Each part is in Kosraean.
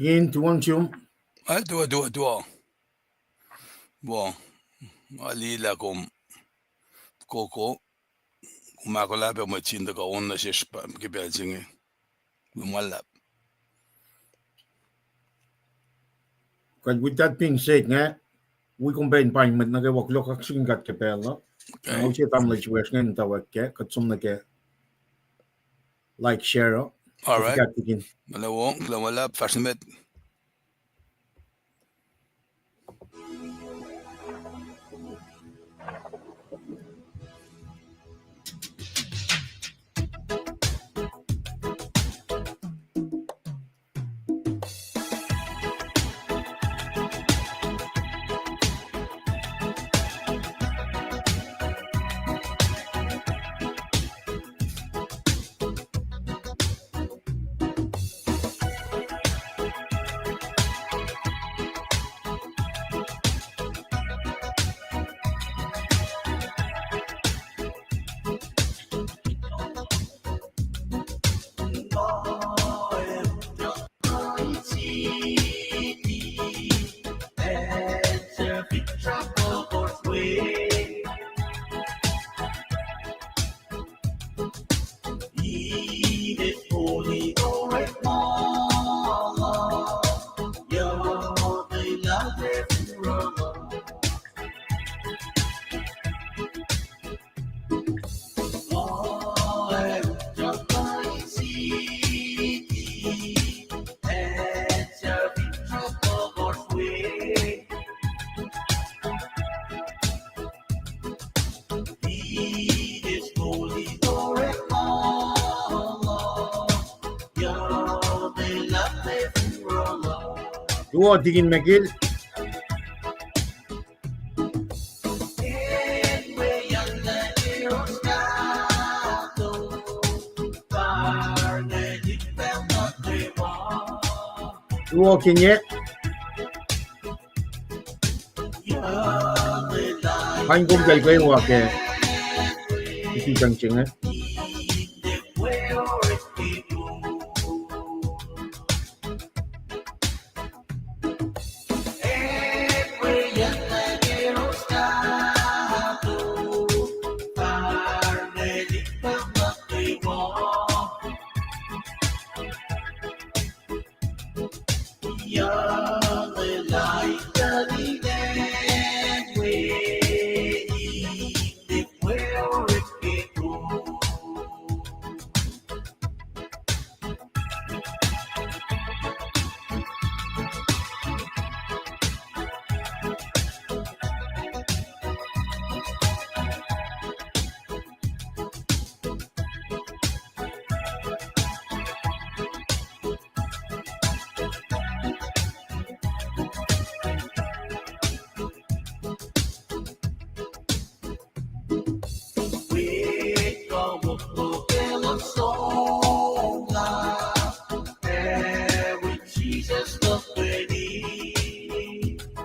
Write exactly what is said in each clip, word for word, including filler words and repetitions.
Ian, tuwang sum. Al tuwa, tuwa, tuwa. Wo, alilah kom koko, kom ahkolah pac mwet sin tuhkuh on nuh sesr pa ke pacl se inge. Kuloh ma luhlahp. Kuht with that being said, nga wi kom pac in paing mwet nuh kwewa, kuloh kaksakihn God ke pacl uh. Nga use tamuhlwel Siwesr inge in tuhwek kac, kuht som nuh ke like, share uh. All right. Kuht in. Mala wo, kuloh ma luhlahp, fahsr nuh met. Tuwo, Tikin Mekil. Tuwo, Kenye. Paing kom kacl kwewa ke isi sang se inge.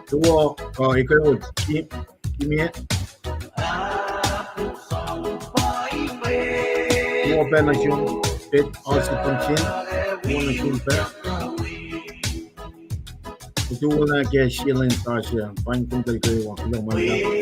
Tuwo, uh, ekuh wo, Ki-, Kimie. Tuwo pac nuh sum, Pet Osipunchin, tuwo nuh sum pac. Tuwo na ke sie lwen sasuc, paing kom kacl kwewa, kuloh ma luhlahp.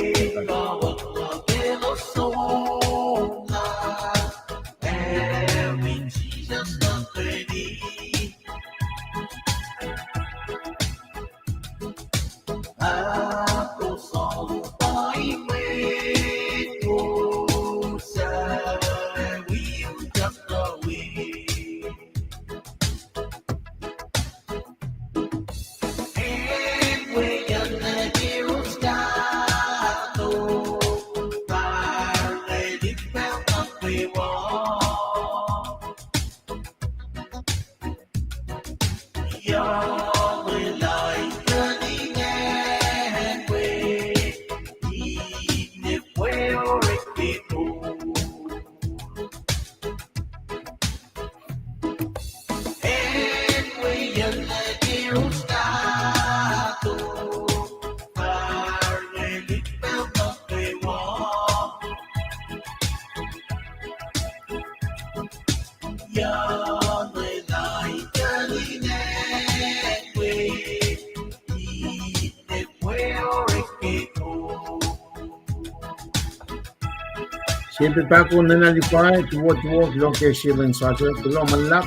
Sepe Pahko, Nana Lifai, tuwo, tuwo, kuloh ke sie lwen sasuc, kuloh ma luhlahp.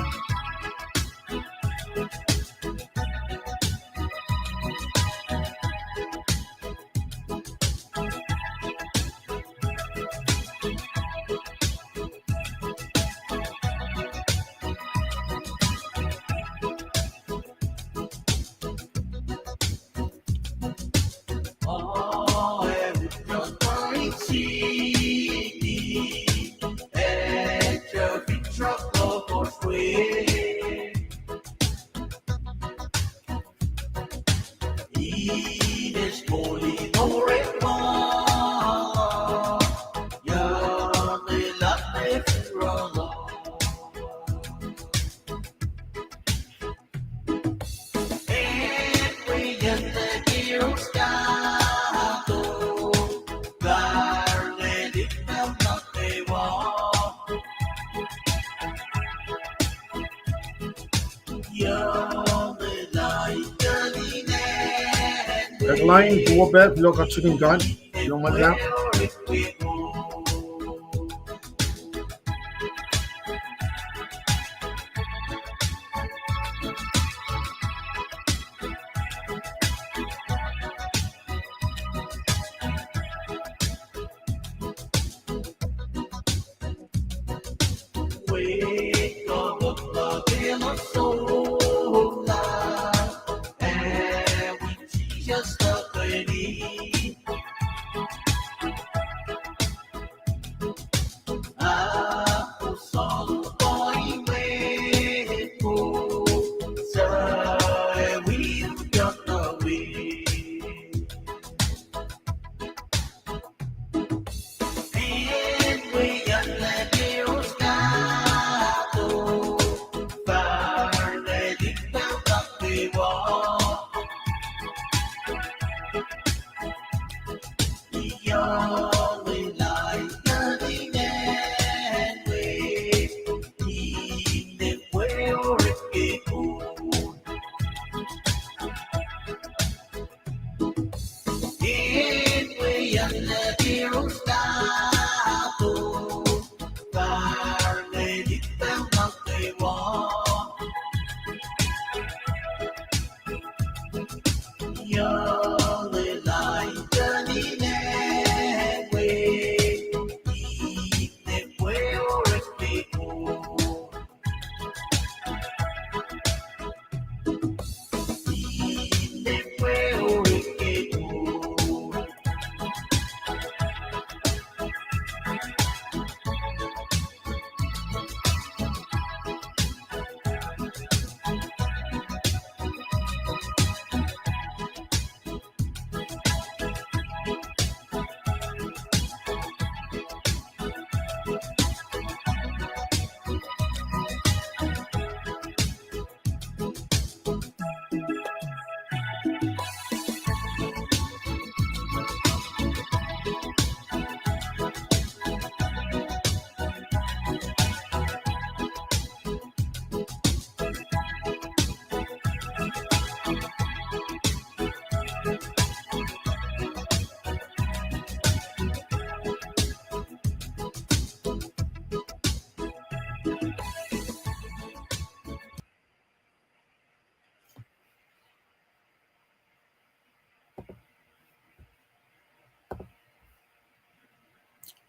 Backline, tuwo pac, kuloh kaksakihn God, kuloh ma luhlahp.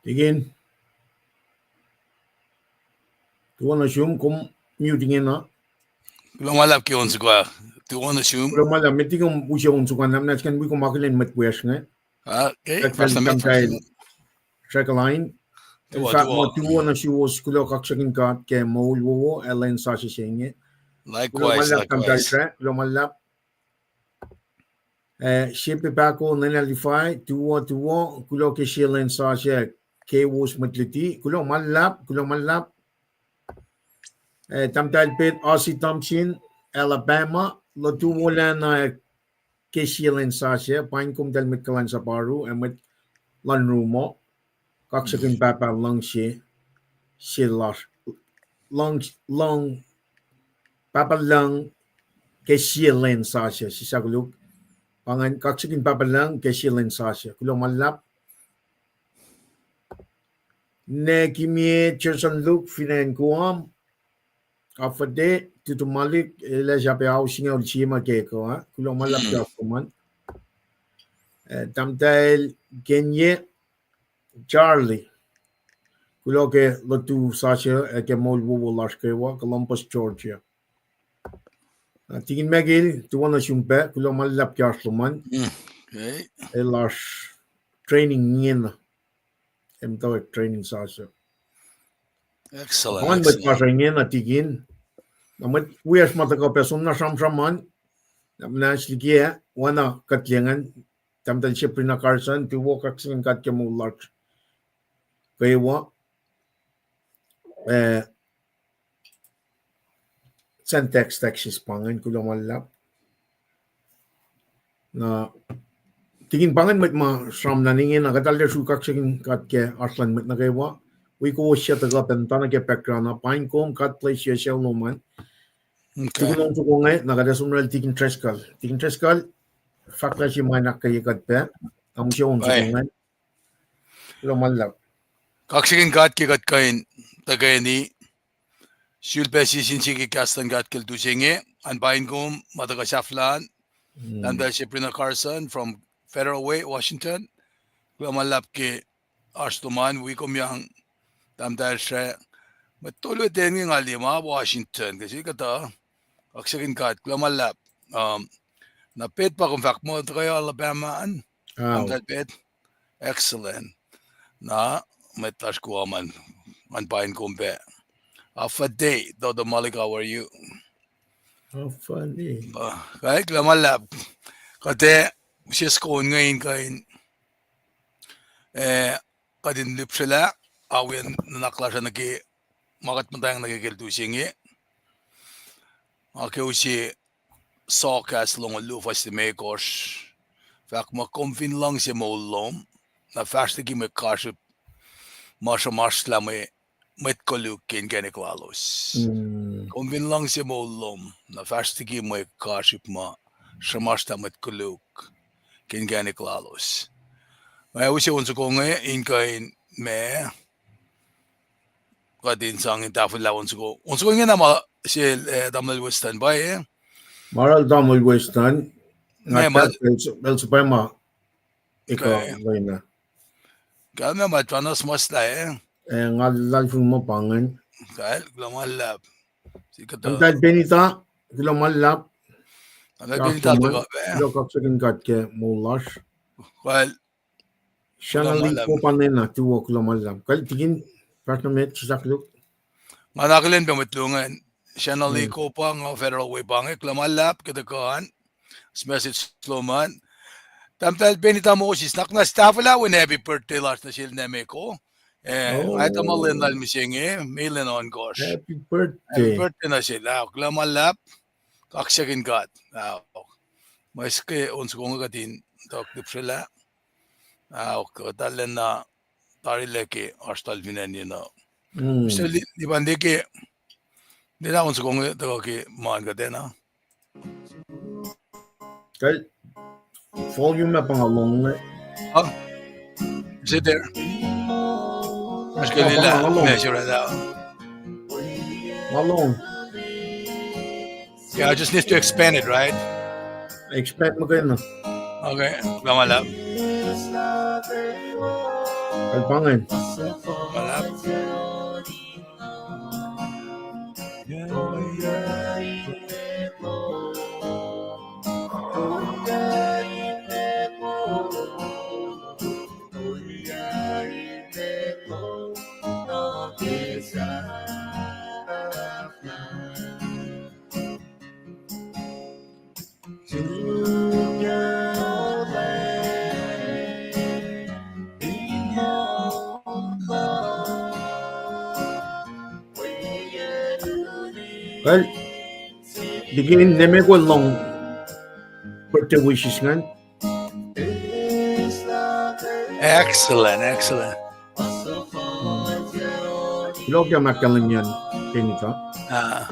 Tikin. Tuwo nuh sum, kom mute ingena. Kuloh ma luhlahp ke on soko. Tuwo nuh sum. Kuloh ma luhlahp, met liki kom use on soko, na, na skan wi kom akihlen mwet wiyacsr inge. Ah, okay. Srackline. Tuwo, tuwo. Tuwo nuh suwos, kuloh kaksakihn God ke moul wowo ac lwen sasuc se inge. Likewise, likewise. Kuloh ma luhlahp. Eh, Sepe Pahko, Nana Lifai, tuwo, tuwo, kuloh ke sie lwen sasuc, kowos mwet luti, kuloh ma luhlahp, kuloh ma luhlahp. Eh, Tahmtahel Pet, Ozzy Thompson, Alabama, luti wolacna ke sie lwen sasuc, paing kom tahl mwet kuhlwacnsap oaru ac mwet luhn room uh, kaksakihn Pahpah luhngse se lasr, luhng, luhng, Pahpah Lucng ke sie lwen sasuc, sislah koluk. Pa ingacn, kaksakihn Pahpah Lucng ke sie lwen sasuc. Kuloh ma luhlahp. Nekimie Jason Luke fin acn Guam. Afade, tutu malik, el ac sahp ao singucul sie ma ke kuh, ah. Kuloh ma luhlahp ke oasr lom an. Eh, tahmtahel Kenye Charlie. Kuloh ke lutu sasuc, eh, ke moul wowo lasr kwewa, Columbus, Georgia. Ah, Tikin Michael, tuwana sum pac, kuloh ma luhlahp ke oasr lom an. Mm, okay. El oasr training ingena. Em tawek training sasuc. Excellent, excellent. Oan mwet kasra ingena Tikin. Na mwet wiyacsr ma tuhkuh pac som na sramsram an. Na mna slikia, oacna kuht liyacngan, tahmtahel Sabrina Carson, tuwo, kaksakihn God ke moul lasr kwewa. Eh, Sacn text, text pa ingacn, kuloh ma luhlahp. Na, Tikin, pa ingacn mwet ma sramsram ingena, kuht arlac sruh kaksakihn God ke oasr luhn mwet nuh kwewa. Wi kowos suc tuhkuh pac muhtana ke background uh, paing kom, God bless you, sucu lom an. Okay. Tukun on soko inge, na kuht ac som nuh sel Tikin Driscoll. Tikin Driscoll, fahk na sie ma in ahkkweye kuht pac, am sucu on soko inge. Kuloh ma luhlahp. Kaksakihn God ke kuht kuh in tuhkweni. Sulpac sie sin sie ke kahs luhn God ke lutu se inge, an paing kom, ma tuhkuh sahflah an, Tahmtahel Sabrina Carson from Federal Way, Washington. Kuloh ma luhlahp ke oasr lom an, wi kom yang, Tahmtahel Sre. Mwet tolu ten inge nga liye ma Washington, ke sie kuhtuh. Kaksakihn God, kuloh ma luhlahp. Um, na Pet pa kom fahk muh tuhkuh Alabama an, Tahmtahel Pet. Excellent. Na, mwet lasr Guam an, an paing kom pac. Afade, Doctor Malik, how are you? Afade. Kuloh ma luhlahp. Kuht ac use soko inge in kuh in, eh, kuht in lihpsrelah, awi nuhnak lasr uh nuh ke ma kuht muhtwacng nuh ke ke lutu se inge. Ac ke use Saul kahs longoul luo fuhs limekohsr, fahk muh kom fin luhngse moul lom, na fahsr liki mwe kasrihp ma sruhmuhslah mwe, mwet koluk ke inkacnek lalos. Kom fin luhngse moul lom, na fahsr liki mwe kasrihp ma sruhmuhslah mwet koluk ke inkacnek lalos. Nga use on soko inge in kuh in ma kuht in sang in tahfwelah on soko. On soko ingena ma sel, eh, Tamuhlwel Weston pa, eh? Ma oruh Tamuhlwel Weston. Nga, el suhpwacma ekuh lwen ah. Kalmac ma Jonas Masla, eh? Eh, nga luhlahlfongi muh pa ingacn. Kal, kuloh ma luhlahp. Tahmtahel Benita, kuloh ma luhlahp. Tahmtahel Benita, kuloh, kaksakihn God ke moul lasr. Kal, Shanali Kopa nena, tuwo, kuloh ma luhlahp. Kal Tikin, fahsr nuh met, sislah koluk. Nga na akihlen pac mwet luo ingacn, Shanali Kopa, nga Federal Way pa inge, kuloh ma luhlahp ke tuhkuh an, message lom an. Tahmtahel Benita Moses, nuhnak muhnahs tahfwelah wen happy birthday lasr nuh sel Nemeko. Eh, nga etuh muh lwen lal mihsenge, me lwen ohnkohsr. Happy birthday. Happy birthday nuh sel, ah, kuloh ma luhlahp, kaksakihn God. Ah, ma se ke on soko inge kuht in tok lihpsrelah. Ah, kuht arulacna tarilac ke oasr lal fin acn inge. Mister Li-, Liban, liye ke, liye na on soko inge tuhkuh ke ma an kuhtwena. Kal, volume ah pa nga lohng inge. Is it there? Oasr ke lila. Nga lohng. Yeah, I just need to expand it, right? Expand muhkwena. Okay, kuloh ma luhlahp. Kal pa ingacn. Ma luhlahp. Kal, Tikin, Nemeko lohng birthday wishes ingacn. Excellent, excellent. Kuloh ke ma ahkkahlwemye an, Benita. Ah.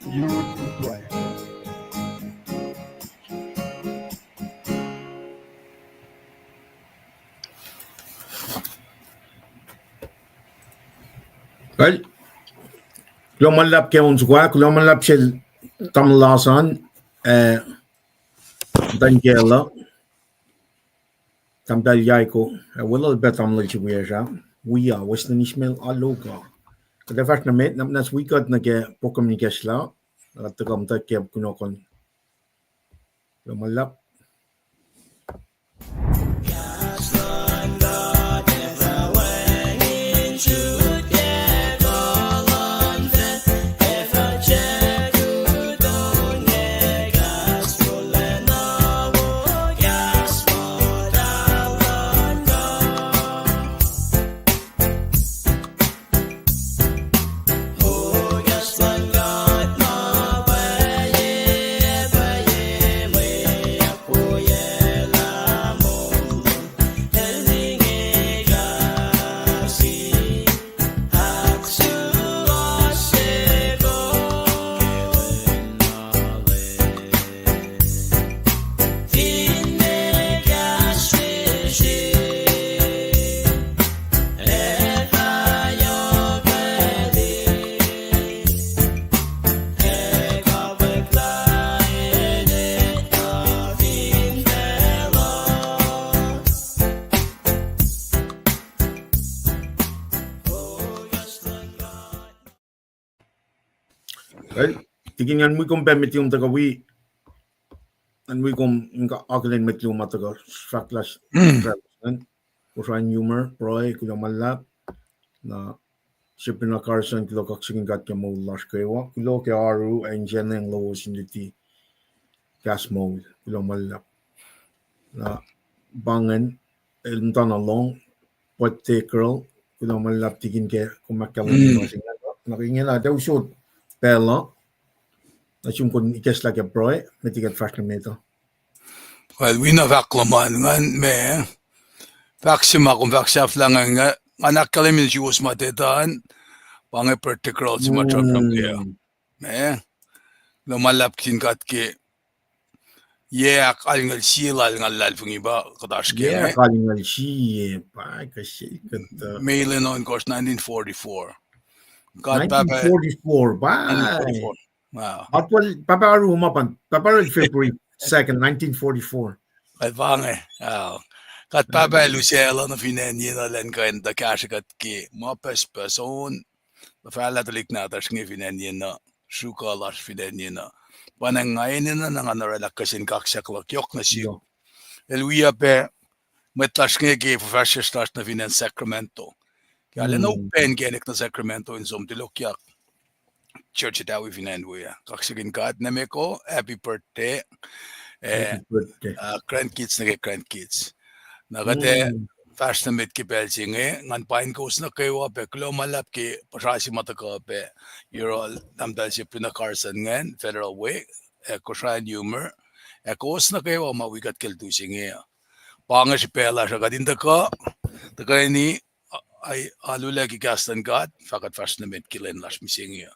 Well, kuloh ma luhlahp ke on soko ah, kuloh ma luhlahp sel tamuhlwel Lasan, eh, Muhtuhn Kela, Tahmtahel Yaiko, ac weluhl pac tamuhlwel se wiyacsr ah, wia Weston Ishmael Aloka. Kuht ac fahsr nuh met, na muhnahs wi kuht nuh ke program in ikacslah, uh, tuhkuh muhtwacwacack ke kunohkohn. Kuloh ma luhlahp. Well, tikin ngan wi kom pac met lom tuhkuh wi, ngan wi kom in akihlen met lom ma tuhkuh fahk lasr, Kosrain Humor, pruhe, kuloh ma luhlahp, na Sabrina Carson, kuloh kaksakihn God ke moul lasr kwewa, kuloh ke oaru ac insiacnwacng lowos in luti kahs moul, kuloh ma luhlahp. Na pa ingacn, el muhtana lohng, Birthday Girl, kuloh ma luhlahp tikin ke kom ahkkahlwemye ma se ingacn. Na ke ingena tiac usot pacl uh, na sum kom ikacslah ke pruhe, met liki kuht fahsr nuh met uh. Well, wi na fahk luhman ingacn me, fahk se ma kom fahk sahflah ingacn, ngan ahkkahlwemye nuh suwos ma titan, pa inge Birthday Girl se ma sramsram ke uh. Me, kuloh ma luhlahp kihtin God ke yac ahkalngoul sie lal ngal luhlahlfongi pa kuht oasr ke inge. Ahkalngoul sie, pa kuh se kuht, uh, May lwen ohnkohsr, nineteen forty-four. God Pahpah, nineteen forty-four, pa. Nineteen forty-four. Wow. Pahpah Aru ma pa, Pahpah Aru February second, nineteen forty-four. Kuht pa inge, uh, God Pahpah El usaclah nuh fin acn yenuh lwen kuh in tuh kahsrwe kuht ke ma pucspucs on, na fahlah tuhlihk nahtuhsr inge fin acn yenuh, sruhkuh lasr fin acn yenuh. Pa na nga enenuh na ngan oraclah kihsen kaksak luhk yohk nuh sum. El wi pac mwet lasr inge ke fuhfahsryucsr lasr nuh fin acn Sacramento. Ke arulacna upac inkacnek nuh Sacramento in som tulohkyak church etawi fin acn we ah. Kaksakihn God, Nemeko, happy birthday. Eh, uh, grandkids nuh ke grandkids. Na kuht ac fahsr nuh met ke pacl se inge, ngan paing kowos nuh kwewa pac, kuloh ma luhlahp ke puhsra se ma tuhkuh pac, yohrohl Tahmtahel Sabrina Carson ingacn, Federal Way, ac Kosrain Humor, ac kowos nuh kwewa ma wi kuht ke lutu se inge uh. Pa inge srihpac lasr uh kuht in tuhkuh, tuhkweni, a, alu lah ke kahs luhn God, fah kuht fahsr nuh met ke lwen lasr mihsenge uh.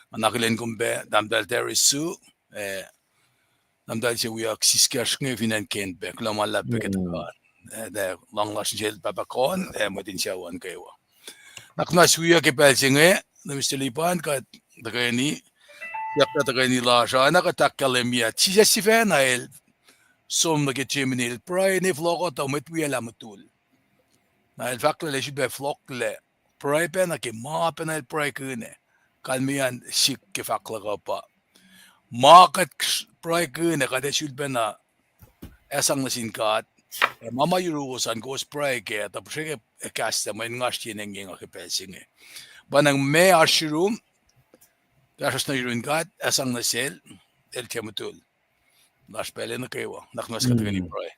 Nga akihlen kom pac, Tahmtahel Terry Sue, eh, tahmtahel se wiyuck siskacsr inge fin acn Kent pac, kuloh ma luhlahp pac ke tuhkuh, eh, tuh luhngse lasr nuh sel Pahpah Kohn, eh, mwet in sucu an kwewa. Nuhnak muhnahs wiyuck ke pacl se inge, na Mister Lipan, kuht tuhkweni, yaklah tuhkweni lasr uh, na kuht ahkkahlwemye, Jisus sifacna El som nuh ke Gethsemane, El pruhe ne fohlohkohtoh mwet wiyacl ah mutul. Na El fahk lah El sifilpac fohlohklac, pruhe pacna ke ma pacna El pruhekihn ah. Kalmeyac an sik ke fahk luhk uh pa, ma kuht pruhekihn ah, kuht ac sulpacna esang nuh sin God. Ac ma ma yuruwos an kowos pruhe kac, tuh srihke ac kahs lah mwe in nga srihke engyeng uh ke pacl se inge. Pa na meac oasr yurum, kahsruhsr nuh yurin God, esang nuh Sel, El tiac mutul. Lasr pacl nuh kwewa, nuhnak muhnahs kuht tuhkweni pruhe.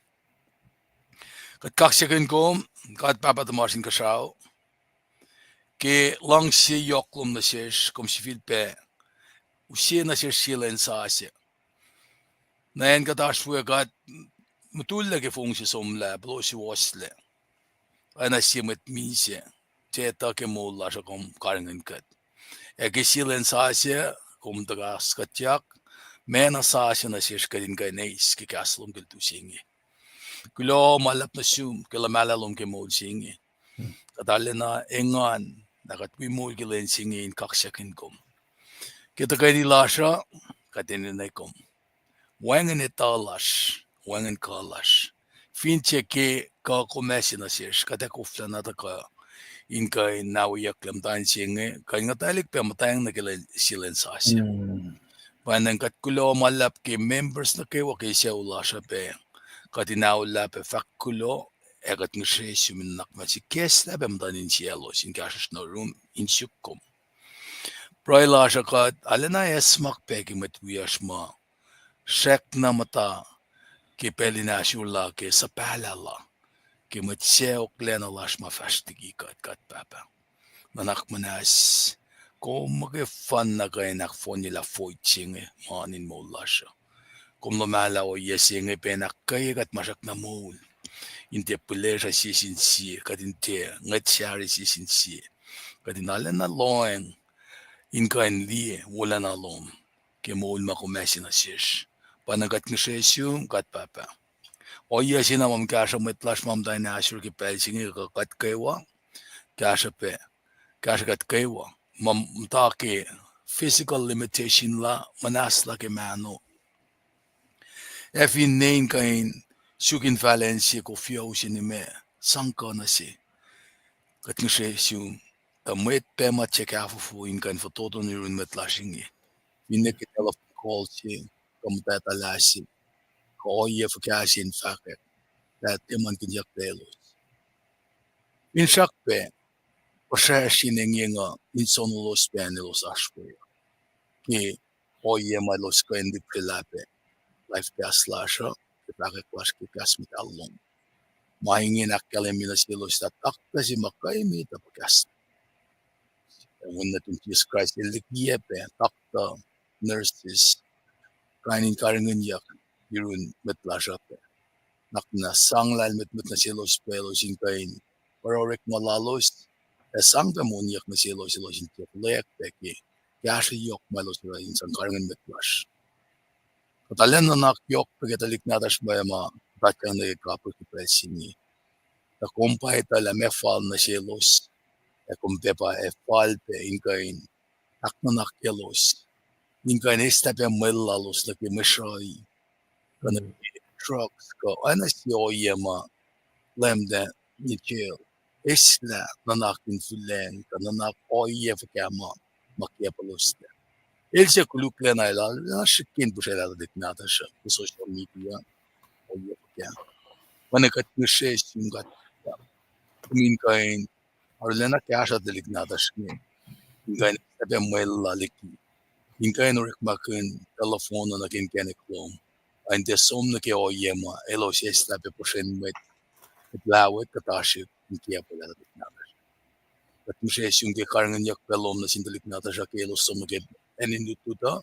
Kuht kaksakihn kom, God Pahpah tuhmasr Inkuhsrao, ke luhngse yohk lom nuh sesr, kom sifilpac use nuh sesr sie lwen sasuc. Na acn kuht oasr we, God, mutullac ke fong se somlah, puhlo suwohslac. Oacna sie mwet misac, tiac etuh ke moul lasr uh kom karihngihn kuht. Ac ke sie lwen sasuc, kom tuh kahs kuhtyak, ma na sasuc nuh sesr kuht in kuh in eis ke kahs lom ke lutu se inge. Kuloh ma luhlahp nuh sum ke luhmahlah lom ke moul se inge. Kuht arulacna engan lah kuht wi moul ke lwen se inge in kaksakihn kom. Ke tuhkweni lasr uh, kuht enenuh kom. Wacngihn etuh lasr, wacngihn kuh lasr. Fin tiac ke kuh kom ase nuh sesr, kuht ac koflana tuhkuh in kuh in naweyucklac muhtwacn se inge, kuh in nguhtwaclihk pac muhtweng nuh ke lwen, sie lwen sasuc. Pwacnwacng kuht kuloh ma luhlahp ke members nuh kwewa ke sucu lasr uh pac, kuht in aolah pac fahk kuloh, ac kuht ngihsre sum in nuhnak muhnahs ikacslah pac muhtuhn insiyaclos in kahsruhsr nuh yurum in suk kom. Pruhe lasr uh kuht arulacna acsmak pac ke mwet wiyacsr ma srackna muhta ke pacl in ahsor la ke suhpahlah la, ke mwet sacohklacna lasr ma fahsr liki kuht, kuht Pahpah. Nuhnak muhnahs, kom muhkwena kuh in ahkfohnyelah void se inge ma in moul lasr uh. Kom luhmahlah ohiyac se inge pa in ahkkweye kuht ma srackna moul, in tiac pihlesruh sie sin sie, kuht in tiac ngwet sahri sie sin sie, kuht in arulacna lohacng in kuh in liye wolacna lom ke moul ma kom ase nuh sesr. Pwacnwacng kuht ngihsre sum, kuht Pahpah. Ohiyac se na ma kahsruh mwet lasr ma muhta in ahsor ke pacl se inge kuh kuht kwewa, kahsruh pac, kahsruh kuht kwewa ma muhta ke physical limitation la, muhnahslah ke mahno, ac fin ne in kuh in suk in fahlen sie kof yohk se inge, sang kuh nuh se. Kuht ngihsre sum, tuh mwet pac ma tiac kahfofo in kuh in fototo nuh yurin mwet lasr inge, finne ke telephone call se, kuh muhtwacta lah se, kuh ohiyac fuhkah se in fahkwack, lah tiac muhlkuhnyak lalos. Finsrak pac, puhsracsr in engyeng uh in sonolos pac elos oasr we uh. Ke ohiyac ma elos kuh in lihpsrelah pac life kahs lasr uh, ke fahkwack lasr ke kahs muhtahl lom. Ma inge in ahkkahlwemye nuh selos lah taktuh se ma kuh emet uh pa kahs. Ac Wen nuhtum Jisus Kraist El likiyac pac taktuh, nurses, kain in karihngihnyuck yurun mwet lasr uh pac. Nuhnak na sang lahlmwetmwet nuh selos pac elos in kuh in oruh orekma lalos, ac sang pac moniyuck nuh selos, elos in tiac fuhlweack pac ke kahsruh yohk ma elos oruh in sang karihngihn mwet lasr. Kuht arulacna nuhnak yohk pac ke tuhlihk nahtuhsr ma, ma kuht ahkkweye nuh ke kapir ke pacl se inge. Tuh kom pa etuh lah meac fal nuh selos, ac kom pac pa ac fal pac in kuh in ahknuhnak elos, in kuh in eslah pac mwel lalos nuh ke mwe sruhi, kuh nuh ke drugs, kuh oacna sie ohiyac ma Leum tuh nihil, eslah nuhnak in fihlacng, kuh nuhnak ohiyac fuhkah ma, ma kiacpwelos lac. El se koluklacna elan srihke in pihsraclah tuhlihk nahtuhsr uh ke social media, ohiyac fuhkah. Oacna kuht ngihsre sum kuht, kom in kuh in arulacna kahsruh tuhlihk nahtuhsr inge, in kuh in eslah pac mwel la liki, in kuh in orekmakihn telephone uh nuh ke inkacnek lom, ac in tiac som nuh ke ohiyac ma elos eslah pac puhsren mwet, mwet lahwet kuh tasrihk in kiacpwelah tuhlihk nahtuhsr. Kuht ngihsre sum ke karihngihnyuck pac lom nuh sin tuhlihk nahtuhsr uh ke elos som nuh ke acn in lutlut uh,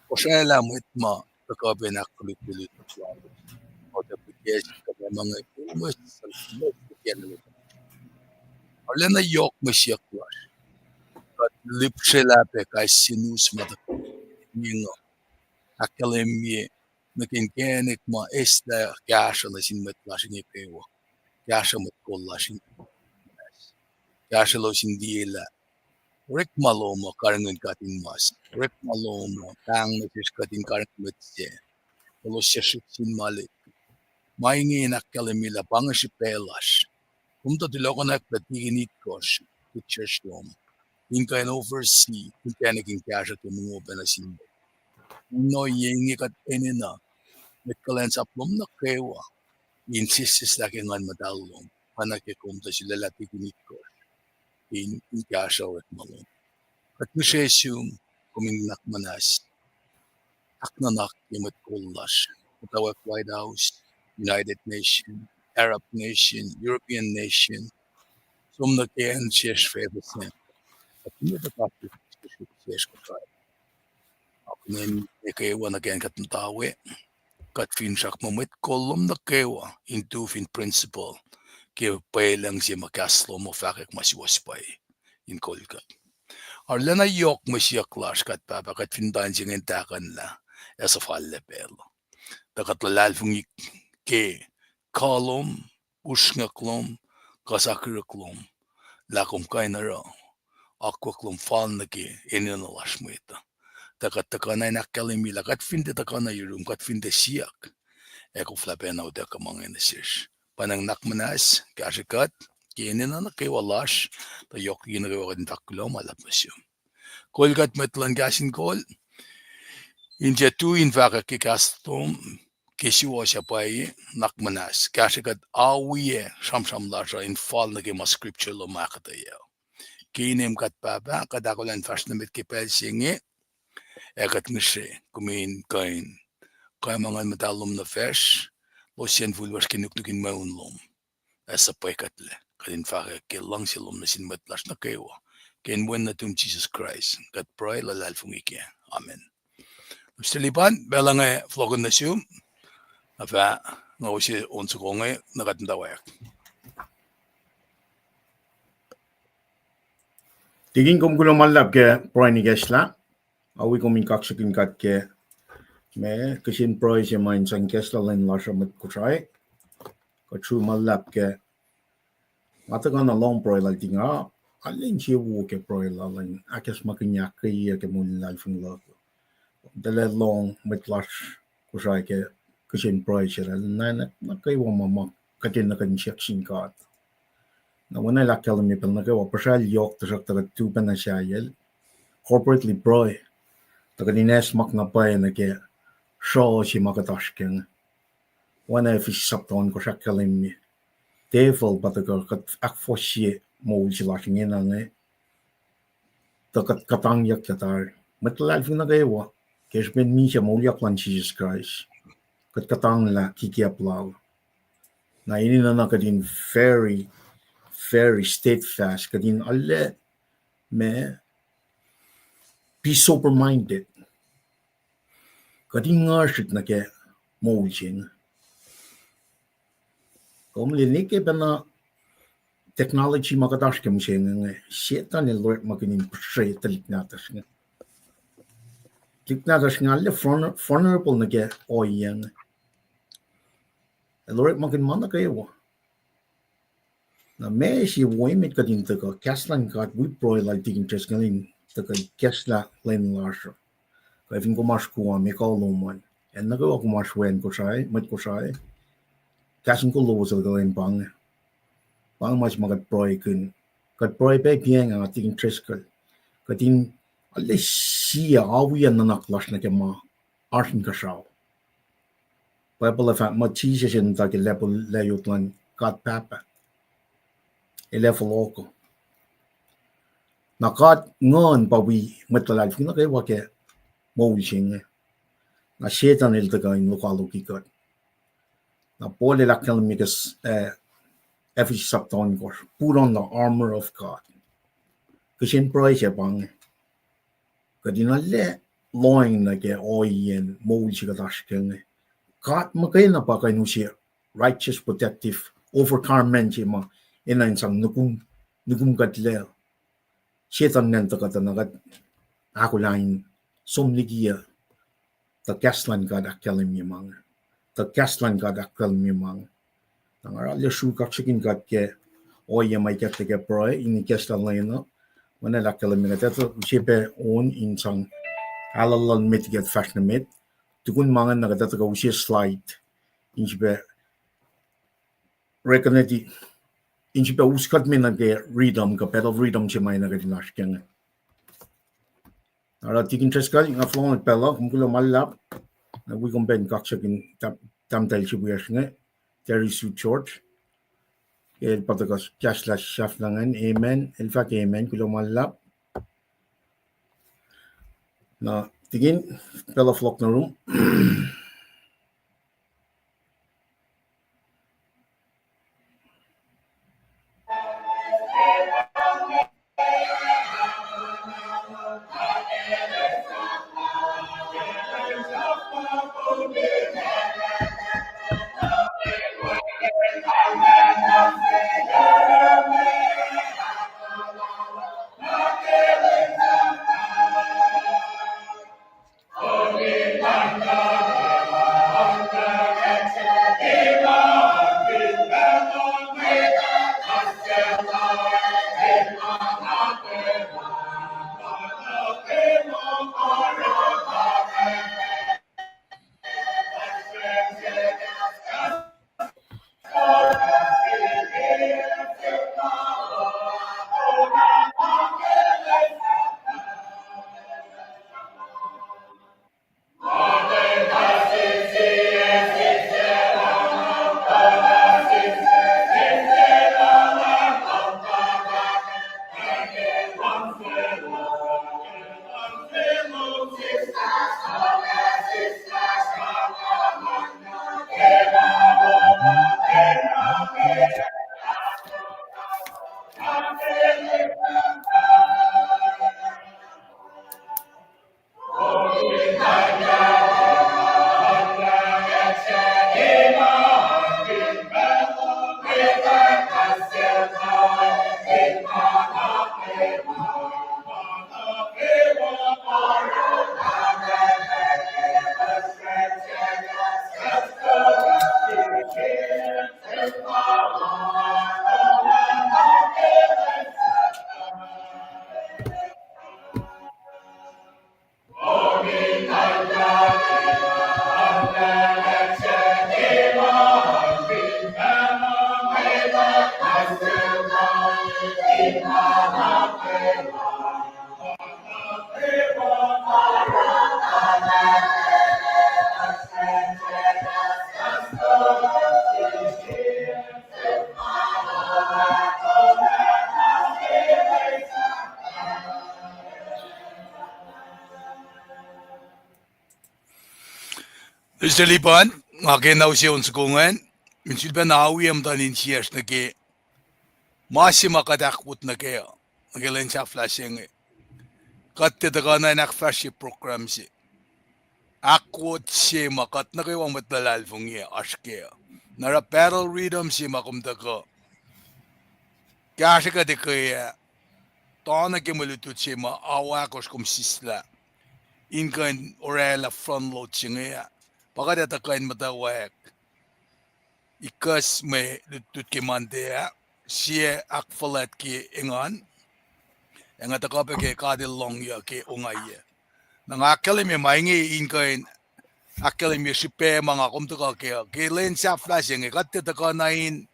kosraclah mwet ma tuhkuh pac in ahkkolukye lutlut lalos. Kuht appreciate kuh ma inge, mwet, mwet, arulacna yohk mwe siyuck lasr. Kuht lihpsrelah pac kais sie nus ma tuhkuh inge, ahkkahlwemye nuh ke inkacnek ma eslah kahsruh nuh sin mwet lasr inge kwewa. Kahsruh mwet kol lasr inge. Kahsrwelos in liye lah orekma lom uh karihngihn katinmas. Orekma lom uh pahng nuh sesr kuht in karihngihn mwet se, elos suc srihk sin malik. Ma inge in ahkkahlwemye lah pa inge srihpac lasr. Kom tuh tulokonak pac tikin itkohsr ke church lom, in kuh in oversee inkacnek in kahsruh ke mongo pac nuh sin mwet. Kunohkohn inge kuht enenuh mwet kuhlwacnsap lom nuh kwewa in sesseslah ke Nguhn Muhtahl lom, oacna ke kom tuh sulaclah tikin itkohsr in, in kahsruh orekma lom. Kuht ngihsre sum, kom in nuhnak muhnahs ahknuhnak ke mwet kol lasr, muhtwacwacack White House, United Nation, Arab nation, European nation, som nuh ke acn sesr facluh se, kuht in etuh pa sesr kuh, akihlen nuh kwewa nuh ke acn kuht muhta we. Kuht finsrak muh mwet kol lom nuh kwewa in tu fin principle ke pwelucng se ma kahs lom uh fahkwack ma suwohs pwacye in kol kuht. arulacna yohk mwe siyuck lasr, kuht Pahpah, kuht fin muhta in se inge in tahkuhnlah ac suhfallac pacl uh. Tuh kuht luhlahlfongi ke kuh lom, usrnguck lom, kuh sakihrihk lom, lah kom kuh in oruh akwuck lom fal nuh ke enenuh lasr mwet uh. Tuh kuht tuhkuh na in ahkkahlwemye lah kuht fin tiac tuhkuh nuh yurum, kuht fin tiac siyuck, ac koflah pacna utuckuh ma inge nuh sesr. Pwacnwacng nuhnak muhnahs, kahsrwe kuht ke enenuh nuh kwewa lasr, tuh yohk liki nuh kwewa kuht in fahk kuloh ma luhlahp nuh sum. Kol kuht mwet luhn Kahs in Kol in tiac tui in fahkwack ke kahs lom ke suwohs ac pwacye. Nuhnak muhnahs, kahsrwe kuht awiyac sramsram lasr uh in fal nuh ke ma scripture lom ahkuhtweyac. Ke inem kuht Pahpah, kuht ahkolah in fahsr nuh met ke pacl se inge, ac kuht ngihsre kom in kuh in kuh ma Nguhn Muhtahl lom nuh facsr, losacn fihl lasr ke nuknuk in mweun lom. Ac suhpwekuhtlac kuht in fahkwack ke luhngse lom nuh sin mwet lasr nuh kwewa, ke inen Wen nuhtum Jisus Kraist kuht pruhe luhlahlfongi kac. Amen. Mister Lipan, pacl inge fohlohkihn nuh sum, na fah nga use on soko inge nuh kuht muhtwacwacack. Tikin, kom kuloh ma luhlahp ke pruhe in ikacslah. Awi kom in kaksakihn kuht ke ma kihsen pruhe se ma in sang ikacslah lwen lasr uh mwet Kosrae. Kuht sru ma luhlahp ke nga tuhkuh na lohng pruhe lal Tikin, arlac insewowo ke pruhe lal in ahkacsmakihnye ahkkweye ke moul in luhlahlfongi luhk. Talah lohng mwet lasr Kosrae ke kihsen pruhe se lal, na nuh kwewa ma ma kuht enenuh kuh in siyuck sin God. Na oacna el ahkkahlwemye pacl nuh kwewa, puhsral yohk tuhsruhktuh kuht tu pacna sahyacl, corporately pruhe, tuh kuht in acsmak na pwacye nuh ke sruoh se ma kuht oasr kac inge. Oacna Ephesians sapta ohnkohsr ahkkahlwemye, devil pa tuhkuh kuht ahkfohsye moul se lasr ingena inge, tuh kuht kuhtangyucklah tari. Mwet luhlahlfongi nuh kwewa, ke srihpen misac moulyak luhn Jisus Kraist, kuht kuhtanglah kikiacp lal. Na enenuh na kuht in very, very steadfast, kuht in arlac ma, be sober-minded. Kuht in nguhsrihk nuh ke moul se inge. Kom liye, ne ke pacna technology ma kuht oasr ke mihsenge inge, Setan el orekmakihn in puhsre tuhlihk nahtuhsr inge. Tuhlihk nahtuhsr inge arlac vulner-, vulnerable nuh ke ohiyac inge. El orekmakihn ma nuh kwewa. Na ma se wo emet kuht in tuhkuh, kahs luhn God wi pruhe lal Tikin Driscoll in tuhkuh ikacslah lwen lasr uh. Kuh fin kom oasr Guam, ekuh lom an. Acn nuh kwewa kom oasr we an, Kosrae, mwet Kosrae, Kahs in Kol lowos el kuh lwen pa inge. Pa inge ma se ma kuht pruhekihn. Kuht pruhe pac piacnga, Tikin Driscoll, kuht in arlac sie awiyac nuhnak lasr nuh ke ma oasr inkuhsrao. Bible uh fahk muh Jisus el muhta ke level layot luhn God Pahpah. El ac fohlohkoh. Na God Nguhn pa wi mwet luhlahlfongi nuh kwewa ke moul se inge. Na Setan el tuhkuh in lokoalok kuht. Na Paul el ahkkahlwemye ke, eh, Ephesians sapta ohnkohsr, put on the armor of God. Kihsen pruhe se pa inge. Kuht in arlac lohacng nuh ke ohiyacn moul se kuht oasr ke inge. God muhkwena pa kuh in use righteous protective overgarment se ma enenuh in sang nukum, nukum kuhtlac. Setan ngan tuhkuh tuh na kuht ahkolah in som liki uh. Tuh kahs luhn God ahkkahlwemye ma inge. Tuh kahs luhn God ahkkahlwemye ma inge. Na nga arlac sruhk kaksakihn God ke ohiyac ma ikacklah ke pruhe in ikacslah lwen uh. Oacna el ahkkahlwemye, kuht etuh use pac on in sang ahlallal met ke kuht fahsr nuh met. Tukun ma inge na kuht etuh kuh use slide in srihpac reconnect-i, in srihpac us kuht me nuh ke rhythm, kuh pedal rhythm se ma enenuh kuht in oasr ke inge. Oruh Tikin Driscoll, nga fohlohk pacl uh, kom kuloh ma luhlahp. Na wi kom pac in kaksakihn tahmtahel se wiyacsr inge, Terry Sue George. El pa tuhkuh kahslah sahflah ingacn, amen. El fahk amen, kuloh ma luhlahp. Na Tikin, pacl uh fohlohk nuh yurum. Mister Lipan, nga ke na use on soko ingacn, in sulpacna awi muhtuhn insiyacsr nuh ke ma se ma kuht ahkwot nuh kac uh, nuh ke lwen sahflah se inge. Kuht tiac tuhkuh na in ahkfahsrye program se. Ahkwot se ma kuht nuh kwewa mwet luhlahlfongi uh oasr kac uh. Na oruh battle rhythm se ma kom tuhkuh kahsrwe kuht ekuh ah, tuh nuh ke mwe lutlut se ma ao ahkosr kom sislah in kuh in oraclah front load se inge ah. Pa kuht etuh kuh in muhtwacwacack ikacs mwe lutlut ke Monday ah, sie ahkfuhlwact ke engan, ac nga tuhkuh pac ke God El lohngyuc ke ongaiyac. Na nga ahkkahlwemye ma inge in kuh in ahkkahlwemye srihpac ma nga kom tuhkuh kac uh ke lwen sahflah se inge. Kuht tiac tuhkuh na in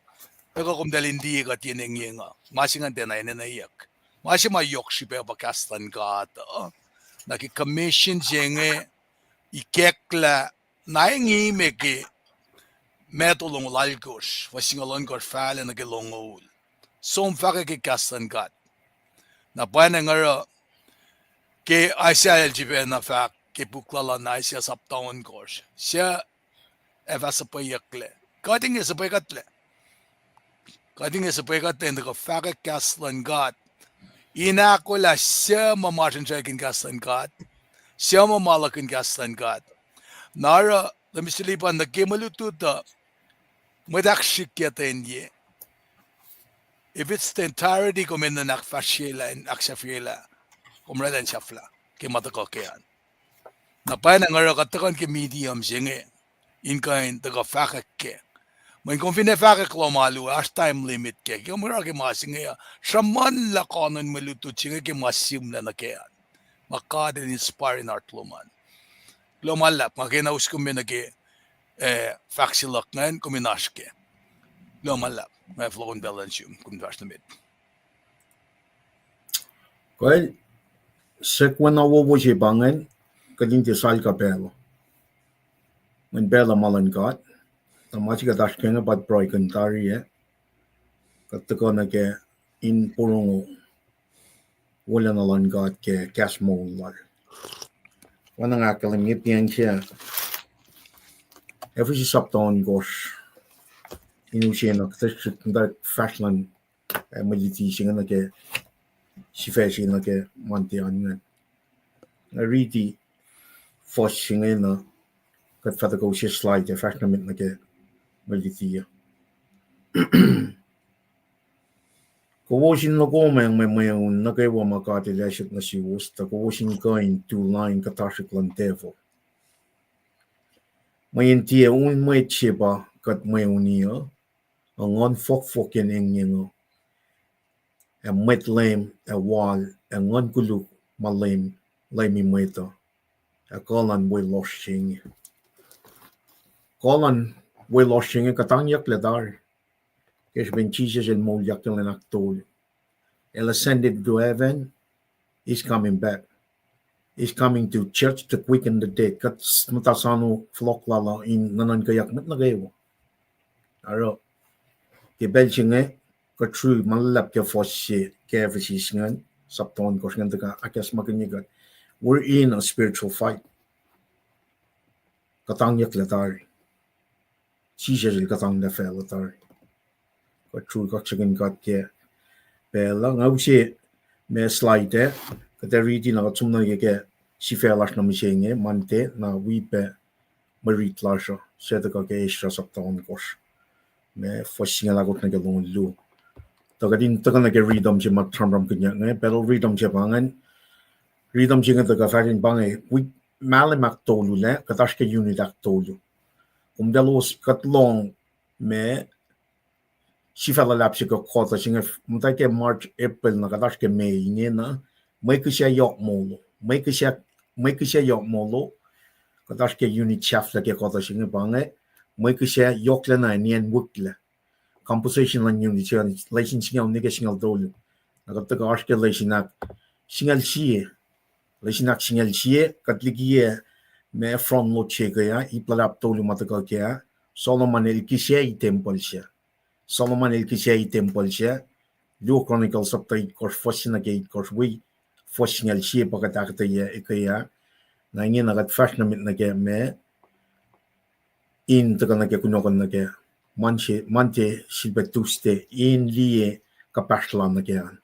tuhkuh komtacl in liye kuht yen engyeng uh. Ma se ingacn tiacna enenweyuck. Ma se ma yohk srihpac pa kahs luhn God uh, na ke commission se inge ikacklah na inge me ke Matthew longoul alkosr, fuhs singucul ohnkohsr fahlac nuh ke longoul. Som fahkwack ke kahs luhn God. Na pwacnwacng oruh ke Isaiah el sifacna fahk ke puk lal an Isaiah sapta ohnkohsr, suc ac fah suhpweyucklac. Kuht inge suhpwekuhtlac. Kuht inge suhpwekuhtlac in tuhkuh fahkwack kahs luhn God, in ahkolah suc ma masrinsracl ke kahs luhn God, suc ma ma luhk ke kahs luhn God. Na oruh, Mister Lipan, nuh ke mwe lutlut uh, mwet ahksrihkye tuhn ye. If it's the entirety, kom enenuh in ahkfahsryelah, in ahksahfyelah, kom oraclah in sahflah ke ma tuhkuh kac an. Na pwacnwacng oruh kuht tuhkuh ke medium se inge in kuh in tuhkuh fahkwack kac. Mweyen kom finne fahkwack lohm alu, oasr time limit kac. Ke kom oruh ke ma se inge uh, sruhmuhnlah koanon mwe lutlut se inge ke ma sihmlac nuh kac an, ma God El inspire in heart lom an. Kuloh ma luhlahp, nga kena us kom me nuh ke, eh, fahk se luhk ingacn, kom in oasr kac. Kuloh ma luhlahp, nga fohlohkihn pacl luhn sum, kom fahsr nuh met. Kuh, sek wen na wowo se pa ingacn, kuht in tiac sal kuh pacl uh. Mweyen pacl uh ma luhn God, na ma se kuht oasr ke inge pa pruhe kuh in tari ac kuht tuhkuh nuh ke in porongo wolacna luhn God ke kahs moul lal. Oacna nga ahkkahlwemye pacl se, Ephesus sapta ohnkohsr, in use na kuht srihk muhta fahsr luhn, eh, mwe luti se inge nuh ke, sifac se nuh ke Monday an ingacn. Nga riti fuhs se inge na kuht fah tuhkuh use slide ac fahsr nuh met nuh ke mwe luti uh. Kowos in nokomwacng mwe mweun nuh kwewa ma God El asot nuh suwos, tuh kowos in kuh in tu lain kuhtasrihk luhn devil. Mweyen tiac un mwet se pa kuht mweuni uh, ac nguhn fohkfohk in engyeng uh, ac mwet leum ac wal, ac nguhn koluk ma leum, leumi mwet uh, ac kuh luhn weluhlos se inge. Kuh luhn weluhlos se inge kuhtangyucklac tari. Ke srihpen Jisus El moulyak ke lwen ahktolu. El ascended to heaven, He's coming back. He's coming to judge, to quicken the dead. Kuht s-, muhta soano fohlohk lal uh in nuhnuhnkweyuck mwet nuh kwewa. Oruh, ke pacl se inge, kuht sru ma luhlahp ke fuhs se ke Ephesus ingacn, sapta ohnkohsr ingacn tuhkuh ahkacsmakihnye kuht. We're in a spiritual fight. Kuhtangyucklac tari. Jisus El kuhtanglah facluh tari. Kuht sru kaksakihn God ke pacl uh. Nga use ma slide ac kuht ac riti na kuht som nuh ke, ke sifac lasr nuh mihsenge Monday, na wi pac mwe rit lasr uh, suc tuhkuh ke Ezra sapta ohnkohsr, ma fuhs singucul ahkosr nuh ke longoul luo. Tuh kuht in tuhkuh nuh ke rhythm se ma sramsramkihnyuck inge, battle rhythm se pa ingacn. Rhythm se inge tuhkuh fahsr in pa inge, wik mahlwem ahktolu lac, kuht oasr ke unit ahktolu. Komtacl, kuht lohng ma sifac luhlahp se kuh quarter se inge, muhta ke March, April, na kuht oasr ke May ingena, mwe kihsac yohk molo, mwe kihsac, mwe kihsac yohk molo, kuht oasr ke unit sahflah ke quarter se inge pa inge, mwe kihsac yohklacna ac nien wiklac. Composition luhn unit se, lesin singucul nuh ke singucul tolu. Na kuht tuhkuh oasr ke lesin ahk singucul sie. Lesin ahk singucul sie, kuht likiyac ma front load se ke ah, ip luhlahp tolu ma tuhkuh ke ah, Solomon el kihsac tempuhl sac. Solomon el kihsac tempuhl sac, Luo Chronicles sapta itkohsr, fuhs se nuh ke itkohsr wi fuhs singucul sie pa kuht ahkuhtweyac ke ah. Na ingena kuht fahsr nuh met nuh ke ma in tuhkuh nuh ke kunohkohn nuh ke Monday, Monday, sifilpac Tuesday, in liye kuhpahsr la nuh ke an.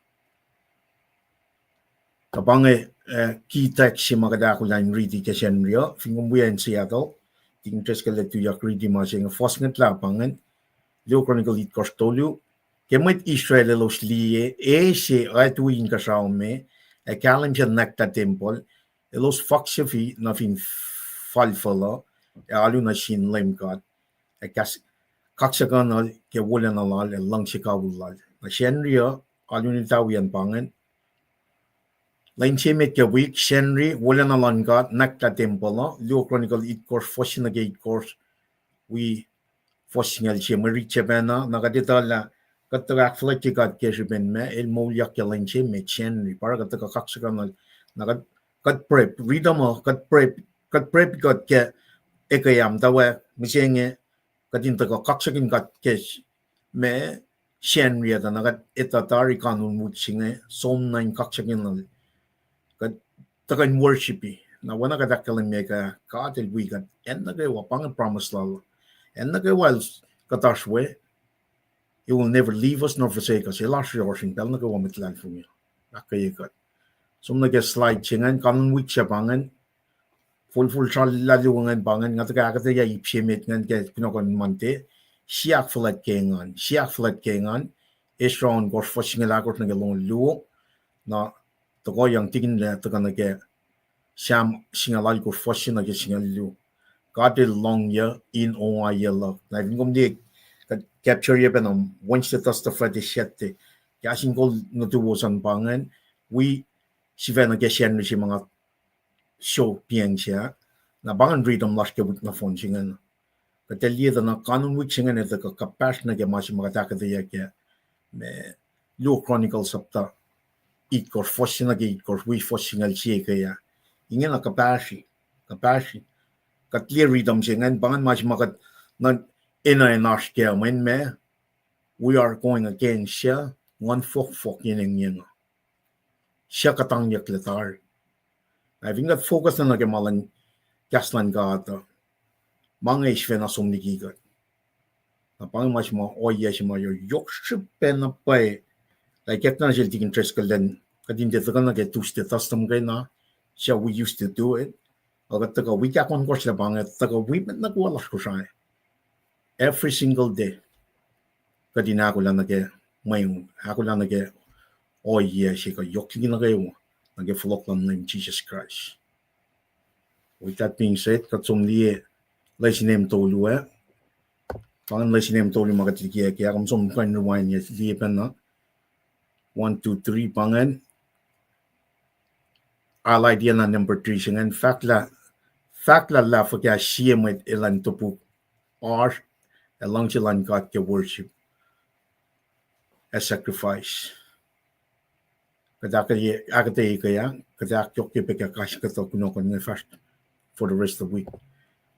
Tuh pa inge, eh, key text se ma kuht ahkolah in riti ke Sacnri uh, fin kom wi acn Seattle, tikin Driscoll el tuyak riti ma se inge, fuhs singucul lah pa ingacn, Luo Chronicles itkohsr tolu, ke mwet Israel elos liye, e se oactui inkuhsrao me, ac kahlwem se nwacklah tempuhl, elos faksefi nuh fin falfucl uh, ac alu nuh sin Leum God, ac kas-, kaksakihnuhl ke wolacna lal ac luhngse kawihl lal. Na Sacnri uh, alu in etawi an pa ingacn, lwen se met ke wik, Sacnri, wolacna luhn God nwacklah tempuhl uh, Luo Chronicles itkohsr, fuhs se nuh ke itkohsr wi fuhs singucul sie, mwe rit se pacna, na kuht etuh lah kuht tuhkuh ahkfuhlwactye God ke srihpen ma el moulyak ke lwen se met, Sacnri, pa oruh kuht tuhkuh kaksakihnuhl, na kuht, kuht prep, riti ma, kuht prep, kuht prep kuht ke ekuh ah, tuh mihsenge kuht in tuhkuh kaksakihn God ke ma Sacnri ah, tuh na kuht etuh tari kanun wik se inge, som na in kaksakihnuhl. Kuht tuhkuh in worshipi. Na oacna kuht ahkkahlwemye ke God el wi kuht acn nuh kwewa, pa inge promise lal. Acn nuh kwewa el kuht oasr we, He will never leave us nor forsake us. El oasr yohrohsr in pacl nuh kwewa, mwet luhlahlfongi. Ahkkweye kuht. Som nuh ke slide se ingacn, kanun wik se pa ingacn. Folfol srallah luo ingacn pa ingacn, nga tuhkuh ahkuhtweyac ip se met ingacn ke kunohkohn Monday. Siyuck fuhlwact ke engan, siyuck fuhlwact ke engan. Esra ohnkohsr, fuhs singucul ahkosr nuh ke longoul luo. Na tohkohyang tikinlah tuhkuh nuh ke Sam singucul alkosr, fuhs se nuh ke singucul luo. God el lohng yuc in ongaiyac luhk. Na fin kom liye, kuht capture-ye pacna Wednesday, Thursday, Friday, Saturday. Kahs in kol nuhtuwos an pa ingacn, wi sifacna ke Sacnri se ma nga suk pacng se ah. Na pa ingacn riti lasr ke wik nohfohn se ingacn. Kuht ac liye tuh na kanun wik se ingacn ac tuhkuh kuhpahsr nuh ke ma se ma kuht ahkuhtweyac ke, ma, Luo Chronicles sapta itkohsr, fuhs se nuh ke itkohsr wi fuhs singucul sie ke ah. Ingena kuhpahsri, kuhpahsri. Kuht liye riti se ingacn, pa ingacn ma se ma kuht, na, enenuh in oasr ke mweyen ma, we are going against, suc nguhn fohkfohk in engyeng uh, suc kuhtangyucklac tari. Na fin kuht focus na nuh ke ma luhn kahs luhn God uh, ma inge sifacna som liki kuht. Na pa inge ma se ma ohiyac se ma yohk srihpac na pwacye. Lah ikackna sel tikin Driscoll an, kuht in tiac tuhkuh nuh ke Tuesday, Thursday muhkwena, suc we used to do it. Ac kuht tuhkuh wik ahkohnkohsr lah pa inge, tuhkuh wi mwet nuh kwewa lasr Kosrae. Every single day. Kuht in ahkolah nuh ke mweun, ahkolah nuh ke ohiyac se kuh yohk liki nuh kwewa, nuh ke fohlohk luhn Leum Jisus Kraist. With that being said, kuht som liye lesin em tolu ah. Pa ingacn lesin em tolu ma kuht likiyac ke ah, kom som kuh in rewind-ye liye pacna. One, two, three, pa ingacn. Highlight-ye na number three se ingacn, fahk lah, fahk lah lah fuhkah sie mwet elan topuk oasr ac luhngse luhn God ke worship ac sacrifice. Kuht ahkuhtweyac ke ah, kuht ahkyohkye pac ke kahs kuhtuh kunohkohn inge fahsr for the rest of the week.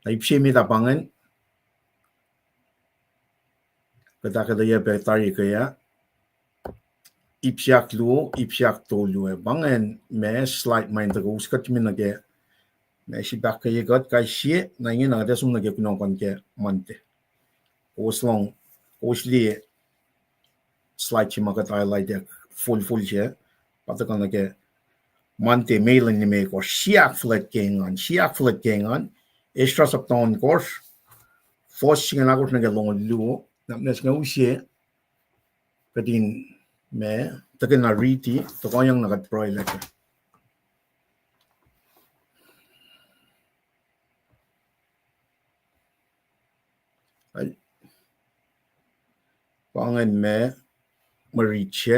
Na ip se met ah pa ingacn, kuht ahkuhtweyac pac tari ke ah, ip se ahkluo, ip se ahktolu ah. Pa ingacn ma slide ma in tuhkuh us kuht me nuh ke, ma srihpac ahkkweye kuht kais sie, na ingena kuht ac som nuh ke kunohkohn ke Monday. Kowos lohng, kowos liye slide se ma kuht highlight-ye, folfol se, pa tuhkuh nuh ke Monday, May lwen limekohsr, siyuck fuhlwact ke engan, siyuck fuhlwact ke engan, Esra sapta ohnkohsr, fuhs singucul ahkosr nuh ke longoul luo, na mihs nga use, kuht in, ma, tuhkweni riti, tohkohyang na kuht pruhe lah ke. Pa ingacn ma, mwe rit se,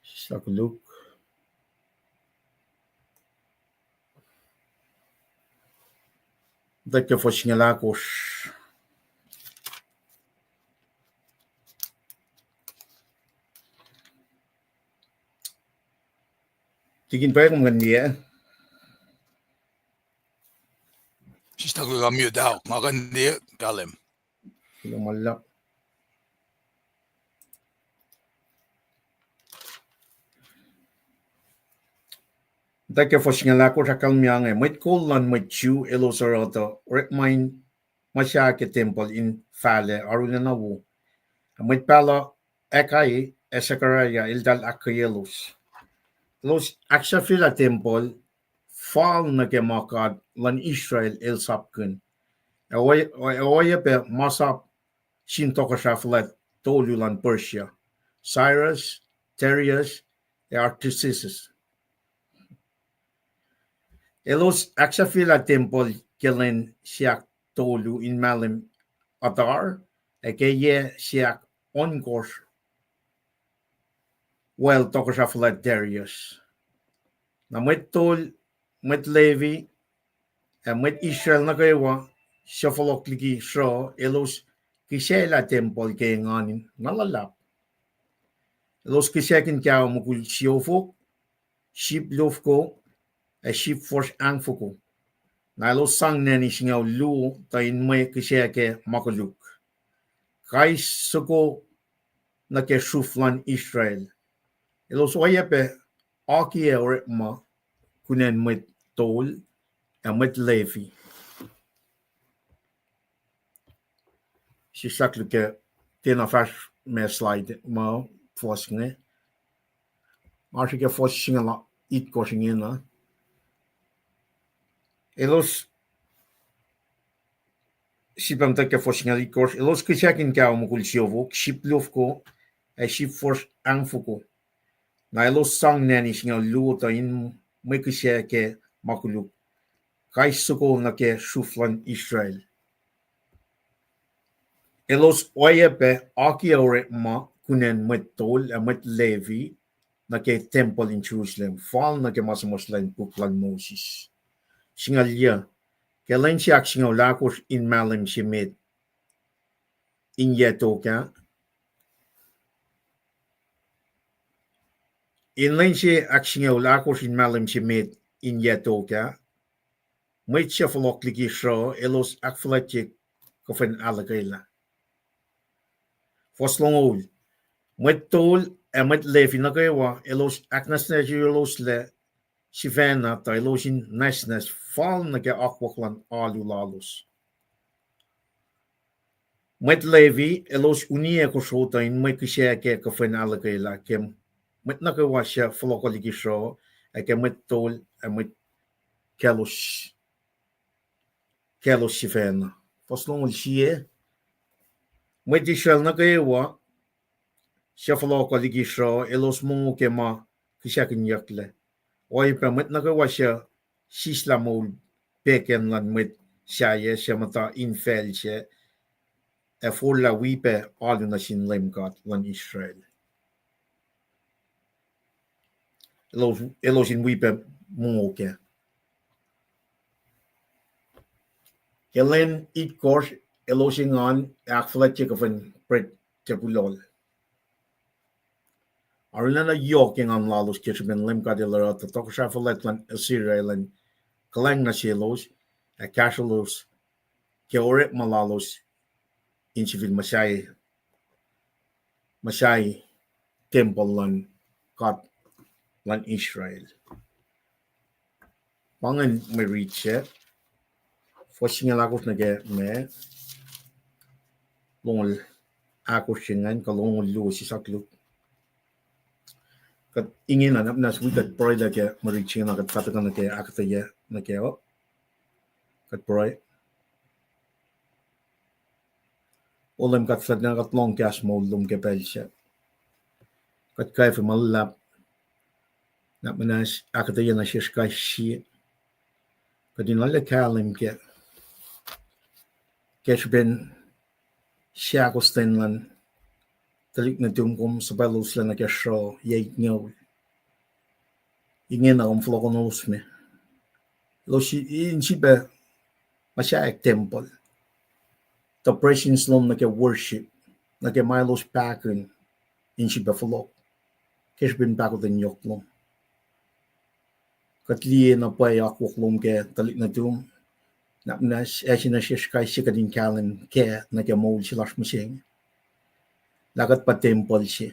sakoluk. Tuh ke fuhs singucul ahkosr. Ikin pwacye kom kuh in liye? Sislah kuh ka mute out. Nga kuh in liye, kahlwem. Kuloh ma luhlahp. Tuh ke fuhs singucul ahkosr ahkkahlwemye inge, mwet kol luhn mwet Jew elos oruh tuh orekma in muhsahi ke tempuhl in fahlac arulacna wo. Mwet pahluh Haggai ac Zechariah eltahl ahkkweyelos. Elos ahksahfyelah tempuhl fal nuh ke ma God luhn Israel el sapkihn. Ac oac-, oacyacpac masap sin tohkohsrah fuhlwact tolu luhn Persia, Cyrus, Darius, ac Artaxerxes. Elos ahksahfyelah tempuhl ke lwen se ahktolu in mahlwem Adar, ac ke yac se ahkohnkohsr wel tohkohsrah fuhlwact Darius. Na mwet tol, mwet Levi, ac mwet Israel nuh kwewa suc fohlohk liki sruh, elos kihsaclah tempuhl ke engan na luhlahp. Elos kihsackuhn kaho mukul siofok, sip lofoko, ac sip fuhsr ahngfoko. Na elos sang nani singucul luo tuh in mwe kihsac ke ma koluk, kais soko nuh ke sruf luhn Israel. Elos oacyacpac akiyac orekma kunacn mwet tol ac mwet Levi. Sislah koluk ke tiacna fahsr ma slide ma fuhs inge. Oasr ke fuhs singucul itkohsr ingena. Elos, sip muhta ke fuhs singucul itkohsr, elos kihsackuhn kaho mukul siofok, sip lofoko, ac sip fuhsr ahngfoko. Na elos sang nani singucul luo tuh in mwe kihsac ke ma koluk, kais soko nuh ke sruf luhn Israel. Elos oacyacpac akiyac orekma kunacn mwet tol ac mwet Levi nuh ke tempuhl in Jerusalem, fal nuh ke ma suhmuhslah in puk luhn Moses. Singucul yuc, ke lwen se ahksingucul ahkosr in mahlwem se met in yac tok ah, in lwen se ahksingucul ahkosr in mahlwem se met in yac tok ah, mwet suc fohlohk liki sruh elos ahkfuhlwactye kuhfwen ahluhkwelah. Fuhs longoul, mwet tol ac mwet Levi nuh kwewa elos ahknwacsnwacsyeloslac sifacna tuh elos in nwacsnwacs fal nuh ke akwuck luhn alu lalos. Mwet Levi elos uniyac kosro tuh in mwe kihsac ke kuhfwen ahluhkwelah ke mwet nuh kwewa suc fohlohk liki sruh, ac ke mwet tol ac mwet kaclos, kaclos sifacna. Fuhs longoul sie, mwet Israel nuh kwewa suc fohlohk liki sruh elos mongo ke ma kihsackuhnyucklac. Oacyacpac mwet nuh kwewa suc sislah moul pegan luhn mwet sahyac suc muhta infacl sac, ac forlah wi pac alu nuh sin Leum God luhn Israel. Elos, elos in wi pac mongo kac. Ke lwen itkohsr, elos engan ac ahkfuhlwactye kuhfwen bred tepulohl. Arulacna yohk engan lalos ke srihpen Leum God El oruh tuh tohkohsrah fuhlwact luhn Assyria elan kuhlwacng nuh selos ac kahsrwelos ke orekma lalos in sifil muhsahi, muhsahi tempuhl luhn God luhn Israel. Pa ingacn mwe rit se, fuhs singucul ahkosr nuh ke ma longoul ahkosr se ingacn kuh longoul luo, sislah koluk. Kuht ingena, na, na wi kuht pruhe lah ke mwe rit se ingena kuht fah tuhkuh nuh ke ahkuhtweyac nuh ke, kuht pruhe. O Leum God fuhlwact, kuht lohng kahs moul lom ke pacl sac. Kuht kwacfe ma luhlahp, na muhnahs ahkuhtweyac nuh sesr kais sie. Kuht in arlac kahlwem ke, ke srihpen seahkostwen luhn tuhlihk nuhtum kom suhpwacloslac nuh ke sruh yac itngoul. Ingena kom fohlohkohnolos me, elos in sifilpac muhsaheack tempuhl, tuh presence lom nuh ke worship, nuh ke ma elos pahkihn in sifilpac fohlohk ke srihpen pahkotwen yohk lom. Kuht liye na pwacye akwuck lom ke tuhlihk nuhtum. Na muhnahs, ac se nuh sesr kais sie kuht in kahlwem kac nuh ke moul se lasr mihsenge. Lah kuht pa tempuhl se.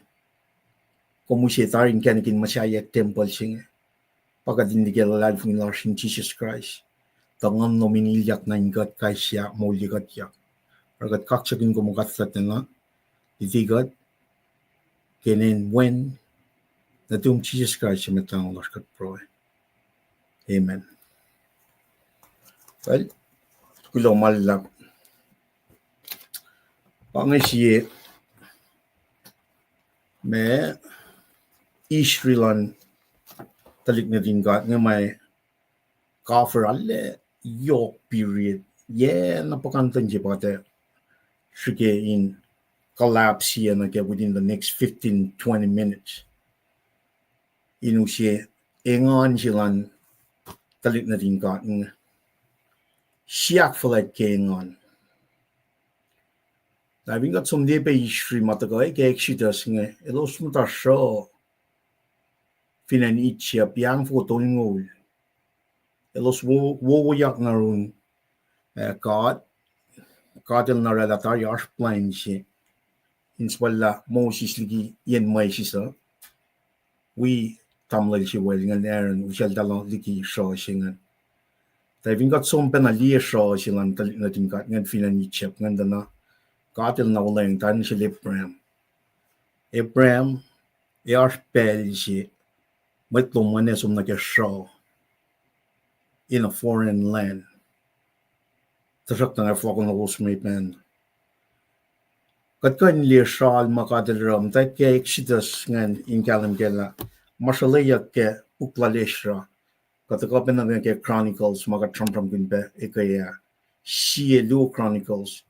Kom use tari inkacnek in muhsaheack tempuhl se inge. Pa kuht in liye ke luhlahlfongi lasr in Jisus Kraist, tuh Nguhn lom in ilyak nuh in kuht kais sie moulye kuhtyak. Oruh kuht kaksakihn kom, kuht fahsr na, luti kuht, ke inen Wen nuhtum Jisus Kraist, Mwet Lahngo lasr kuht pruhe. Amen. Well, kuloh ma luhlahp. Pa inge sie ma history luhn tuhlihk nuhtin God inge ma cover arlac yohk period. Yac na puhkantwen se pa kuht ac srihke in collapse nuh ke within the next fifteen, twenty minutes. In use engan se luhn tuhlihk nuhtin God inge. Siahk fuhlwact ke engan. Na fin kuht som liye pac history ma tuhkuh ke Exodus inge, elos muhta sruh fin acn Egypt, yac angfoko tolngoul. Elos wo-, wowoyak nuh yurin, eh, God. God el na oraclah tari oasr plwacn se in suhpwacllah Moses liki yen mwesis uh, wi tamuhlwel se wel ingacn Aaron, usacltahl liki sruh se ingacn. Tuh fin kuht som pacna liye sruh se luhn tuhlihk nuhtin God ingacn fin acn Egypt ingacn, tuh na God el na olweacng tuh sel Abraham. Abraham, ac oasr pacl se mwet lom ingacn ac som nuh ke sruh in a foreign land. Tuhsruhktuh nga fohlohkohnkohsr me pacna. Kuht kuh in liye sruh ma God el oruh, muhtwacwacack ke Exodus ingacn in kahlwem kac lah ma sruhlweyuck ke puk lal Ezra. Kuht tuhkuh pacna ke Chronicles ma kuht sramsramkihn pac ekuh ah. Sie luo Chronicles,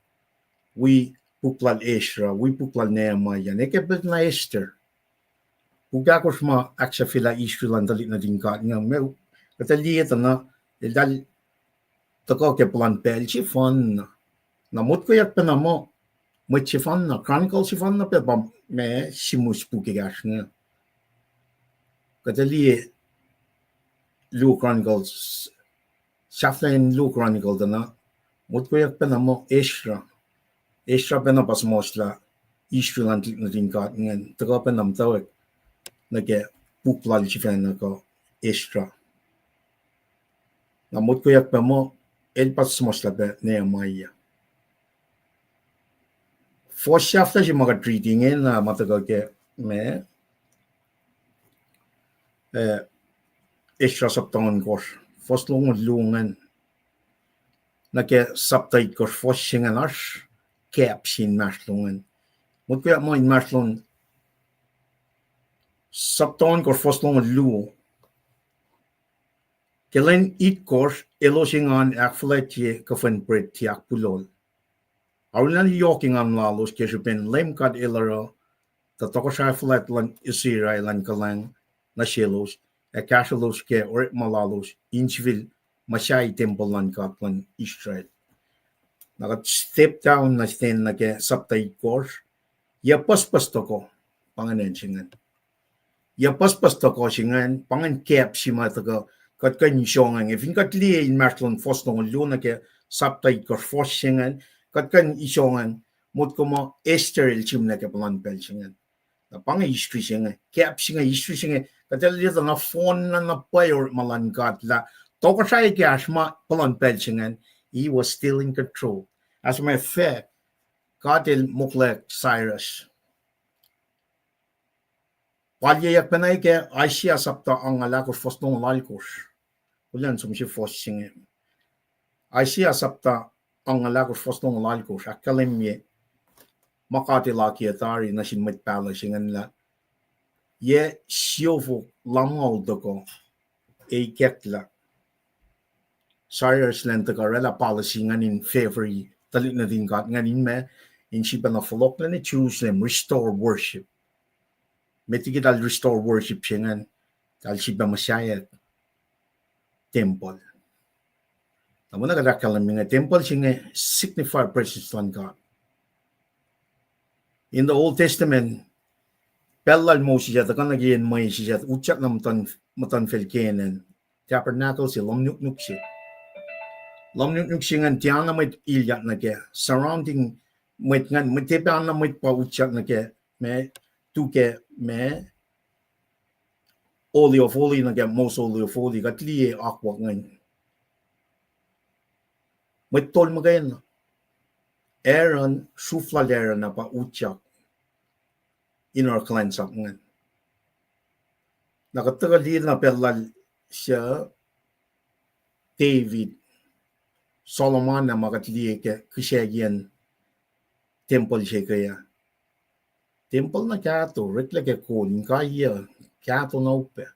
wi puk lal Ezra, wi puk lal Nehemiah, ac ke pacl na Esther. Puk ahkosr ma ahksahfyelah history luhn tuhlihk nuhtin God inge, ma kuht liye tuh na eltahl tuhkuh ke puhlan pacl sefanna. Na motkoyuck pacna muh mwet sefanna, Chronicles sefanna pac pa ma sihmihs puk ekahsr inge. Kuht liye luo Chronicles, sahflahiyacn luo Chronicle tuh na motkoyuck pacna muh Ezra. Ezra pacna pa suhmuhslah history luhn tuhlihk nuhtin God ingacn, tuhkuh pacna muhtwacwacack nuh ke puk lal sifacna kuh Ezra. Na motkoyuck pac muh el pa suhmuhslah pac Nehemiah. Fuhs sahflah se ma kuht riti ingena ma tuhkuh ke ma, eh, Ezra sapta ohnkohsr, fuhs longoul luo ingacn, nuh ke sapta itkohsr, fuhs se ingacn oasr gap se inmahsrlon ingacn. Motkoyuck muh inmahsrlon sapta ohnkohsr, fuhs longoul luo. Ke lwen itkohsr elos engan ahkfuhlwactye kuhfwen pret ahkpulohl. Arulacna yohk engan lalos ke srihpen Leum God El oruh tuh tohkohsrahi fuhlwact luhn Israel an kuhlwacng nuh selos, ac kahsrwelos ke orekma lalos in sifil muhsahi tempuhl luhn God luhn Israel. Na kuht step down nuh sihten nuh ke sapta itkohsr, yac pucspucs tohkoh, pa ingacn se ingacn. Yac pucspucs tohkoh se ingacn, pa ingacn gap se ma tuhkuh, kuht kuh in isongacng. Ac fin kuht liye inmahsrlon fuhs longoul luo nuh ke sapta itkohsr, fuhs se ingacn, kuht kuh in isongacng, motko muh Esther el sihmlac ke puhlan pacl se ingacn. Na pa inge history se inge, gap se inge, history se inge, kuht liye tuh na fohnna na pwacye orekma luhn God lah tohkohsrahi ekahsr ma puhlan pacl se ingacn, He was still in control. As a matter of fact, God El moklweyuck Cyrus. Palyeyuck pacna ke Isaiah sapta angngaul ahkosr, fuhs longoul alkosr. Kulan som se fuhs se inge. Isaiah sapta angngaul ahkosr, fuhs longoul alkosr, ahkkahlwemye ma God El akiyac tari nuh sin mwet pahluh se ingacn lah, yac siofok lumngaul tohkoh, ac ikacklah Cyrus el an tuhkuh oraclah policy ingacn in favor tuhlihk nuhtin God ingacn in ma, in sifacna fohlohklac nuh Jerusalem, restore worship. Met liki eltahl restore worship se ingacn, eltahl sifilpac muhsaheack tempuhl. Na muna kuht ahkkahlwemye inge, tempuhl se inge signify presence luhn God. In the Old Testament, pacl lal Moses ah tuhkuh nuh ke yen mwesis ah, utyak nuh muhtuhn, muhtuhnfacl Canaan. Tabernacle se, lohm nuknuk se. Lohm nuknuk se ingacn tiacna mwet ilyak nuh kac. Surrounding mwet ingacn, mwet, tiacna mwet pa utyak nuh kac, ma, tu ke, ma, Holy of Holy nuh ke Most Holy of Holy, kuht liye akwuck ingacn. Mwet tol muhkwena, Aaron, sruf lal Aaron ah pa utyak in oruh kuhlwacnsap ingacn. Na kuht tuhkuh liye na pacl lal se David, Solomon ah ma kuht liye ke kihsaciyacn tempuhl se ke ah. Tempuhl na kahto, oreklac ke kol, in kaiyuc, kahto na upac.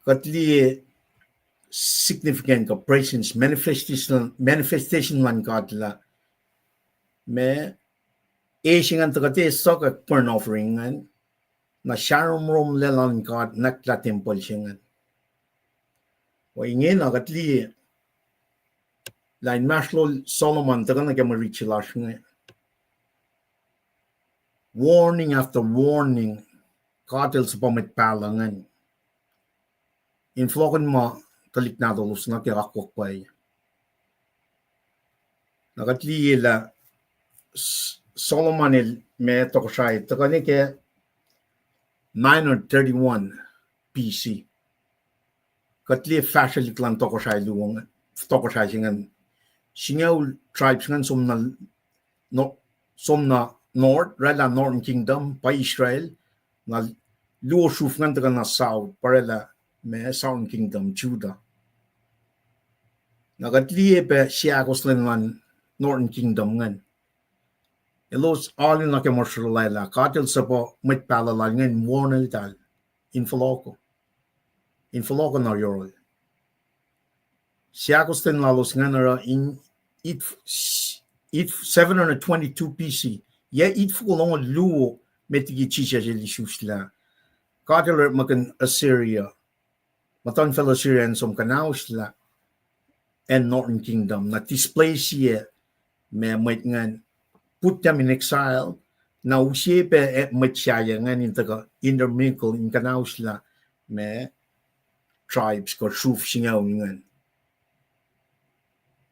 Kuht liye significant kuh presence, manifestation, manifestation luhn God lah, ma, e se ingacn tuh kuht eis suc ke burnt offering ingacn, na sahromromlac luhn God nwacklah tempuhl se ingacn. Wa ingena kuht liye lah inmahsrlol Solomon tuhkuh nuh ke mwe rit se lasr inge. Warning after warning, God el suhpwacr mwet pahluh ingacn in fohlohkohn ma tuhlihk nahtuhlos nuh ke akwuck pwacye. Na kuht liye lah S-, Solomon el ma tohkohsrahi tuhkuh nuh ke nine hundred thirty-one B C. Kuht liye fahsrwelihk luhn tohkohsrahi luo, tohkohsrahi se ingacn. Singucul tribes ingacn som na, no-, som na north, oraclah Northern Kingdom, pa Israel, na luo sruf ingacn tuhkuh na south, pa oraclah ma Southern Kingdom, Judah. Na kuht liye pac seahkostwen luhn Northern Kingdom ingacn. Elos alu nuh ke mosrlac lah God el suhpwacr mwet pahluh lal ingacn warn eltahl in fohlohkoh, in fohlohkoh nuh yohrohl. Seahkostwen lalos ingacn oruh in it, it seven hundred twenty-two B C. Yac itfoko longoul luo met liki Jisus el isuslah, God el orekmakihn Assyria, muhtuhnfacl Assyria in som kuhnaoslah acn Northern Kingdom, na displace-ye ma mwet ingacn, put them in exile, na use pac mwet sahyac ingacn in tuhkuh intermingle in kuhnaoslah ma tribes kuh sruf singucul ingacn.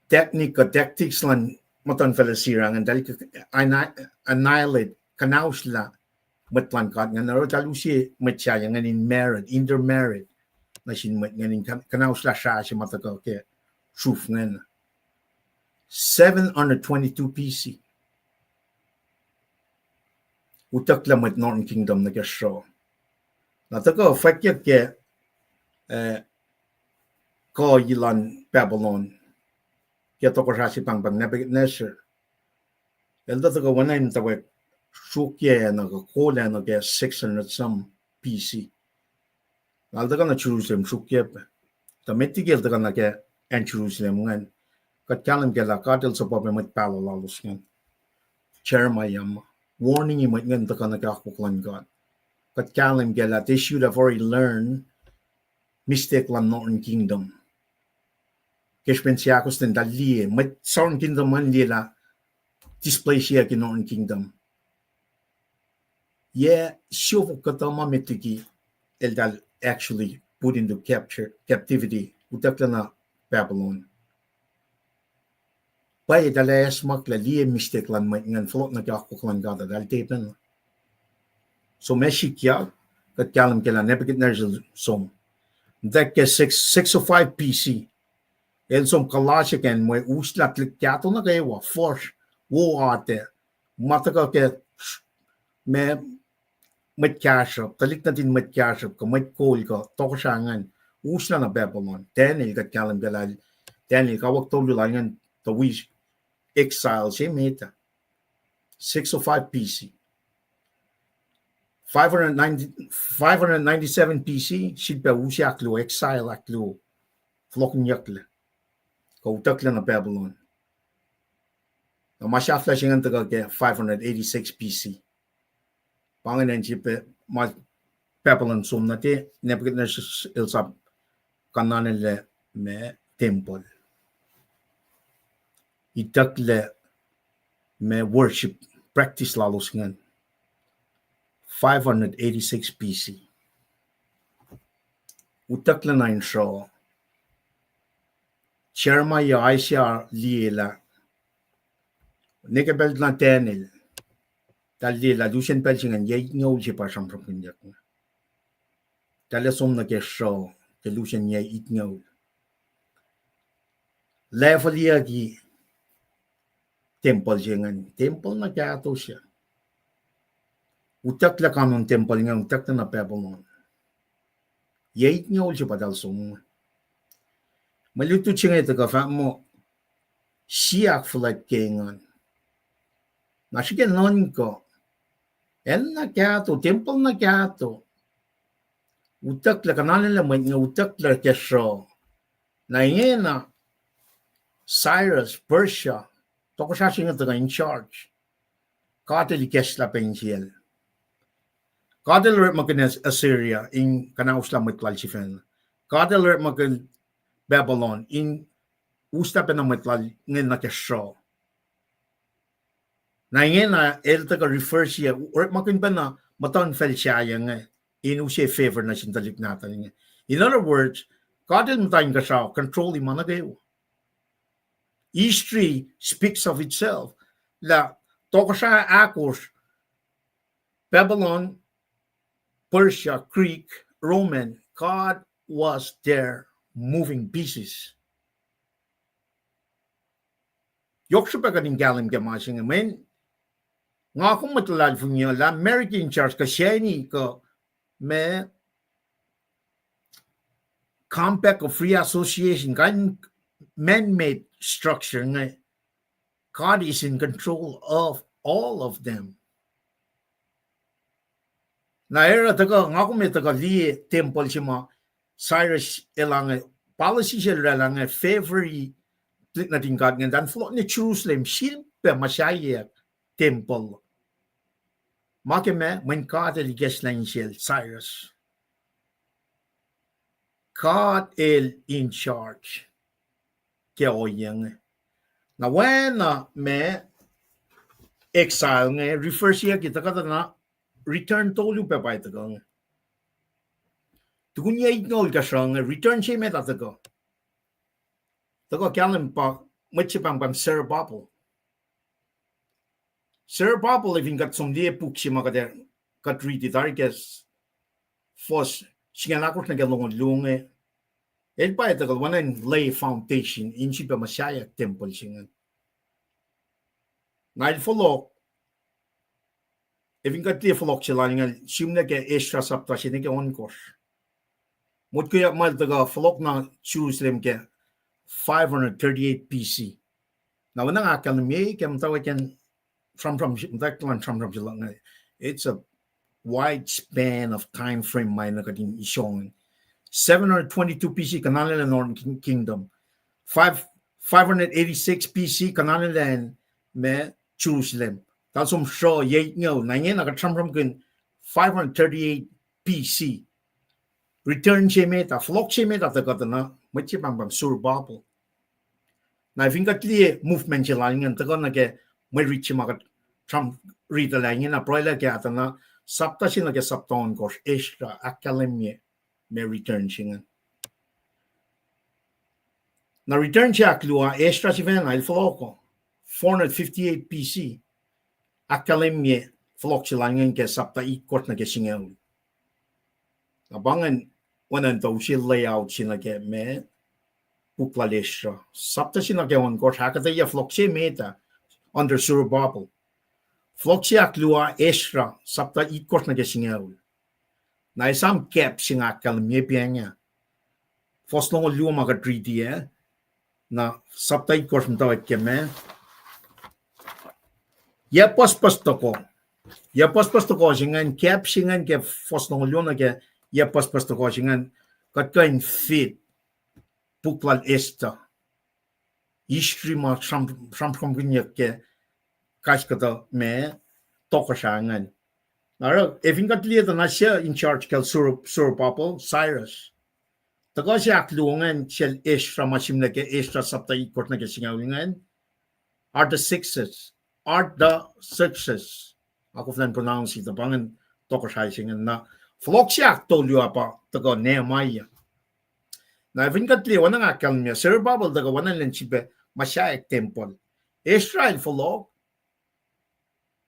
Technique kuh tactics luhn muhtuhnfacl Assyria ingacn, eltahl annihilate, kuhnaoslah mwet luhn God ingacn, oruh eltahl use mwet sahyac ingacn in married, intermarried nuh sin mwet ingacn in kuhnaoslah srah se ma tuhkuh ke sruf ingacn. Seven hundred twenty-two B C. Utucklah mwet Northern Kingdom nuh ke sruh. Na tuhkuh fwackyuck ke, eh, kuh luhn Babylon ke tohkohsrah se pahngpahng Nebuchadnezzar. El tuh tuhkuh oacna in tuhkuh sruokyac na kuh kolac nuh ke six hundred some B C. Na el tuhkuh nuh Jerusalem sruokyac pac. Tuh met liki el tuhkuh nuh ke acn Jerusalem ingacn, kuht kahlwem kac lah God el suhpwacr pac mwet pahluh lalos ingacn. Jeremiah ma warning-i mwet ingacn tuhkuh nuh ke akwuck luhn God. Kuht kahlwem kac lah they should have already learned mistake luhn Northern Kingdom. Ke srihpen seahkostwen eltahl liye, mwet Southern Kingdom an liye lah displace-ye ke Northern Kingdom. Yac siofok kuhtuh ma met liki eltahl actually put into capture, captivity, utucklah na Babylon. Pwacye, eltahl acsmaklah liye mistake luhn mwet ingacn, fohlohk nuh ke akwuck luhn God, eltahl tiac pacna. So ma sikyak, kuht kahlwem kac lah Nebuchadnezzar som, muhtwacwacack ke six, six oh five B C, el som kuhlasrihk acn mwe uslah tuhlihk kahto nuh kwewa, fuhsr, wo atac, ma tuhkuh ke, ma, mwet kahsruhp, tuhlihk nuhtin mwet kahsruhp kuh mwet kol kuh tohkohsrah ingacn, uslah na Babylon. Daniel, kuht kahlwem kac lah Daniel kawuck tolu lal ingacn tuh wi exile se met ah, six oh five B C. Five hundred ninety, five hundred ninety-seven B C, sifilpac use ahkluo, exile ahkluo, fohlohkihnyucklac, kuh utucklah na Babylon. Na ma sahflah se ingacn tuhkuh ke five hundred eighty-six B C. Pa ingacn acn se pac ma Babylon som nuh te, Nebuchadnezzar el sap kuhnanelac ma tempuhl, itucklac ma worship practice lalos ingacn, five hundred eighty-six B C. utucklac na in sruh. Jeremiah, Isaiah liye lah, ne ke pacl na Daniel, tahl liye lah lusen pacl se ingacn yac itngoul se pa sramsramkihnyuck. Tahl ac som nuh ke sruh ke lusen yac itngoul. Leveliyucki tempuhl se ingacn, tempuhl na kahto se. Utucklac kanon tempuhl ingacn, utucklac na Babylon. Yac itngoul se pa tahl som. Mwe lutlut se inge tuhkuh fahk muh, sie ahkfuhlwact ke engan. Na srihke nuhnkuh, acn na kahto, tempuhl na kahto, utucklac, kuhnanelah mwet inge utucklac ke sruh. Na ingena Cyrus, Persia, tohkohsrah se inge tuhkuh in charge. God El ikacslah pac insiyacl. God El orekmakihn Assyria in kuhnaoslah mwet lal sifacna. God El orekmakihn Babylon in uslah pacna mwet lal inge nuh ke sruh. Na ingena el tuhkuh refer sie, orekmakihn pacna muhtuhnfacl sahyac inge in use favor nuh sin tuhlihk nahtuhl inge. In other words, God El muhta inkuhsrao control-i ma nuh kwewa. History speaks of itself. Lah tohkohsrah ahkosr, Babylon, Persia, Greek, Roman, God was there moving pieces. Yohk srihpac kuht in kahlwem ke ma se inge, mweyen nga kom mwet luhlahlfongi lah America in charge kuh sani kuh ma Compact of Free Association, kain man-made structure inge, God is in control of all of them. Na oruh tuhkuh, nga kom ac tuhkuh liye tempuhl se ma Cyrus el inge, policy se el oraclah inge favor-i tuhlihk nuhtin God ingacn, tuh fohlohk nuh Jerusalem, sifilpac muhsaheack tempuhl. Ma ke ma, mweyen God El ikacslah insiyacl Cyrus. God El in charge ke ohiyac inge. Na oacna ma exile inge refer siyuck ke tuhkuh tuh na return tolu pac pa tuhkuh inge. Tukun yac itngoul kuh sruh inge return se met ah tuhkuh. Tuhkuh kahlwem pa mwet se pahngpahng Zerubbabel. Zerubbabel, ac fin kuht som liye puk se ma kuht, kuht riti tari ke fuhs singucul ahkosr nuh ke longoul luo inge, el pa tuhkuh oacna in lay foundation in sifilpac muhsaheack tempuhl se inge. Na el fohlohk, ac fin kuht liye fohlohk se lal inge, sihmlac ke Ezra sapta se nuh ke ohnkohsr. Motko ma el tuhkuh fohlohk nuh Jerusalem ke five hundred thirty-eight B C. Na oacna nga ahkkahlwemye ke muhtwacwacack in sramsram, muhtwacwacack luhn sramsram se luhk inge, it's a wide span of time frame ma na kuht in isong. Seven hundred twenty-two B C, kuh na lwelah Northern King-, Kingdom. Five, five hundred eighty-six B C, kuh na lwelah ma Jerusalem. Tahl som sruh yac itngoul, na ingena kuht sramsramkihn five hundred thirty-eight B C. Return se met ah, fohlohk se met ah tuhkuh tuh na mwet se pahngpahng Zerubbabel. Na fin kuht liye movement se lal ingacn tuhkuh nuh ke mwe rit se ma kuht sram-, riti lah ingena pruhe lah ke ah tuh na sapta se nuh ke sapta ohnkohsr, Ezra ahkkahlwemye ma return se ingacn. Na return se ahkluo ah, Ezra sifacna el fohlohk four hundred fifty-eight B C. Ahkkahlwemye fohlohk se lal ingacn ke sapta itkohsr nuh ke singucul. Na pa ingacn oacna in tuh use layout se nuh ke ma puk lal Ezra. Sapta se nuh ke ohnkohsr ahkuhtweyac fohlohk se met ah under Zerubbabel. Fohlohk se ahkluo ah, Ezra sapta itkohsr nuh ke singucul. Na esam gap se nga ahkkahlwemye pa inge. Fuhs longoul luo ma kuht riti ah, na sapta itkohsr muhtwacwacack ke ma, yac pucspucs tohkoh. Yac pucspucs tohkoh se ingacn, gap se ingacn ke fuhs longoul luo nuh ke yac pucspucs tohkoh se ingacn, kuht kuh in fit puk lal Esther. History ma sram-, sramsramkihnyuck ke kais kuhtuh ma tohkohsrah ingacn. Na oruh, ac fin kuht liye tuh na suc in charge kacl Zor-, Zerubbabel, Cyrus. Tuhkuh se ahkluo ingacn sel Ezra ma sihmlac ke Ezra sapta itkohsr nuh ke singucul ingacn, Artaxerxes, Artaxerxes. Nga koflah in pronounce tuh pa ingacn tohkohsrah se ingacn. Na fohlohk se ahktolu ah pa tuhkuh Nehemiah. Na fin kuht liye oacna nga ahkkahlwemye, Zerubbabel tuhkuh oacna elan sifilpac muhsaheack tempuhl. Ezra el fohlohk,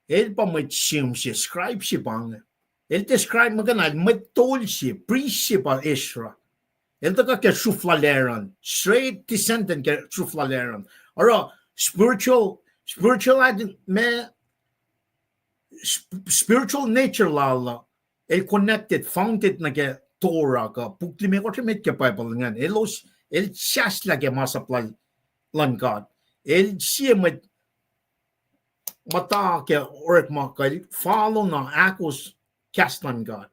el pa mwet sihm se, scribe se pa inge. El tiac scribe muhkwena, el mwet tol se, priest se pa Ezra. El tuhkuh ke sruhf lal Aaron, straight descendant ke sruhf lal Aaron. Oruh spiritual, spiritual ad-, ma, sp-, spiritual nature lal uh, el connected, founded nuh ke Torah kuh puk limekohsr emet ke Bible ingacn. Elos, el sahslah ke masap lal, luhn God. El sie mwet muhta ke orekma kuh el follow na ahkos kahs luhn God.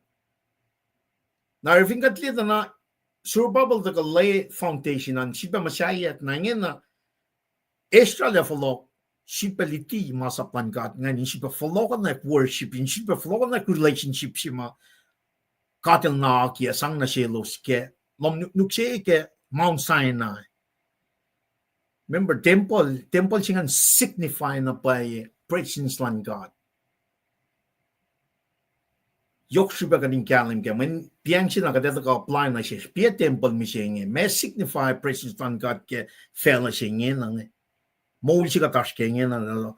Na fin kuht liye tuh na Zerubbabel tuhkuh lay foundation an sifilpac muhsaheack, na ingena Ezra el fohlohk, sifilpac luti masap luhn God ingacn, in sifilpac fohlohkohnak worship, in sifilpac fohlohkohnak relationship se ma God el na akiyac sang nuh selos ke lohm nuknuk se ke Mount Sinai. Remember, tempuhl, tempuhl se ingacn signify na pwacye presence luhn God. Yohk srihpac kuht in kahlwem kac, mweyen pacl se na kuht ac tuhkuh apply nuh sesr, pa tempuhl mihsenge, ma signify presence luhn God ke facluh se inge na inge. Moul se kuht oasr ke inge na, na, na.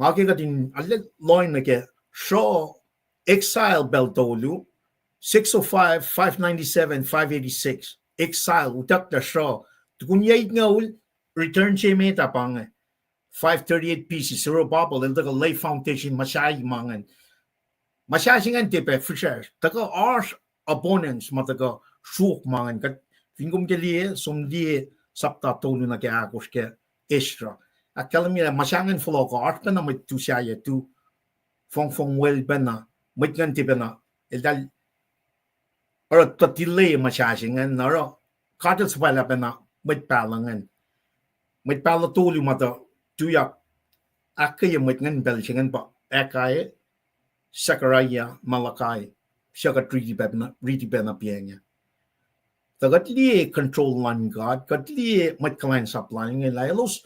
Nga ke kuht in arlac lohng nuh ke sruoh exile pacl tolu, six oh five, five ninety-seven, five eighty-six, exile, utucklac sruoh. Tukun yac itngoul, return se met ah pa inge. Five thirty-eight B C, Zerubbabel el tuhkuh lay foundation muhsahi ma ingacn. Muhsahi se ingacn tiac pac fihsracsr. Tuhkuh oasr opponents ma tuhkuh sruok ma ingacn. Kuht fin kom ke liye, som liye sapta tolu nuh ke ahkosr ke Ezra. Ahkkahlwemye lah muhsahi ingacn fohlohk uh, oasr pacna mwet tu sahyac, tu fongfong wel pacna, mwet ingacn tiac pacna, eltahl oruh tuh delay muhsahi se ingacn, na oruh God el suhpwaclah pacna mwet pahluh ingacn. Mwet pahluh tolu ma tuh tuyak ahkkweye mwet ingacn pacl se ingacn pa Haggai, Zechariah, Malachi, suc kuht riti pacna, riti pacna pa inge. Tuh kuht liye control luhn God, kuht liye mwet kuhlwacnsap lal inge lah elos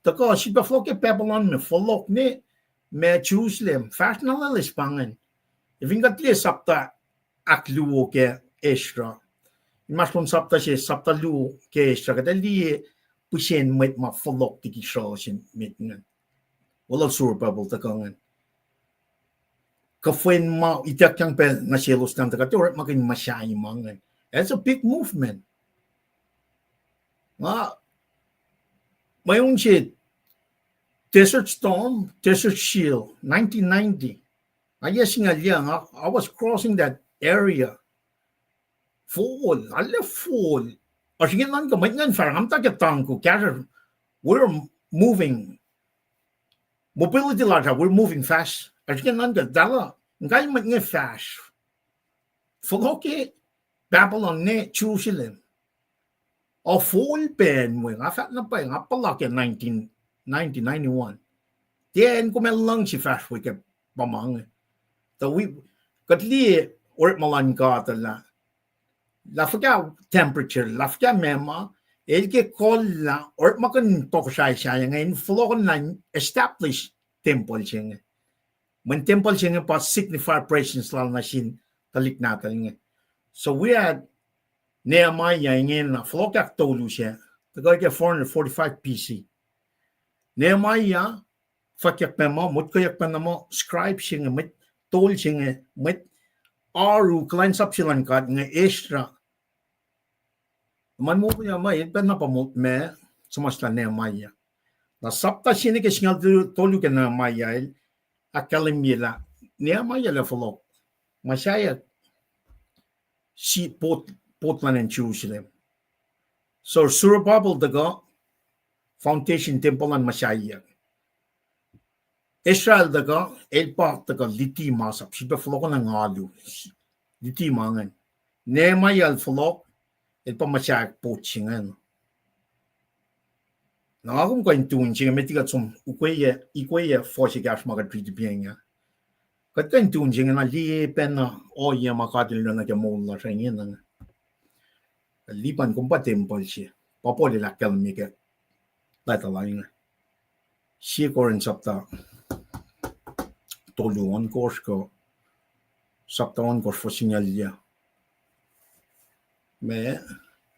tuhkuh sifilpac fohlohk ke Babylon me, fohlohk ne, ma Jerusalem, fahsr na loeloes pa ingacn. Fin kuht liye sapta ahkluo ke Ezra, inmahsrlon sapta se, sapta luo ke Ezra, kuht liye pihsen mwet ma fohlohk liki sruoh se met ingacn. Weluhl Zerubbabel tuhkuh ingacn. Kuhfwen ma ituckyang pacl nuh selos an tuhkuh tuh orekmakihn muhsahi ma ingacn. That's a big movement. Nga, mweun se Desert Storm, Desert Shield, nineteen ninety. Nga yac singucul yuc, I was crossing that area. Fol, arlac fol. Oasr inge nuhnkuh mwet ingacn fahsr, nga muhta ke tangku, kahsruh, we're moving. Mobility lasr uh, we're moving fast. Oasr inge nuhnkuh, tala, inge mwet inge fahsr. Fohlohk ke Babylon ne Jerusalem. Ac fol pacn we, nga fahk na pwacye, nga puhla ke nineteen ninety, ninety-one. Tiac kom ac luhngse fahsr we ke pa ma inge. Tuh wi, kuht liye orekma luhn God lah, lah fuhkah temperature, lah fuhkah ma ma, el ke kol lah orekmakihn tohkohsrahi sahyac inge in fohlohkohnlah establish tempuhl se inge. Mweyen tempuhl se inge pa signify presence lal nuh sin tuhlihk nahtuhl inge. So we had Nehemiah ingena, fohlohk ahktolu se, tuhkuh ke four forty-five B C. Nehemiah fwackyuck pacna muh, motkoyuck pacna muh scribe se inge, mwet tol se inge, mwet oaru kuhlwacnsap se luhn God inge, Ezra. Mweyen moul ma el pacna pa mot ma suhmuhslah Nehemiah. Na sapta se nuh ke singucul tolu ke Nehemiah el ahkkahlwemye lah Nehemiah el fohlohk muhsahi se pot, pot luhn acn Jerusalem. So Zerubbabel tuhkuh foundation tempuhl an muhsahi. Ezra el tuhkuh, el pa tuhkuh luti masap, sifilpac fohlohkohnacng alu, luti ma ingacn. Nehemiah el fohlohk, el pa muhsahi pot se ingacn. Na nga kom kuh in tun se inge met liki kuht som ukwe, ikwe fuhs ekahsr ma kuht riti pa inge. Kuht kuh in tun se inge na liye pacna ohiyac ma God el oruh nuh ke moul lasr uh ingena. Lipan kom pa tempuhl se. Pa Paul el ahkkahlwemye ke leta lal inge. Sie Korin sapta tolu ohnkohsr kuh sapta ohnkohsr fuhs singucul yuc. Ma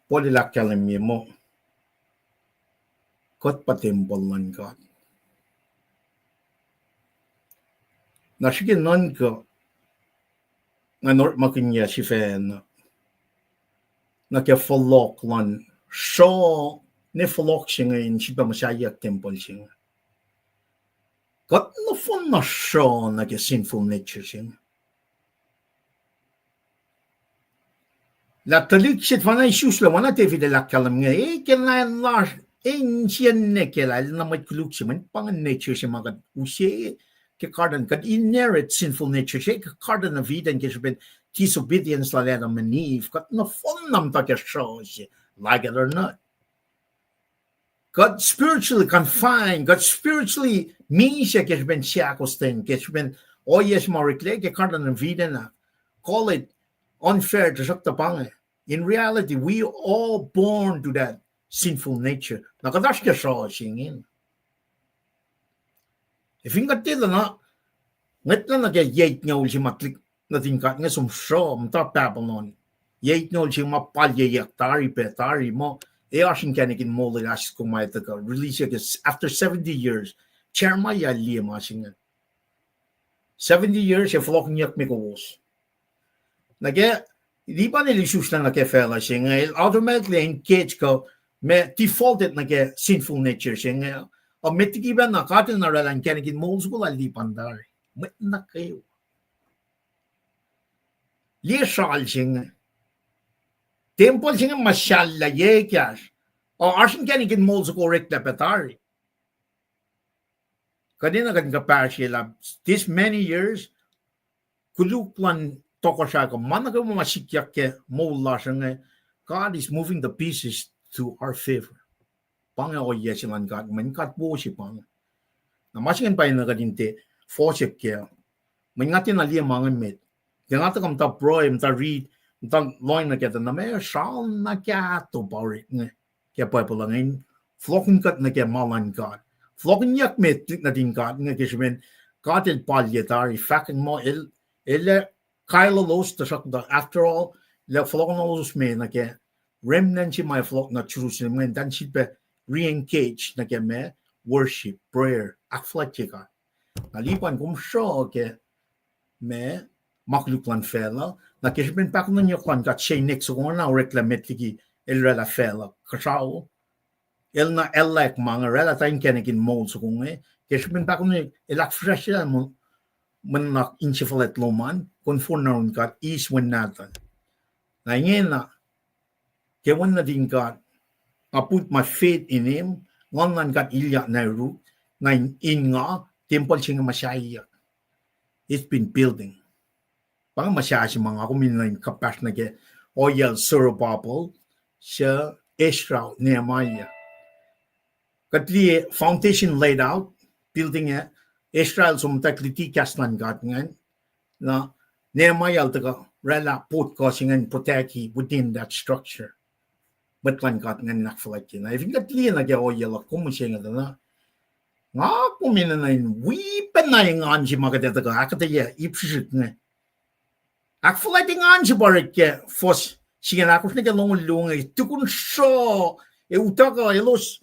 Paul el ahkkahlwemye muh kuht pa tempuhl luhn God. Na srihke nuhnkuh, nga orekmakihnyac sifacna nuh ke fohlohk luhn sruh, ne fohlohk se inge in sifilpac muhsahyuck tempuhl se inge. Kuht nohfohn na sruh nuh ke sinful nature se inge. Lah tuhlihk se fana isuslac, oacna David el ahkkahlwem inge, e, ke na lasr, e, insiyacn nuh ke lah el na mwet koluk se, mweyen pa inge nature se ma kuht use ke garden, kuht inherit sinful nature se ke Garden of Eden ke srihpen disobedience lal Adam and Eve. Kuht nohfohn na muhta ke sruh se, like it or not. Kuht spiritually confined, kuht spiritually misac ke srihpen seahkostwen, ke srihpen ohiyac se ma oreklac ke Garden of Eden ah. Call it unfair, tuhsruhktuh pa inge. In reality, we all born to that sinful nature. Na kuht oasr ke sruh se inge. Fin kuht tiac tuh na, ngwetlah nuh ke yac itngoul se ma tuhlihk nuhtin God inge som sruh, muhta Babylon. Yac itngoul se ma palyeyuck tari pac tari muh, e, oasr inkacnek in moul lasr kom ma tuhkuh release ke after seventy years. Jeremiah el liye ma se inge. Seventy years ac fohlohkihnyuck me kowos. Na ke Lipan el isuslac nuh ke facluh se inge, el automatically engage kuh ma defaulted nuh ke sinful nature se inge. Ac met liki pacna God el na oraclah inkacnek in moul soko lal Lipan tari. Mwet nuh kwewa. Liye sral se inge. Tempuhl se inge ma sahllahyac ekahsr. Ac oasr inkacnek in moul soko oreklac pac tari. Kuht enenuh kuht in kuhpahsrye lah this many years, koluk luhn tohkohsrah kuh ma nuh kwewa ma sikyak ke moul lasr inge, God is moving the pieces to our favor. Pa inge ohiyac se luhn God, mweyen God wo se pa inge. Na ma se ingacn pa enenuh kuht in tiac fohsack kac. Mweyen nga tiacna liye ma inge met. Ke nga tuhkuh muhta pruhe, muhta read, muhta lohng nuh kac tuh na ma sral na kahto pa orekma ke Bible uh inge in fohlohkihn kuht nuh ke ma luhn God. Fohlohkihnyuck met nuhtin God inge ke srihpen God el palye tari, fahk muh el, el ac kaelolos, tuhsruhktuh after all, el ac fohlohkohnolos me nuh ke remnant se ma fohlohk nuh Jerusalem inge, in tiac sifilpac re-engage nuh ke ma worship, prayer, ahkfuhlwactye God. Na Lipan, kom sruh ke ma ma koluk luhn facluh, na ke srihpen pahkotwen yohk luhn God se inek soko na oreklac met liki el oraclah facluh kuhsrao, el na ellac ma inge oraclah tuh inkacnek in moul soko inge, ke srihpen pahkotwen el ahkfihsrwacsryelah mwe nuhnak insefuhlwact lom an, conform nuh yurin God, eis wen nahtuhl. Na ingena, ke wen nuhtin God, I put my faith in him, nguhn luhn God ilyak nuh yuruk, na in, in nga, tempuhl se inge muhsahyuck. It's been building. Pa inge muhsahi se ma nga kom in kuhpahsr nuh ke ohiyac Zerubbabel, suc Ezra, Nehemiah. Kuht liye foundation laid out, building ac Ezra el som muhtwacta luti kahs luhn God ingacn, na Nehemiah el tuhkuh oraclah pot kuh se ingacn protect within that structure. Mwet luhn God ingacn in ahkfuhlwactye. Na fin kuht liye nuh ke ohiyac luhk kom mihsenge tuh na, nga kom enenuh in wi pacna engan se ma kuht ac tuhkuh ahkuhtweyac ip srihsrihk inge. Ahkfuhlwact engan se pa orek ke fuhs singucul ahkosr nuh ke longoul luo inge, tukun sruh, ac utuckuh elos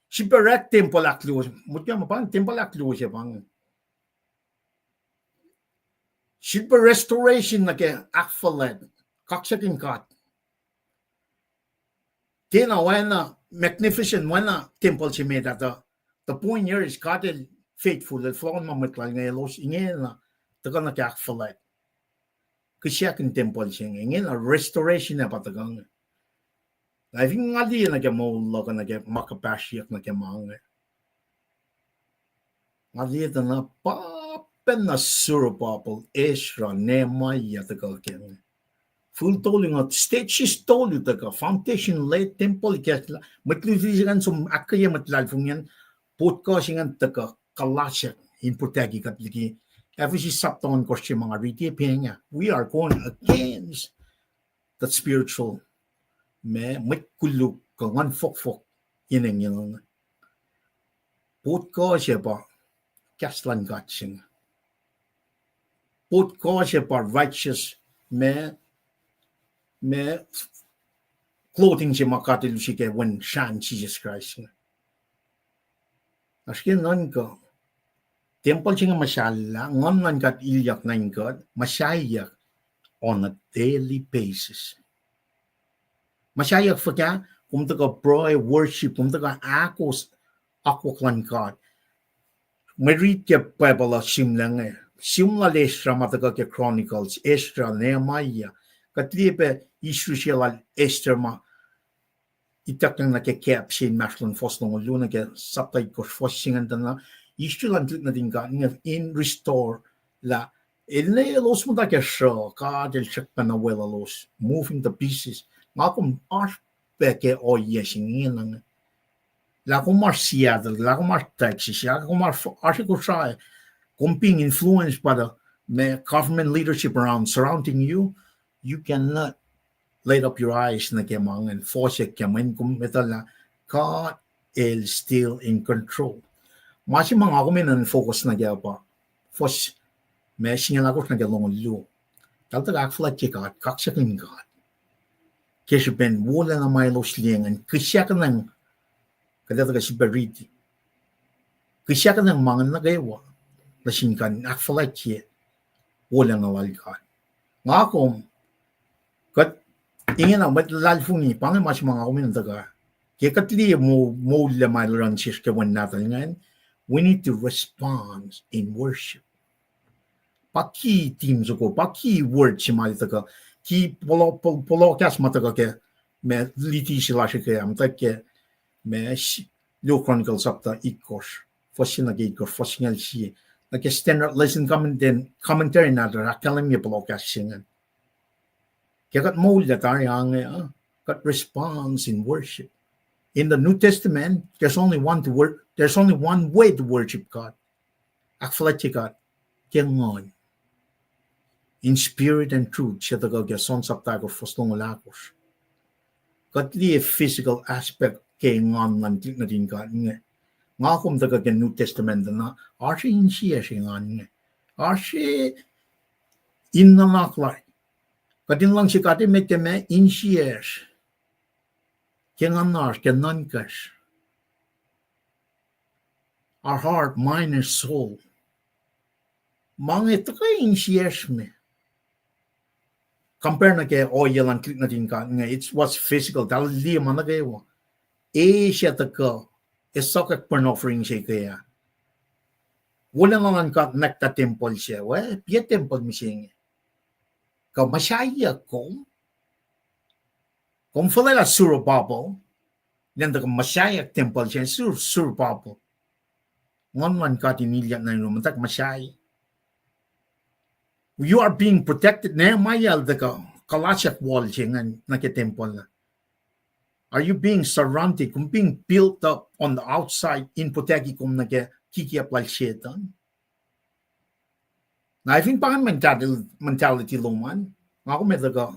sifilpac orek tempuhl ahkluo, mutya ma pa inge tempuhl ahkluo se pa inge. Sifilpac restoration nuh ke ahkfuhlwact, kaksakihn God. Tiacna oacna magnificent, oacna tempuhl se met ah tuh, the point here is God el faithful, el fohlohkohn ma mwet lal inge elos ingena tuhkuh nuh ke ahkfuhlwact. Kihsakihn tempuhl se inge, ingena restoration ac pa tuhkuh inge. Na fin nga liye nuh ke moul luhk uh, nuh ke ma kuhpahsryuck nuh ke ma inge, nga liye tuh na pa pacna Zerubbabel, Ezra, Nehemiah tuhkuh ke inge. Fihl tolu nga, stages tolu tuhkuh, foundation laid, tempuhl kahslah, mwet luti se ingacn som ahkkweye mwet luhlahlfongi an, pot kuh se ingacn tuhkuh, kuhlasack in protect kuht liki Ephesus sapta ohnkohsr se ma nga riti pacna. We are going against the spiritual, ma mwet koluk kuh nguhn fohkfohk in engyeng. Pot kuh se pa kahs luhn God se inge. Pot kuh se pa righteous, ma, ma clothing se ma God El use ke wen srahn Jisus Kraist inge. Oasr ke nuhnkuh, tempuhl se inge muhsahllah, nguhn luhn God ilyak nuh in kuht, muhsaheack on a daily basis. Muhsaheack fuhkah? Kom tuhkuh pruhe, worship, kom tuhkuh ahkos akwuck luhn God. Mwe rit ke Bible uh sihmlac inge. Sihm lal Ezra ma tuhkuh ke Chronicles, Ezra, Nehemiah. Kuht liye pac history se lal Esther ma ituckyang nuh ke kap se inmahsrlon fuhs longoul luo nuh ke sapta itkohsr fuhs se ingacn tuh na, history luhn tuhlihk nuhtin God inge in restore lah el ne elos muhta ke sruh, God El srackpacna weluhlos, move into pieces. Nga kom oasr pac ke ohiyac se inge na inge. Lah kom oasr Seattle, lah kom oasr Texas, lah kom oasr, oasr Kosrae, kom being influenced by the ma government leadership around, surrounding you, you cannot light up your eyes nuh ke ma ingacn, fohsack ke mweyen kom etuh lah God El still in control. Ma se ma nga kom enenuh in focus nuh ke pa fuhs ma singucul ahkosr nuh ke longoul luo. Eltahl tuhkuh ahkfuhlwactye God, kaksakihn God ke srihpen wolacna ma elos liye ingacn, kihsackuhnwacng, kuht etuh ke srihpac riti, kihsackuhnwacng ma ingacn nuh kwewa nuh sin kuh in ahkfuhlwactye wolacna lal God. Nga kom, kuht ingena mwet luhlahlfongi, pa inge ma se ma nga kom enenuh in tuhkuh. Ke kuht liye mo-, moul ma el run sesr ke wen nahtuhl ingacn, we need to respond in worship. Pa key theme soko, pa key word se ma el tuhkuh, key pohloh-, pohl-, pohloh kahs ma tuhkuh ke ma liti se lasr ke, am, tuhkuh ke ma s-, Luo Chronicles sapta itkohsr, fuhs se nuh ke itkohsr, fuhs singucul sie. Nuh ke Standard Lesson Commentary, commentary nahtuhl ahkkahlwemye pohloh kahs se ingacn. Ke kuht moul lah tari ange, uh, kuht response in worship. In the New Testament, there's only one to wor-, there's only one way to worship God. Ahkfuhlwactye God ke nguhn, in spirit and truth, se tuhkuh ke John sapta ahkosr fuhs longoul ahkosr. Kuht liye physical aspect ke engan luhn tuhlihk nuhtin God inge. Nga kom tuhkuh ke New Testament na, oasr insiyacsr engan inge. Oasr in nuhnak la. Kuht in luhngse God emet ke ma insiyacsr, ke nguhnasr, ke nuhnkacsr. Our heart, mind, and soul. Ma inge tuhkuh insiyacsr me. Compare nuh ke ohiyac luhn tuhlihk nuhtin God inge, it was physical, eltahl liye ma nuh kwewa. E se tuhkuh, e sohkwack burnt offering se ke ah. Wolacna luhn God nwacklah tempuhl se, we, piac tempuhl mihsenge. Kuh muhsaheack kom? Kom fuhlwelah Zerubbabel, elan tuhkuh muhsaheack tempuhl se, Zer-, Zerubbabel. Nguhn luhn God in ilyak nuh in rom, muhta muhsahi. You are being protected. Nehemiah el tuhkuh kuhlasack wall se ingacn nuh ke tempuhl ah. Are you being surrounded? Kom being built up on the outside in protect-i kom nuh ke kikiap lal Setuhn? Na fin pa inge mental-, mentality lom an, nga kom etuh kuh,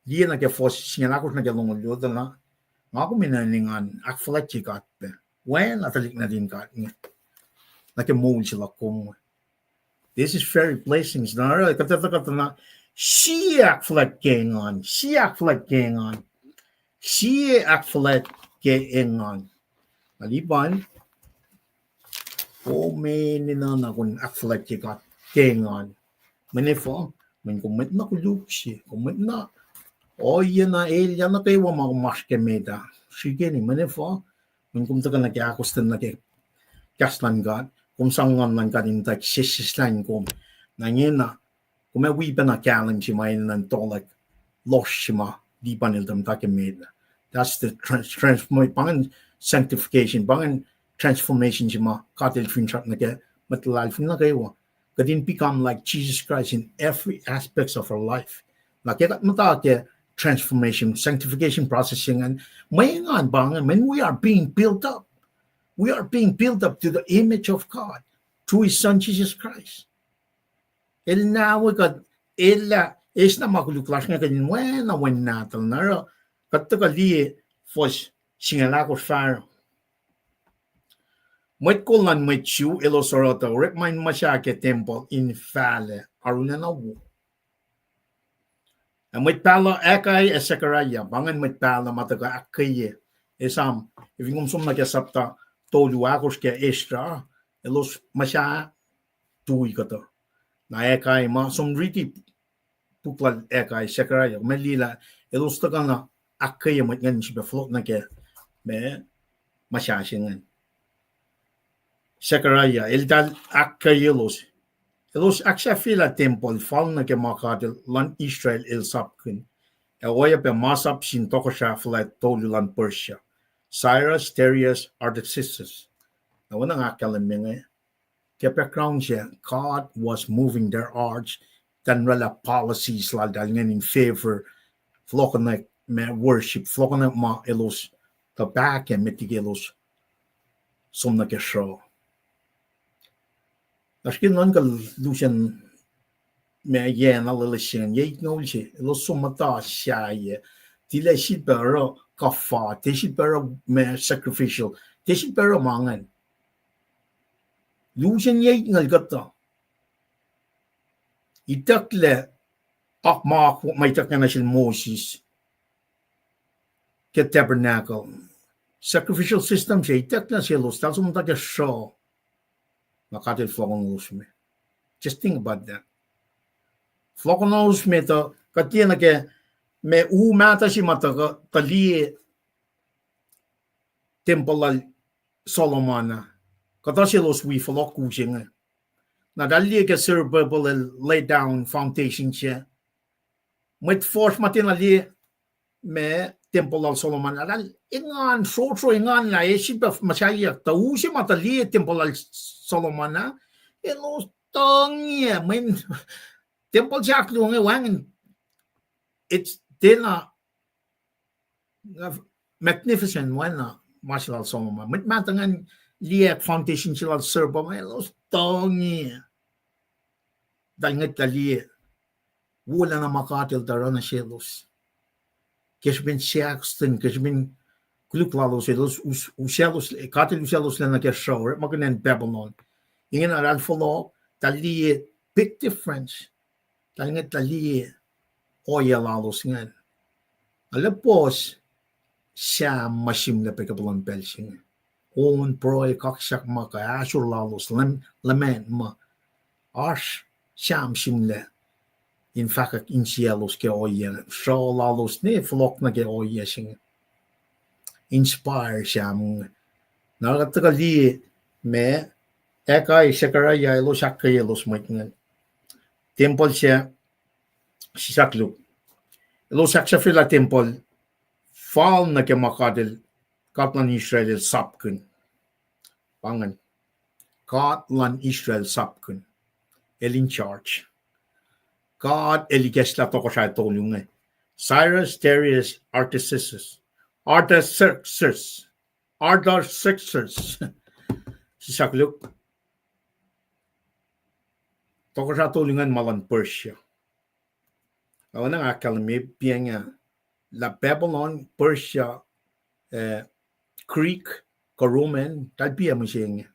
liye nuh ke fuhs singucul ahkosr nuh ke longoul luo tuh na, nga kom enenuh in engan ahkfuhlwactye God pac. Wen, tuhlihk nuhtin God inge, nuh ke moul se luhk kom. This is very blessings. Na oruh kuht etuh kuht na, sie ahkfuhlwact ke engan, sie ahkfuhlwact ke engan, sie ahkfuhlwact ke engan. Na lipan, kom enenuh na kom ahkfuhlwactye God ke engan. Mweyen efuh? Mweyen kom mwet na koluk se, kom mwet na ohiyac na elyah nuh kwewa ma kom oasr ke met ah. Srihkeni, mweyen efuh? Mweyen kom tuhkuh nuh ke ahkostwen nuh ke kahs luhn God, kom sang nguhn luhn God in tuh sesseslah kom. Na ingena, kom ac wi pacna kahlwem se ma enenuh in tohlack lohsr se ma lipan el tuh muhta ke met ah. That's the trans-, transform-, pa ingacn sanctification, pa ingacn transformation se ma God el finsrak nuh ke mwet luhlahlfongi nuh kwewa. Kuht in become like Jesus Christ in every aspects of our life. Na ke kuht muhta ke transformation, sanctification process se ingacn, mwe engan pa ingacn, mweyen we are being built up. We are being built up to the image of God through His Son Jesus Christ. El na we kuht, el ah, eis na ma koluk lasr inge kuht in wen na wen nahtuhl na oruh, kuht tuhkuh liye fuhs singucul ahkosr fahsruh. Mwet kol luhn mwet Jew elos oruh tuh orekma in muhsah ke tempuhl in fahlac arulacna wo. Ac mwet pahluh Haggai ac Zechariah, pa ingacn mwet pahluh ma tuhkuh ahkkweye. Esam, if kom som nuh ke sapta tolu ahkosr ke Ezra, elos muhsahi tui kuhtuh. Na Haggai ma som riti puk lal Haggai, Zechariah, kom liye lah elos tuhkuh na ahkkweye mwet ingacn srihpac fohlohk nuh ke ma muhsahi se ingacn. Zechariah, eltahl ahkkweye elos. Elos ahksahfyelah tempuhl fal nuh ke ma God el luhn Israel el sapkihn, ac oacyacpac masap sin tohkohsrah fuhlwact tolu luhn Persia, Cyrus, Darius, Artaxerxes. Na oacna nga ahkkahlwemye inge, ke background se, God was moving their hearts, tahl oraclah policies laltahl ingacn in favor, fohlohkohnwack ma worship, fohlohkohnwack ma elos tuh pahkah met liki elos som nuh ke sruh. Oasr ke nuhnkuh lusen ma yac na loeloes se ingacn, yac itngoul se, elos som muhta sahyac, tilac sifilpac oruh kuhfa, tiac sifilpac oruh ma sacrificial, tiac sifilpac oruh ma ingacn. Lusen yac itngoul kuhtuh, itucklac akmak ma ituckyang nuh sel Moses ke tabernacle. Sacrificial system se itucklac selos, tahl som muhta ke sruh. Na God el fohlohkohnolos me. Just think about that. Fohlohkohnolos me tuh, kuht liye nuh ke, ma u mahtuh se ma tuh, tuh liye tempuhl lal Solomon ah. Kuhtuh selos wi fohlohk u se inge. Na tahl liye ke Zerubbabel el lay down foundation se. Mwet fuhsr ma tiacna liye ma tempuhl lal Solomon ah, eltahl engan, srosro engan lah e sifilpac muhsahiyuck, tuh u se ma tuh liye tempuhl lal Solomon ah, elos tuhngyac, mweyen tempuhl se ahkluo inge wacngihn, it's, tiacna magnificent oacna ma se lal Solomon. Mwet mahtuh ingacn liye foundation se lal Zerubbabel, elos tuhngyac. Eltahl ngwet lah liye wolacna ma God el tuh oruh nuh selos. Ke srihpen seahkostwen, ke srihpen koluk lalos, elos us-, usaclos, God el usaclos lac nuh ke sruh, orekmakihn acn Babylon. Ingena eltahl fohlohk, eltahl liye big difference. Eltahl ngwet lah liye ohiyac lalos ingacn. Na lah puhs Sam ma sihmlac pac ke puhlan pacl se inge. On, pruhe, kaksak ma kuh ahsor lalos, leum-, leman ma. Oasr Sam sihmlac in fahkwack insiyaclos ke ohiyac, sruh lalos ne fohlohk nuh ke ohiyac se inge. Inspire Sam inge. Na kuht tuhkuh liye ma Haggai, Zechariah, elos ahkkweye elos mwet ingacn. Tempuhl se, sisaklu, elos ahksahfyelah tempuhl fal nuh ke ma God el, God luhn Israel el sapkihn. Pa ingacn. God luhn Israel sapkihn. El in charge. God el ikacslah tohkohsrah tolu inge. Cyrus, Darius, Artaxerxes. Artaxerxes. Artaxerxes. Sisaklu. Tohkohsrah tolu ingacn ma luhn Persia. Oacna nga ahkkahlwemye, piacng lah Babylon, Persia, eh, Greek, kuh Roman, eltahl piac mihsenge.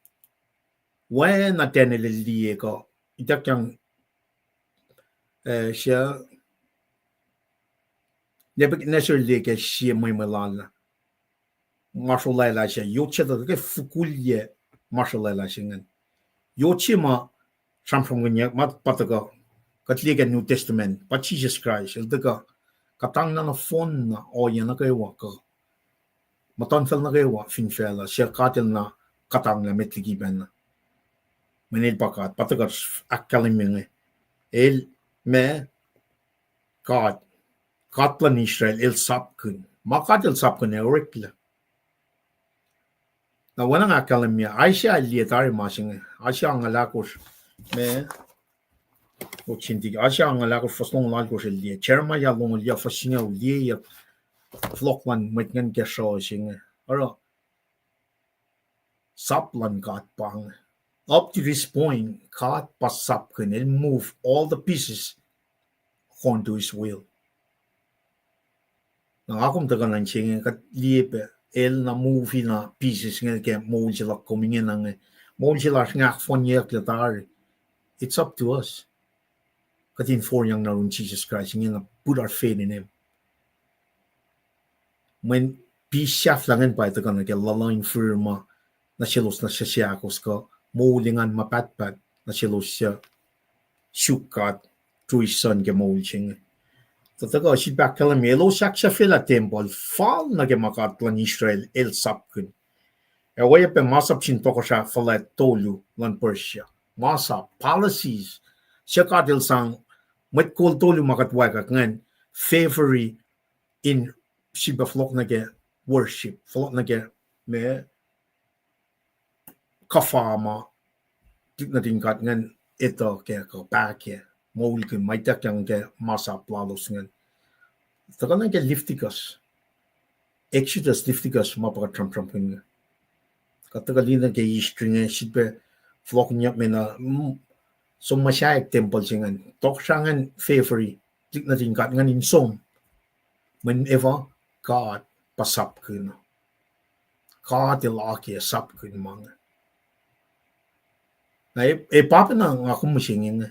Oacna Daniel el liye kuh ituckyang, eh, se Nebuchadnezzar el liye ke sie mwemwe lal ah. Ma srolwaclah se, yot se tuh ke fokulye ma srolwaclah se ingacn. Yot se ma sramsramkihnyuck ma pa tuhkuh, kuht liye ke New Testament, pa Jisus Kraist, el tuhkuh kuhtanglah nohfohnna ohiyac nuh kwewa kuh muhtuhnfacl nuh kwewa fin facluh, suc God el na kuhtanglah met liki pacna. Mweyen el pa God, pa tuhkuh ahkkahlwemye inge. El ma God, God luhn Israel, el sapkihn. Ma God el sapkihn ac oreklac. Na oacna nga ahkkahlwemye, Isaiah el liye tari ma se inge, Isaiah angngaul ahkosr, ma, Isaiah angngaul ahkosr fuhs longoul alkosr el liye, Jeremiah longoul yuc fuhs singucul, liyeyuck fohlohk luhn mwet ingacn ke sruh se inge. Oruh sap luhn God pa inge. Up to this point, God pa sapkihn, el move all the pieces according to his will. Na nga kom tuhkuh nuh inse inge, kuht liye pac, el na move na pieces inge ke moul se luhk kom ingena inge. Moul se lasr inge ahkfohnyeyucklac tari. It's up to us. Kuht in forlah nuh yurin Jisus Kraist ingena. put our faith in him. Mweyen pis sahflah ingacn pa tuhkuh nuh ke luhluh in firma nuh selos nuh sesr, ahkos kuh moul engan ma pahtpaht nuh selos suc suk God through his son ke moul se inge. Tuh tuhkuh sifilpac ahkkahlwemye elos ahksahfyelah tempuhl fal nuh ke ma God luhn Israel el sapkihn. Ac oacyacpac masap sin tohkohsrah fuhlwact tolu luhn Persia. Masap, policies, suc God el sang, mwet kol tolu ma kuht wacngihn, favor in sifilpac fohlohk nuh ke worship, fohlohk nuh ke ma kuhfa ma tuhlihk nuhtin God ingacn etuh kac kuh pahkah, moulkihn, ma ituckyang ke masap lalos ingacn. Tuhkuh nuh ke Leviticus, Exodus, Leviticus ma pa kuht sramsramkihn inge. Kuht tuhkuh liye nuh ke history inge, sifilpac fohlohkihnyuck me na, mm, som muhsaheack tempuhl se ingacn. Tohkohsrah ingacn favor-i tuhlihk nuhtin God ingacn in som. Mweyen efuh? God pa sapkihn. God el oakiyac sapkihn ma inge. Na e, e pa pacna nga kom mihsenge inge.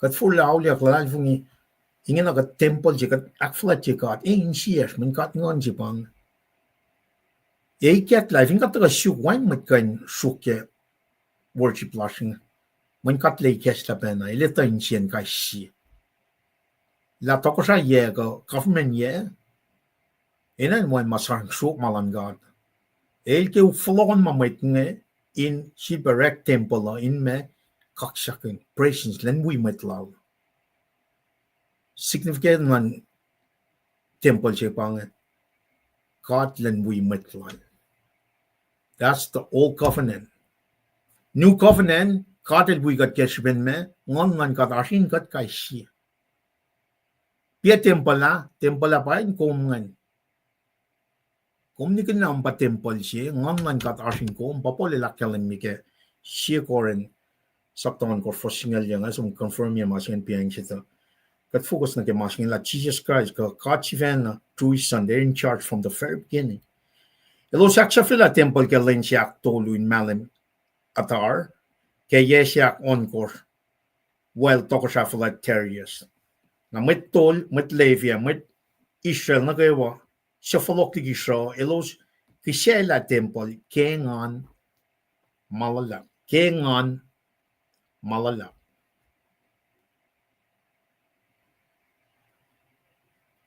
Kuht forlah auliyak luhlahlfongi, ingena kuht tempuhl se, kuht ahkfuhlwactye God, e insiyacsr, mweyen God nguhn se pa inge. E ikacklah, fin kuht tuhkuh suk, wacngihn mwet kuh in suk ke worship lasr inge. Mweyen God El ikacslah pacna, El etuh insiyacn kais sie. Lah tohkohsrahiyac kuh government yac, enenuh in wacngihn ma sramsram ma luhn God. El ke fohlohkohn ma mwet inge in sifilpac orek tempuhl uh in ma kaksakihn presence luhn wi mwet Lal. Significant luhn tempuhl se pa inge, God Elan wi mwet Lal. That's the old covenant. New covenant, God El wi kuht ke srihpen ma, Nguhn luhn God oasr in kuht kais sie. Piac tempuhl ah, tempuhl ah pa in kom ingacn. Kom nikihn lah kom pa tempuhl se, Nguhn luhn God oasr in kom, pa Paul el ahkkahlwemye ke Sie Korin sapta ohnkohsr fuhs singucul yuc, nga som confirmye ma se ingacn piang se tuh. Kuht focus nuh ke ma se inge lah Jesus Christ, kuh God sifacna, through his Son, they're in charge from the very beginning. Elos ahksahfyelah tempuhl ke lwen se ahktolu in mahlwem Adar, ke yac se ahkohnkohsr, well, tohkohsrah fuhlwact Darius. Na mwet tol, mwet Levi, mwet Israel nuh kwewa, suc fohlohk liki sruh, elos kihsaclah tempuhl ke engan ma luhlahp. Ke engan ma luhlahp.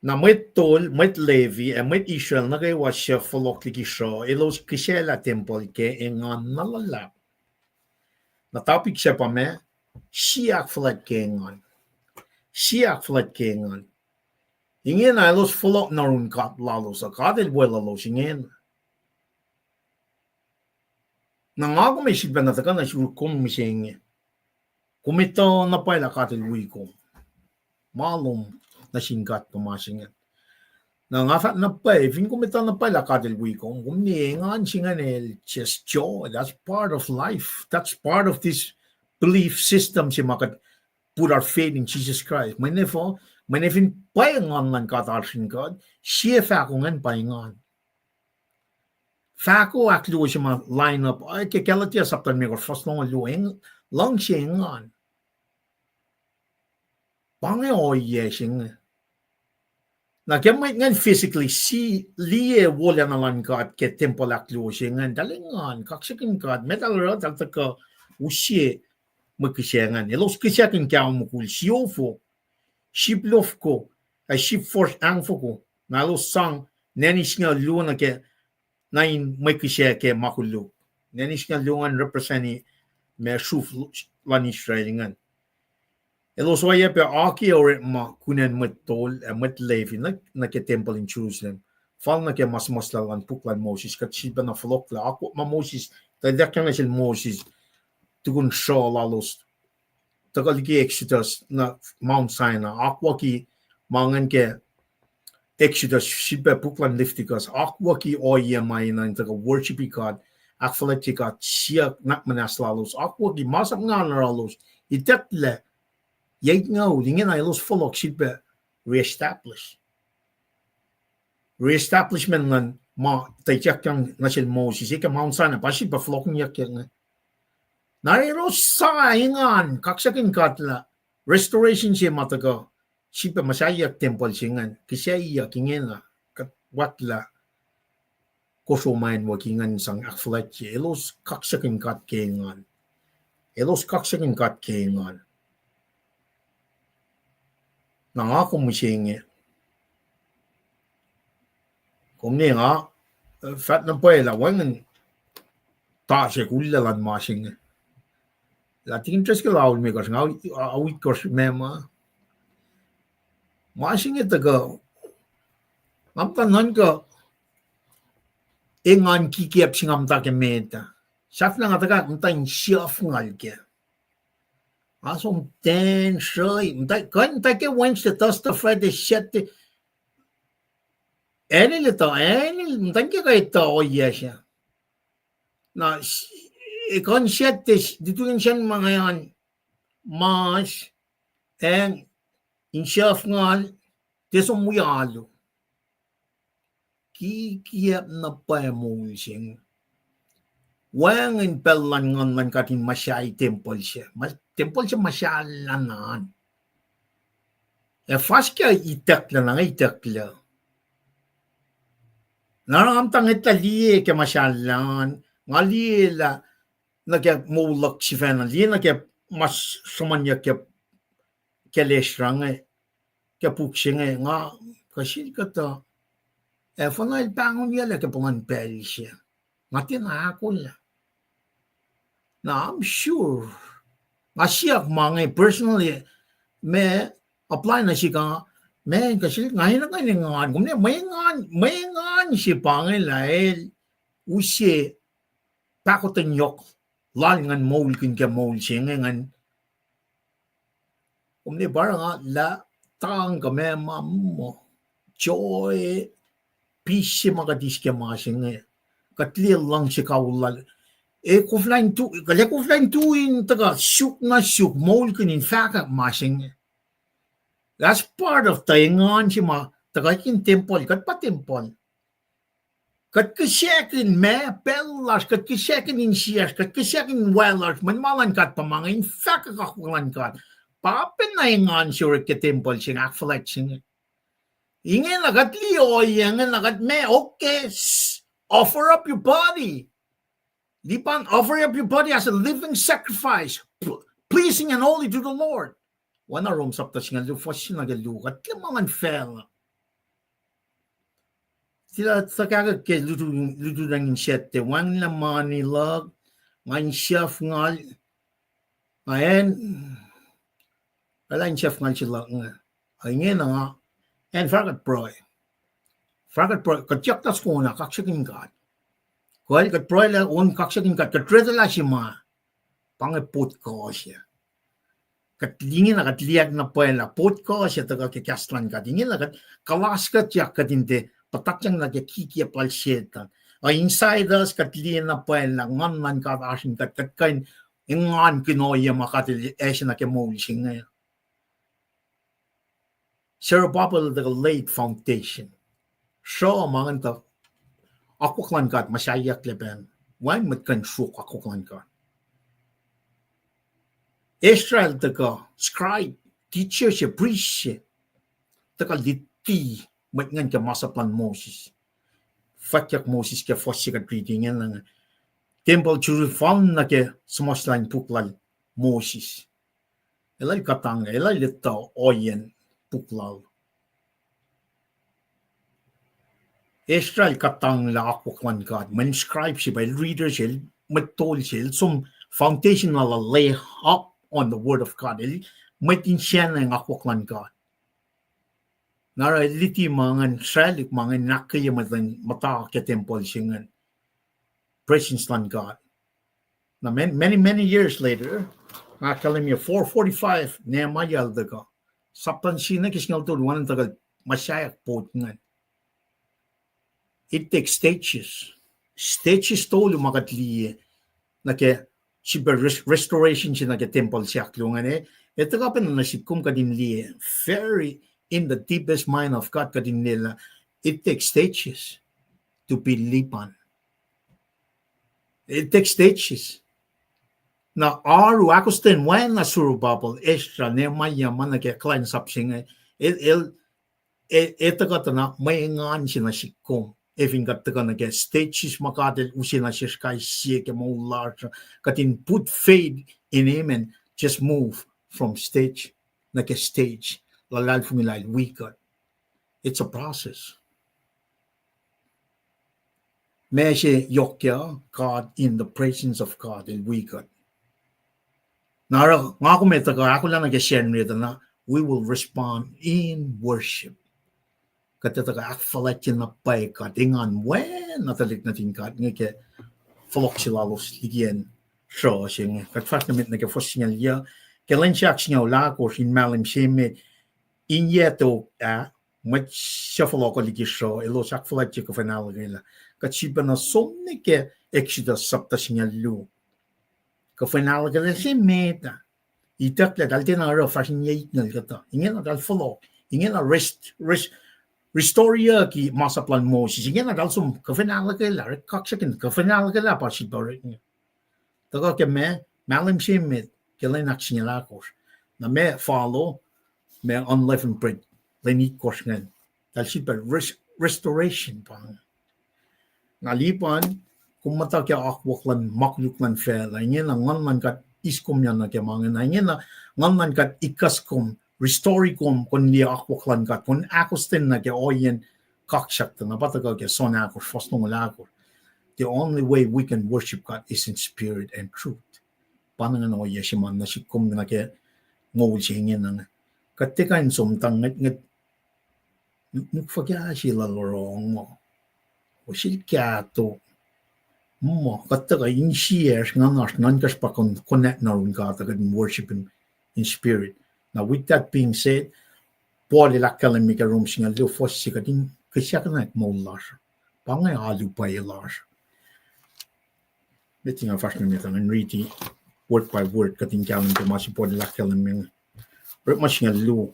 Na mwet tol, mwet Levi, ac mwet Israel nuh kwewa suc fohlohk liki sruh, elos kihsaclah tempuhl ke engan ma luhlahp. Na topic sac pa ma, sie ahkfuhlwact ke engan. Sie ahkfuhlwact ke engan. Ingena elos fohlohk nuh yurin God lalos uh, God El weluhlos ingena. Na nga kom ac sifilpacna tuhkuh nuh sum, kom mihsenge. Kom etuh na pwacye lah God El wi kom. Ma lom nuh sin God pa ma se ingacn. Na nga fahk na pwacye, fin kom etuh na pwacye lah God El wi kom, kom ne engan se ingacn el just joy. That's part of life. That's part of this belief system se ma kuht put our faith in Jesus Christ. Mweyen efuh, mweyen fin pwacye Nguhn luhn God oasr in kuht, sie fahko ingacn pa engan. Fahko ahkluo se ma line up, uh, ke Galatia sapta limekohsr fuhs longoul luo, eng-, luhngse engan. Pa inge ohiyac se inge. Na ke mwet ingacn physically, sie liye wolacna luhn God ke tempuhl ahkluo se ingacn, eltahl engan, kaksakihn God, met el oruh, eltahl tuhkuh use mwe kihsac ingacn. Elos kihsakihn kaho mukul, siofok, sip lofko, ac sip fohsr angfoko. Na elos sang nani singucul luo nuh ke, na in mwe kihsac ke ma koluk. Nani singucul luo ingacn representi ma sruf luhn Israel ingacn. Elos oacyacpac oakiyac orekma kunacn mwet tol ac mwet Levi nuh, nuh ke tempuhl in Jerusalem. Fal nuh ke ma suhmuhslah luhn puk luhn Moses, kuht sifilpacna fohlohklah akwuck ma Moses, tuh ituckyang nuh sel Moses, tukun sruh lalos, tuhkuh liki Exodus nuh Mount Sinai, akwucki ma ingacn ke Exodus, sifilpac puk luhn Leviticus, akwucki ohiyac ma enenuh in tuhkuh worshipi God, ahkfuhlwactye God, siyuck nuhnak muhnahs lalos, akwucki masap nga oruh lalos, itucklac, yac itngoul, ingena elos fohlohk sifilpac reestablish. Reestablishment luhn ma tuh ituckyang nuh sel Moses, e ke Mount Sinai, pa sifilpac fohlohkihnyuckyak inge. Na elos sa engan, kaksakihn God lah restoration se ma tuhkuh, srihpac muhsaheack tempuhl se ingacn, kihsaciyuck ingena, kuht wactlah kosro ma acn wo ke ingacn sang ahkfuhlwactye. Elos kaksakihn God ke engan. Elos kaksakihn God ke engan. Na nga kom mihsenge. Kom ne nga, eh, fahk na pwacye lah wacngihn ta se kullac luhn ma se inge. Lah tikin Driscoll aulmekohsr, nga, a, a, witkohsr ma ma. Ma se inge tuhkuh, nga muhta nuhnkuh engan kikiacp se nga muhta ke met ah. Sahflah nga tuhkuh muhta in siyuck ngal kac. Nga som ten srui, muhta, kuh in muhta ke Wednesday, Thursday, Friday, Saturday. Acn el etuh, acn el, muhta ke kuh etuh ohiyac se. Na, s-, e kuh in Saturday, s-, lututacng sacn ma nga an mas, acng, in siyuck ngal, tiac som wi alu. Kikiacp na pwacye moul se inge. Wacngihn pacl luhn nguhn luhn God in muhsahi tempuhl se. Ma-, tempuhl se muhsahllah na an. Ac fuhs ke itucklac na, nga itucklac. Na nga muhta ngwetlah liye ke muhsahllah an, nga liye lah nuh ke moul luhk sifacna, liye nuh ke ma sruhmuhnyuck ke, ke lesr inge, ke puk se inge, nga kuh sel kuhtuh, ac fuhnuh el pahngonyuclac ke puhlan pacl se. Nga tiacna ahkolah. Na, I'm sure. Nga siyuck ma inge personally, ma apply nuh sihk ah, ma kuh sel nga enenuh in engan, kom ne, mwe engan, mwe engan se pa inge lah el use pahkotwen yohk lal ngan moulkihn ke moul se inge ngan. Kom ne pa nga lah tang kuh ma ma muh joy, peace se ma kuht eis ke ma se inge. Kuht liye luhngse kawihl lal. E koflah in tu, kuht ac koflah in tu in tuhkuh suk na suk moulkihn in fahkwack ma se inge. That's part of the engan se ma tuhkuh in tempuhl, kuht pa tempuhl. Kuht kihsackuhn ma pacl lasr, kuht kihsackuhn insiyacsr, kuht kihsackuhn wal lasr, mweyen ma luhn God pa ma inge in fahkwack akwuck luhn God. Pa pacna engan se orek ke tempuhl se inge, ahkfuhlwact se inge. Ingena kuht liye ohiyac ingena kuht ma, okay, s-, offer up your body. Lipan, offer up your body as a living sacrifice, pl-, pleasing and holy to the Lord. Oacna Rom sapta singucul luo, fuhs se nuh ke luo, kuht liye ma luhn facluh. Sila tuhkahkwack ke lutu, lututacng in Saturday, wacngihnlah mani luhk, nga in siyuck ngal, nga acn, elah in siyuck ngal se luhk inge. Ingena nga, acn fahk kuht pruhe. Fahk kuht pruhe, kuht siyuck na soko na kaksakihn God. Kuh el kuht pruhe lah on kaksakihn God, kuht retuhlah se ma. Pa inge pot kuh se. Kuht ingena kuht liye na pwacye lah pot kuh se tuhkuh ke kahs luhn God. Ingena kuht kuhlahs kuht yak kuht in tiac puhtatyang nuh ke kikiacp lal Setuhn. Uh, inside us, kuht liye na pwacye lah nguhn luhn God oasr in kuht, kuht kuh in engankihn ohiyac ma God el ase nuh ke moul se inge. Zerubbabel el tuhkuh laid foundation. Sruh ma ingacn tuh akwuck luhn God muhsahiyucklac pacl. Wacngihn mwet kuh in sruok akwuck luhn God. Ezra el tuhkuh scribe, teacher se, priest se, tuhkuh luti mwet ingacn ke masap luhn Moses. Fwackyuck Moses ke fuhs se kuht riti ingena, tempuhl Jerusalem nuh ke suhmuhslah in puk lal Moses. Elah el kuhtanglah, elah el etuh ohiyacn puk lal. Ezra el kuhtanglah akwuck luhn God, mweyen scribe se pa el, reader se el, mwet tol se el, som foundation lal lay up on the word of God. El mwet in sacnacng akwuck luhn God. Na oruh el luti ma ingacn, sraclihk ma ingacn in ahkkweye mwet in muhta ke tempuhl se ingacn, presence luhn God. Na many, many, many years later, nga ahkkahlwemye four forty-five Nehemiah el tuhkuh. Sapta singucul nuh ke singucul tolu, oacna tuhkuh muhsaheack pot ingacn. It takes stages. Stages tolu ma kuht liye nuh ke srihpac res-, restoration se nuh ke tempuhl se ahkluo ingacn, eh, tuhkuh pacna nuh sihk kom kuht in liye very in the deepest mind of God kuht in liye lah it takes stages to build Lipan. It takes stages. Na oaru ahkostwen oacna Zerubbabel, Ezra, Nehemiah, ma nuh ke kuhlwacnsap se inge, El, el, e, e tuhkuh tuh na mwe engan se nuh sihk kom. Efin kuht tuhkuh nuh ke stages ma God El use nuh sesr kais sie ke moul lasr, kuht in put faith in Him and just move from stage nuh ke stage. Luhlahlfongi lah El wi kuht. It's a process. Ma se yohk uh, God, in the presence of God, El wi kuht. Na oruh nga kom ac tuhkuh ahkolah nuh ke Sacnri tuh na, we will respond in worship. Kuht ac tuhkuh ahkfuhlwactye na pwacye God, engan wen na tuhlihk nuhtin God inge ke fohlohk se lalos liki acn sruh se inge. Kuht fahsr nuh met nuh ke fuhs singucul yuc, ke lwen se ahksingucul ahkosr in mahlwem se met, in yac tok ah, mwet suc fohlohk liki sruh elos ahkfuhlwactye kuhfa in ahluhkwelah. Kuht sifilpacna som nuh ke Exodus sapta singucul luo. Kuhfa in ahluhkwelah se met ah, itucklac eltahl tiacna oruh fahsr in yac itngucul kuhtuh. Ingena eltahl fohlohk, ingena rest, rest, restoreiyucki masap lal Moses. Ingena eltahl som kuhfa in ahluhkwelah, orekmakihn kuhfa in ahluhkwelah pa sifilpac orekma. Tuhkuh ke ma, mahlwem se met ke lwen ahksingucul ahkosr. Na ma follow, ma unleavened bread, lwen itkohsr ingacn. Eltahl sifilpac res-, restoration pa inge. Na lipan, kom muhta ke akwuck luhn ma koluk luhn facluh, ingena Nguhn luhn God eis kom nuh ke ma inge, na ingena Nguhn luhn God ikacs kom, restore kom, kom liye akwuck luhn God, kom ahkostwen nuh ke ohiyacn kaksak tuh na pa tuhkuh ke John ahkosr, fuhs longoul ahkosr. The only way we can worship God is in spirit and truth. Pa ingacn ohiyac se ma nuh sihk kom nuh ke moul se ingena. Kuht tiac kuh in som tuh ngwetngwet nuknuk fuhkah se lal oruh ngo. Osil kahto. Muh, kuht tuhkuh insiyacsr, nguhnasr, nuhnkacsr pa kon-, connect nuh yurin God, kuht in worship Him in spirit. Now, with that being said, Paul el ahkkahlwemye ke Rom singucul luo fuhs se kuht in kihsakihnak moul lasr. Pa inge alu pwacye lasr. Met nga fahsr nuh met uh, ngan riti word by word, kuht in kahlwem ke ma se Paul el ahkkahlwemye. Orekma singucul luo.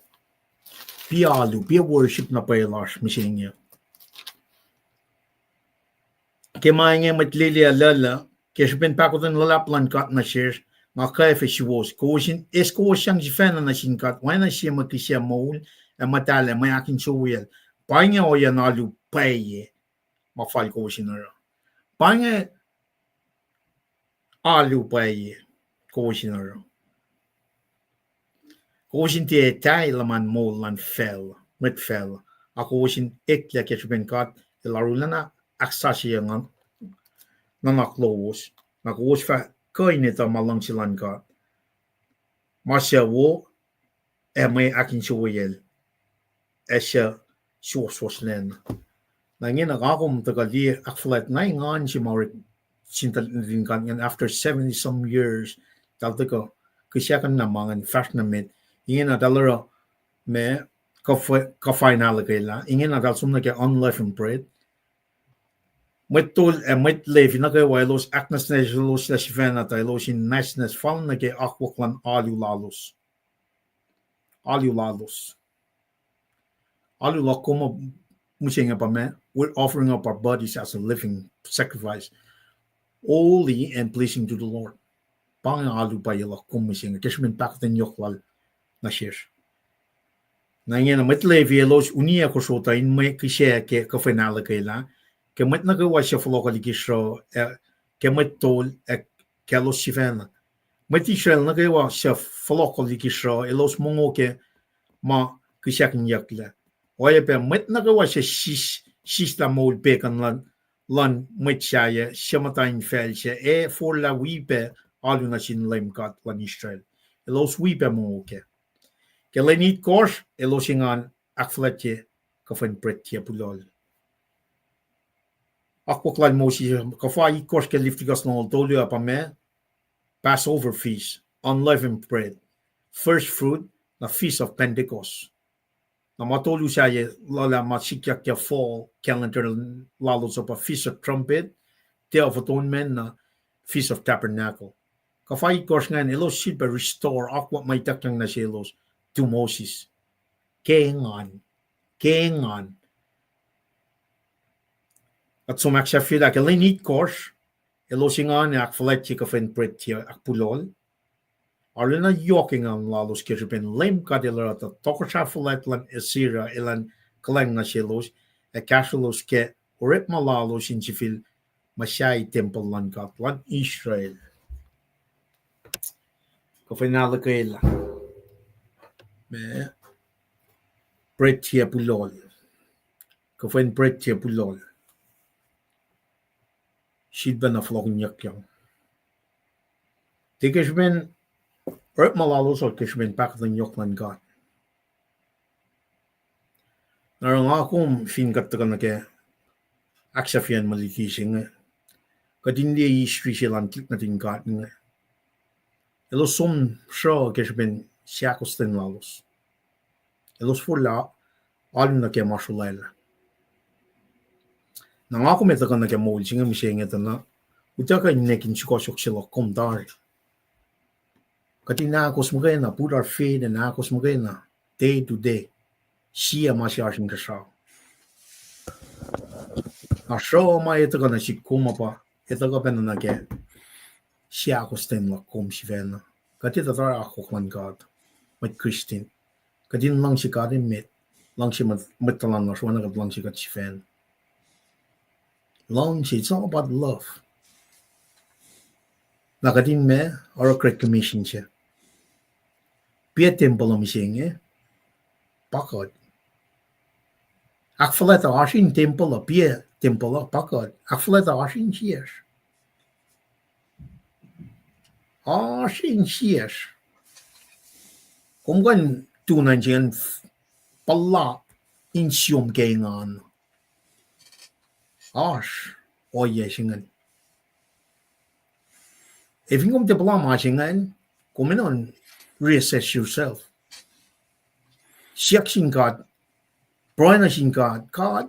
Piac alu, piac worship na pwacye lasr mihsenge. Ke ma inge mwet leliyac lal uh, ke srihpen pahkotwen luhlahp luhn God nuh sesr, nga kwacfe suwos, kowos in eis kowos sang sifacna nuh sin God, oacna sie mwe kihsac moul ac muhtahl ac mwe ahkinsewowoyacl. Pa inge ohiyacn alu pwacye ma fal kowos in oruh. Pa inge alu pwacye kowos in oruh. Kowos in tiac etwaclah luhman moul luhn facl, mwet facluh, a kowos in eklac ke srihpen God El arulacna ahksasucye nuhnak lowos, na kowos fah kuh in etuh ma luhngse luhn God, ma suc wo ac mwe ahkinsewowoyacl, ac suc suwohswohslacna. Na ingena nga kom tuhkuh liye ahkfuhlwact na engan se ma orek sin tuhlihk nuhtin God ingacn after seventy some years, eltahl tuhkuh kihsakihn na ma ingacn fahsr nuh met, ingena eltahl oruh ma kuhfa-, kuhfa in ahluhkwelah, ingena eltahl som nuh ke unleavened bread. Mwet tol ac mwet Levi nuh kwewa elos ahknwacsnwacsyeloslac sifacna tuh elos in nwacsnwacs fal nuh ke akwuck luhn alu lalos. Alu lalos. Alu luhk kom mihsenge pa ma, we're offering up our bodies as a living sacrifice, holy and pleasing to the Lord. Pa inge alu pwacye luhk kom mihsenge ke srihpen pahkotwen yohk Lal nuh sesr. Na ingena mwet Levi elos uniyac kosro tuh in mwe kihsac ke kuhfa in ahluhkwelah, ke mwet nuh kwewa suc fohlohk liki sruh, ac ke mwet tol ac kaclos sifacna. Mwet Israel nuh kwewa suc fohlohk liki sruh elos mongo ke ma kihsakihnyucklac. Oacyacpac mwet nuh kwewa suc sis-, sislah moul pegan luhn, luhn mwet sahyac suc muhta in facl sac ac forlah wi pac alu nuh sin Leum God luhn Israel, elos wi pac mongo kac. Ke lwen itkohsr elos engan ahkfuhlwactye kuhfa in bread tiac pulohl. Akwuck lal Moses, kuhfa itkohsr ke Leviticus longoul tolu ah pa ma, Passover feast, unleavened bread, first fruit, na Feast of Pentecost. Na ma tolu sahyac lal ah ma sikyak ke fall calendar lalos uh pa Feast of Trumpet, Day of Atonement, na Feast of Tabernacle. Kuhfa itkohsr ingacn elos sifilpac restore akwuck ma ituckyang nuh selos through Moses. Ke engan. Ke engan. Kuht som ahksahfyelah ke lwen itkohsr, elos engan ac ahkfuhlwactye kuhfa in bread tiac ahkpulohl. Arulacna yohk engan lalos ke srihpen Leum God El oruh tuh tohkohsrah fuhlwact luhn Assyria elan kuhlwacng nuh selos, ac kahsrwelos ke orekma lalos in sifil muhsahi tempuhl luhn God luhn Israel. Kuh fin ahluhkwelah, ma, bread tiac pulohl. Kuh fin bread tiac pulohl, sifilpacna fohlohkihnyuckyang. Tiac ke srihpen orekma lalos uh, ke srihpen pahkotwen yohk luhn God. Na oruh nga kom fin kuht tuhkuh nuh ke ahksahfyacn mwe luti se inge, kuht in liye history se elan tuhlihk nuhtin God inge. Elos som sruh ke srihpen seahkostwen lalos. Elos forlah alu nuh ke ma srolwaclah. Na nga kom ac tuhkuh nuh ke moul se inge mihsenge tuh na, utuckuh in nwackihn sukohsohk se luhk kom tari. Kuht in ahkos muhkwena, put our faith in ahkos muhkwena, day to day. Sie ma se oasr inkuhsrao. Na sruh ma ac tuhkuh nuh sihk kom uh pa, ac tuhkuh pacna nuh ke seahkostwen luhk kom sifacna. Kuht etuh tari akwuck luhn God, mwet Christian. Kuht in luhngse God emet, luhngse mwet, mwet tuhlan lasr oacna kuht luhngse kuht sifacna. Luhngse, it's all about love. Na kuht in ma, oruh Great Commission se. Piac tempuhl uh mihsenge, pa kuht. Ahkfuhlwact uh oasr in tempuhl uh, piac tempuhl uh, pa kuht. Ahkfuhlwact uh oasr insiyacsr. Oasr insiyacsr. Kom kuh in tu nuh in se ingacn, puhla insiyom ke engan. Oasr ohiyac se ingacn. Ac fin kom tiac puhla ma se ingacn, kom enenuh in reassess yourself. Siyuck sin God, pruhe nuh sin God, God,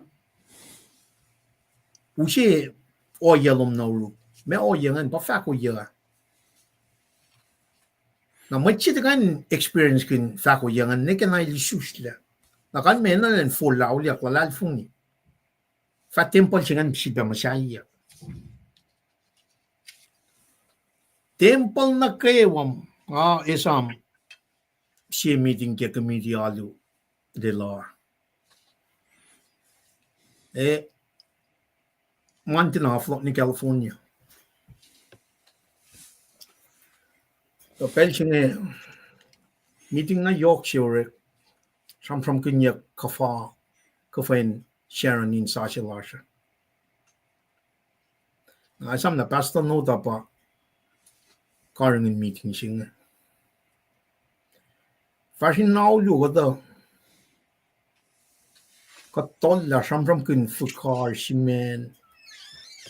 use ohiyac lom na oruk. Ma ohiyac ingacn pa fahk ohiyac. Na mwet se tiac kuh in experience-kihn fahk ohiyac ingacn, nwe ke na el isuslac. Na kain ma enenuh in forlah auliyak luhlahlfongi. Fah tempuhl se ingacn sifilpac muhsahiyuck. Tempuhl nuh kwewa, nga esam sie meeting ke committee alu Delar. E, ma tiacna fohlohk nuh California. Tuh pacl se inge meeting na yohk se orek, sramsramkihnyuck kuhfa, kuhfa in Sharon in sasuc lasr uh. Nga esam lah Pastor Noda pa karihngihn meeting se inge. Fahsr in na oluo kuhtuh, kuht tollah sramsramkihn fihkar simen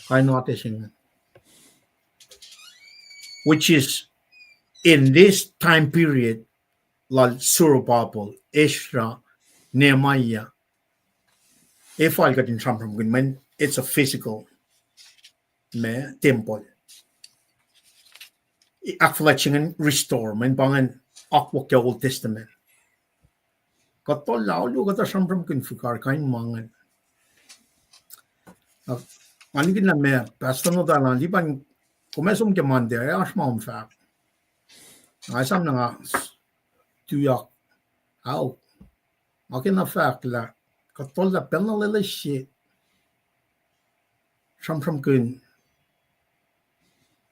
kain atac se inge, which is in this time period lal Zerubbabel, Ezra, Nehemiah, e fal kuht in sramsramkihn mweyen it's a physical, ma, tempuhl. Ahkfuhlwact se ingacn restore, mweyen pa ingacn akwuck ke Old Testament. Kuht tollah oluo kuhtuh sramsramkihn fihkar kain ma ingacn. Na, nga nikihn lah ma Pastor Noda elan lipan, kom ac som ke Monday, oasr ma kom fahk. Nga esam na nga tuyak, ao, nga kena fahk lah kuht tollah pacl na loeloes se sramsramkihn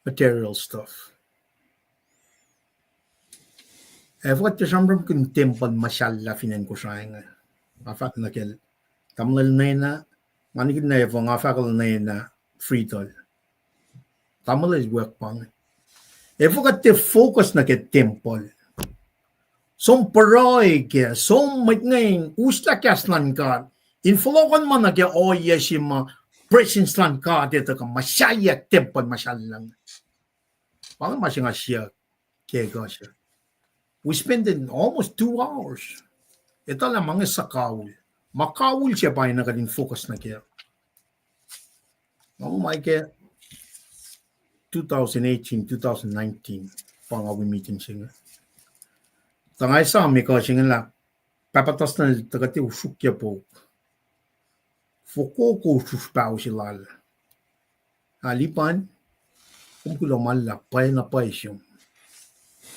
material stuff. Efuh kuht tiac sramsramkihn tempuhl muhsahllah fin acn Kosrae inge? Nga fahk nuh ke tamuhlwel Nena, nga nikihn lah efuh nga fahk lah Nena Fridol, tamuhlwel wiyuck pa inge. Efuh kuht tiac focus nuh ke tempuhl? Som pruhe kac, som mwet inge in uslah kahs luhn God, in fohlohkohnma nuh ke ohiyac se ma presence luhn God ac tuhkuh muhsahi tempuhl muhsahllah inge. Pa inge ma se nga siyuck ke ekuh se. We spending almost two hours. Etuh lah ma inge suhkawihl. Ma kawihl se pa na kuht in focus nuh kac. Nga muh ke two thousand eighteen, two thousand nineteen, pa nga wi meeting se inge. Tuh nga esam ekuh se inge lah Pahpah Dustin el tuh kuht ac usrukye pouk. Fokoko usrusr paho se lal. Alipan, kom kuloh ma luhlahp, pwacyena pwacye sum.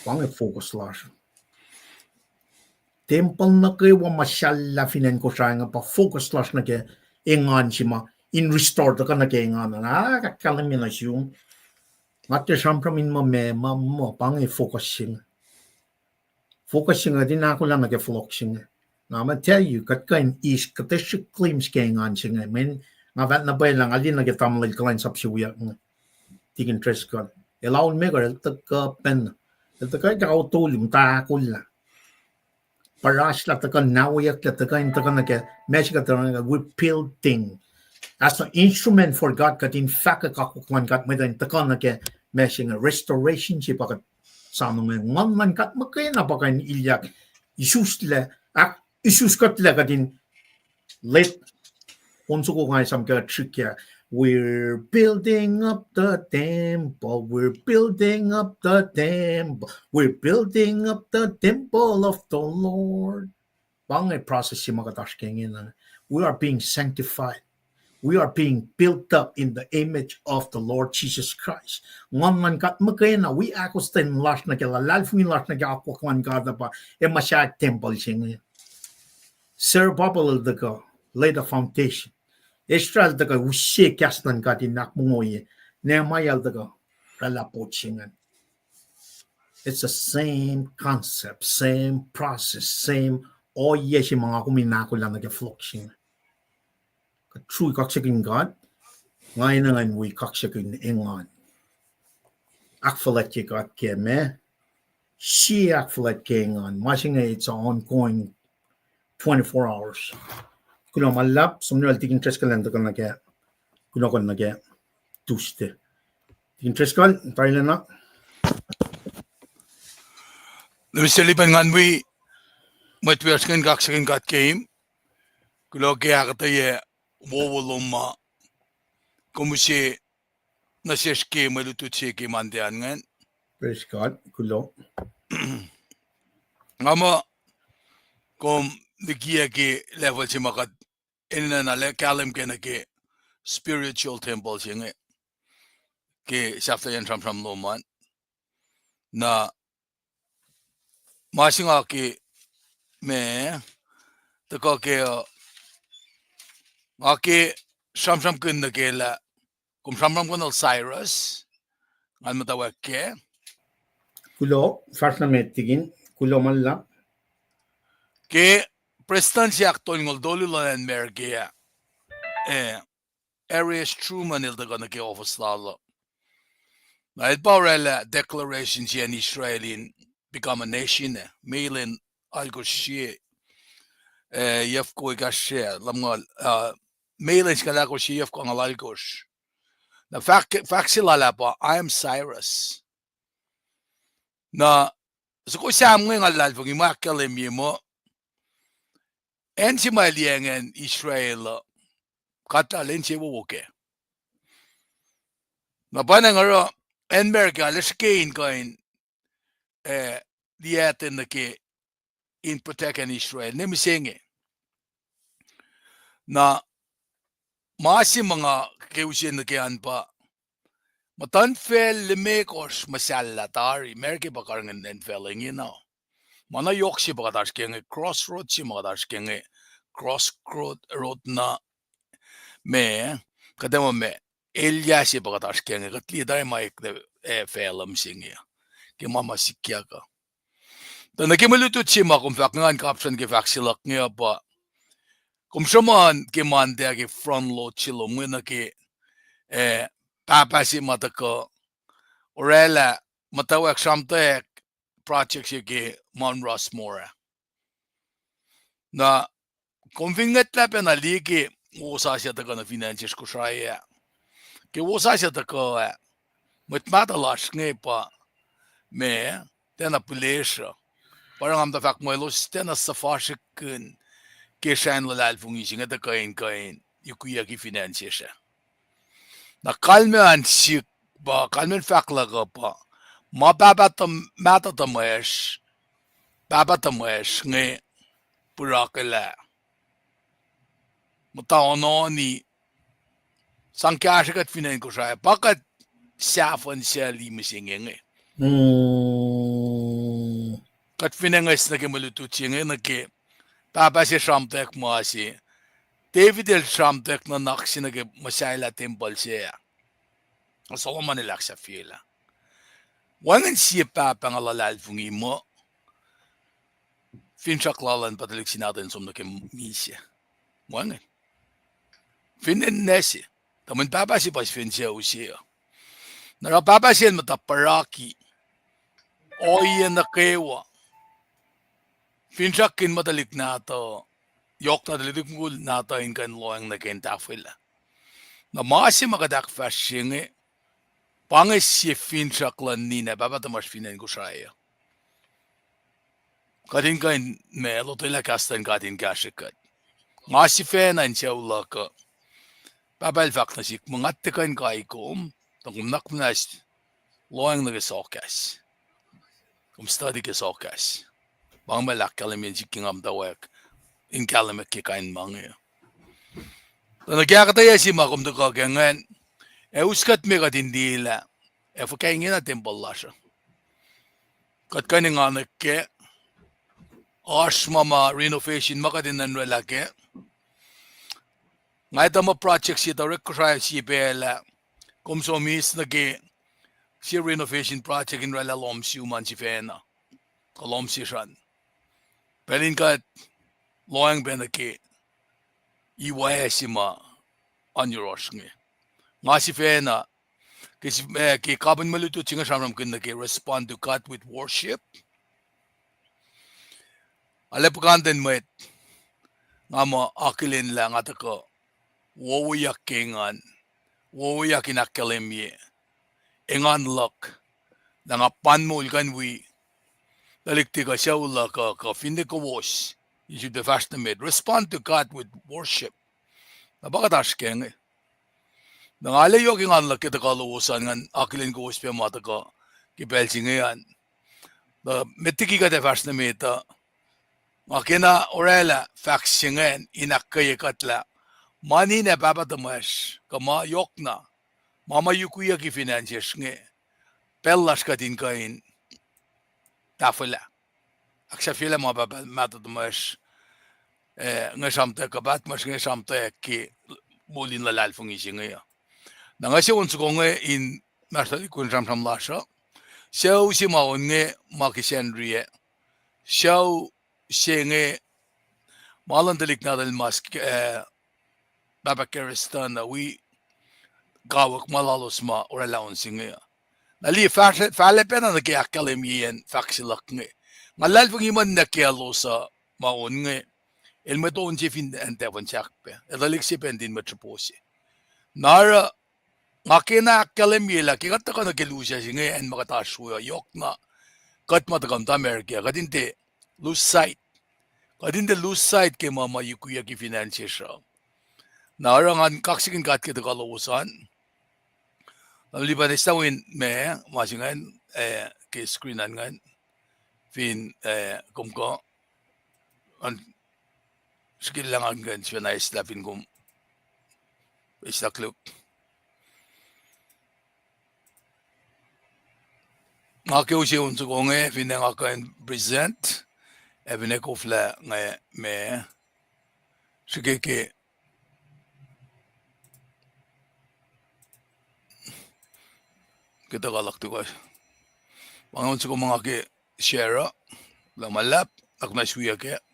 Pa inge focus lasr. Tempuhl nuh kwewa ma sahlah fin acn Kosrae inge pa focus lasr nuh ke engan se ma in restore tuhkuh nuh ke engan. Ah, ahkkahlwemye nuh sum. Nga tiac sramsram in muh meac, ma muh pa inge focus se inge. Focus se inge kuht in ahkolah nuh ke fohlohk se inge. Na ma tell you, kuht kuh in eis kuhtuh srihk glimpse ke engan se inge. Mweyen nga fahk na pwacye lah nga liye nuh ke tamuhlwel kuhlwacnsap se wiyuck inge, Tikin Driscoll. El aulmekohsr, el tuhkuh pacna. El tuhkuh ke ao tolu, muhta ahkolah. Paraslah tuhkuh, naweyucklah tuhkuh, in tuhkuh nuh ke ma se kuht tuhkuh nuh ke, we're building. As an instrument for God, kuht in fahkwack akwuck luhn God, mwet uh in tuhkuh nuh ke ma se inge, restoration se pa kuht soano inge. Nguhn luhn God muhkwena pa kuh in ilyak, isuslac, ahk-, isuskuhtlac kuht in let on soko nga esam ke trick ah. We're building up the temple, we're building up the temple, we're building up the temple of the Lord. Pa inge process se ma kuht oasr ke ingena. We are being sanctified. We are being built up in the image of the Lord Jesus Christ. Nguhn luhn God muhkwena, wi ahkostwen lasr nuh ke, luhlahlfongi lasr nuh ke akwuck luhn God uh pa, ac muhsaheack tempuhl se inge. Zerubbabel el tuhkuh, lay the foundation. Ezra el tuhkuh, use kahs luhn God in ahkmongoye. Nehemiah el tuhkuh, oraclah pot se ingacn. It's the same concept, same process, same ohiyac se ma nga kom in ahkolah nuh ke fohlohk se inge. Kuht truly kaksakihn God, nga enenuh in wi kaksakihn engan. Ahkfuhlwactye God ke meac? Sie ahkfuhlwact ke engan. Ma se inge it's ongoing twenty-four hours. Kuloh ma luhlahp, som nuh Tikin Driscoll in tuhkuh nuh ke, kunohkohn nuh ke Tuesday. Tikin Driscoll, tarilacna. Lemister Lipan, ngan wi mwet wiyacsr inge in kaksakihn God ke im. Kuloh ke ahkuhtweyac wowo lom ma kom use nuh sesr ke mwe lutlut se ke Monday an ingacn. Praise God. Kuloh. Nga muh kom likiyac ke level se ma kuht enenuh na kahlwem ke nuh ke spiritual temple se inge ke sahflahiyacn sramsram lom an. Na ma se nga ke, ma tuhkuh ke, uh, nga ke sramsramkihn nuh ke lah kom sramsramkihn Cyrus, ngan muhtwacwacack kac. Kuloh, fahsr nuh met Tikin, kuloh ma luhlahp. Ke prestuhn se ahktolngoul tolu luhn acn America ah, eh, Harry S. Truman el tuhkuh nuh ke ohfohs lal uh. Na el pa oraclah declaration se acn Israel in become a nation ah, May lwen alkosr sie, eh, yafko ekahsr se, lumngaul, uh, May lwen singucul alkosr sie, yafko angngaul alkosr. Na fahk, fahk se lal ah pa, I am Cyrus. Na soko Sam inge nga luhlahlfongi ma ahkkahlwemye muh acn se ma el liyacacng acn Israel uh, God lal insewowo kac. Na pa na nga oruh acn America el srihke in kuh in, eh, liyactwen nuh ke in protect acn Israel, ne mihsenge. Na ma se ma nga ke use nuh ke an pa, muhtuhnfacl limekohsr muhsahllah tari, America pa karihngihn acn facluh ingena. Ma na yohk se pa kuht oasr ke inge, crossroad se ma kuht oasr ke inge, crossroad, road na, ma, kuht ac muh ma, elyah se pa kuht oasr ke inge, kuht liye tari ma eklac, eh, facluh mihsenge ke ma ma sikyak uh. Tuh nuh ke mwe lutlut se ma kom fahk ngan kapsrwen ke fahk se luhk inge uh pa, kom sruhmuhn ke Monday ke front load se lom inge nuh ke, eh, pahpah se ma tuhkuh oraclah muhtwacwacack sramtweack project se ke Mount Rushmore ah. Na kom fin ngwetlah pacna liye ke wosasuc tuhkuh nuh fin acn sesr Kosrae ah. Ke wosasuc tuhkuh ah, mwet mahtuh lasr inge pa, ma, tiacna pihlesruh. Pa oruh nga muhta fahk muh elos tiacna suhfasrihkkihn ke sracn luhlahlfongi se inge tuhkuh in kuh in yukiyucki fin acn sesr ah. Na kalmac an sihk pa, kalmac in fahk luhk uh pa, ma pahpah tuh, mahtuh tuhmwacsr, pahpah tuhmwacsr inge purakelah, muhta onohni, sang kahsrwe kuht fin acn Kosrae, pa kuht sahfuhn sel mihsenge inge. Mm. Kuht fin enges nuh ke mwe lutlut se inge nuh ke pahpah se sramtweack ma se, David el sramtweack nuhnak se nuh ke muhsahelah tempuhl se ah. Solomon el ahksahfyelah. Wacngihn sie pahpah nga luhlahlfongi muh finsrak lal an pa tuhlihk se nahtuhl in som nuh ke misac. Wacngihn. Fin acn nase, tuh mweyen pahpah se pa sifacna sucu se uh. Na oruh pahpah se el muhta paraki ohiyac nuh kwewa. Finsrak in muh tuhlihk nahtuhl, yohk na tuhlihk mukul nahtuhl in kuh in lohacng nuh ke in tahfwelah. Na ma se ma kuht ahkfahsrye inge, pa inge sie finsrak luhn ninac pahpah tuhmasr fin acn Kosrae uh. Kuht in kuh in, ma, lotwelah kahs luhn God in kahsrwe kuht. Nga sifacna in sucu luhk uh, pahpah el fahk nuh sihk muh nga tiac kuh in kai kom, tuh kom nuhnak muhnahs lohacng nuh ke sohkahs. Kom study ke sohkahs. Pa inge ma el ahkkahlwemye sihk ke nga muhtwacwacack in kahlwem ke kain ma inge. Tuh nuh ke ahkuhtweyac se ma kom tuhkuh ke ingacn, ac us kuht me kuht in liyelah, ac fuhkah ingena tempuhl lasr uh. Kuht kuh in enganwack kac, oasr ma ma renovation ma kuht in nuhnraclah kac. Nga etuh muh project se tuh orek Kosrae sie pacl ah, kom som eis nuh ke sie renovation project in oraclah lohm sum an sifacna, kuh lohm sesr an. Pacl in kuht lohacng pac nuh ke iwac se ma oan yohrohsr inge. Nga sifacna, ke, eh, ke kapihn mwe lutlut se inge sramsramkihn nuh ke respond to God with worship. Arlac puhkantwen mwet, nga muh akihlen lah nga tuhkuh wowoyak ke engan, wowoyak in ahkkahlwemye engan luhk, lah nga pan moul kuh in wi tuhlihk se kuh sucu luhk uh, kuh finne kowos in sifilpac fahsr nuh met, respond to God with worship. Na pa kuht oasr kac inge. Na nga arlac yohk engan luhk ke tuhkuh lowos an, ngan akihlen kowos pac ma tuhkuh ke pacl se inge an. Na met liki kuht ac fahsr nuh met uh, nga kena oraclah fahk se ingacn in ahkkweye kuht lah ma ninac pahpah tuhmwacsr kuh ma yohkna, ma ma yukwiyucki fin acn sesr inge, pacl lasr kuht in kuh in tahfwelah, ahksahfyelah ma pahpah mahtuh tuhmwacsr, eh, inge sramtweack, kuh pahpah tuhmwacsr inge sramtweack ke moul in luhlahlfongi se inge uh. Na nga se on soko inge in mahsrlolikuhn sramsram lasr uh. Sucu se ma on inge ma kihsen ri ah. Sucu se inge ma luhn tuhlihk nahtuhl mas, eh, pahpah Karistan uh, wi kawuck ma lalos ma oraclah on se inge uh. Na liye, fahlac pacna nuh ke ahkkahlwemyeyacn fahk se luhk inge. Nga luhlahlfongi muh ninac kiyaclos uh ma on inge, el mwet on se fin acn Tafon Sahk pac, el tuhlihk se pac nuhtin mwet sruhpo se. Na oruh nga kena ahkkahlwemye lah ke kuht tuhkuh nuh ke lusac se inge, acn ma kuht oasr we uh, yohkna kuht ma tuhkuh muhta America, kuht in tiac lose sight. Kuht in tiac lose sight ke ma ma yukwiyucki fin acn sesr uh. Na oruh ngan kaksakihn God ke tuhkuh lowos an. Na lipan esna wen ma, ma se ingacn, eh, ke screen an ingacn. Fin, eh, kom kuh, an, srihke lah ngan kuh in sifacna eslah fin kom eslah koluk. Nga ke use on soko inge finne nga kuh in present, ac finne koflah inge ma, srihke ke, ke tuhkuh luhk tuhkuh. Ma nga on soko ma nga ke share uh, lah ma luhlahp, na kom na siyuck kac.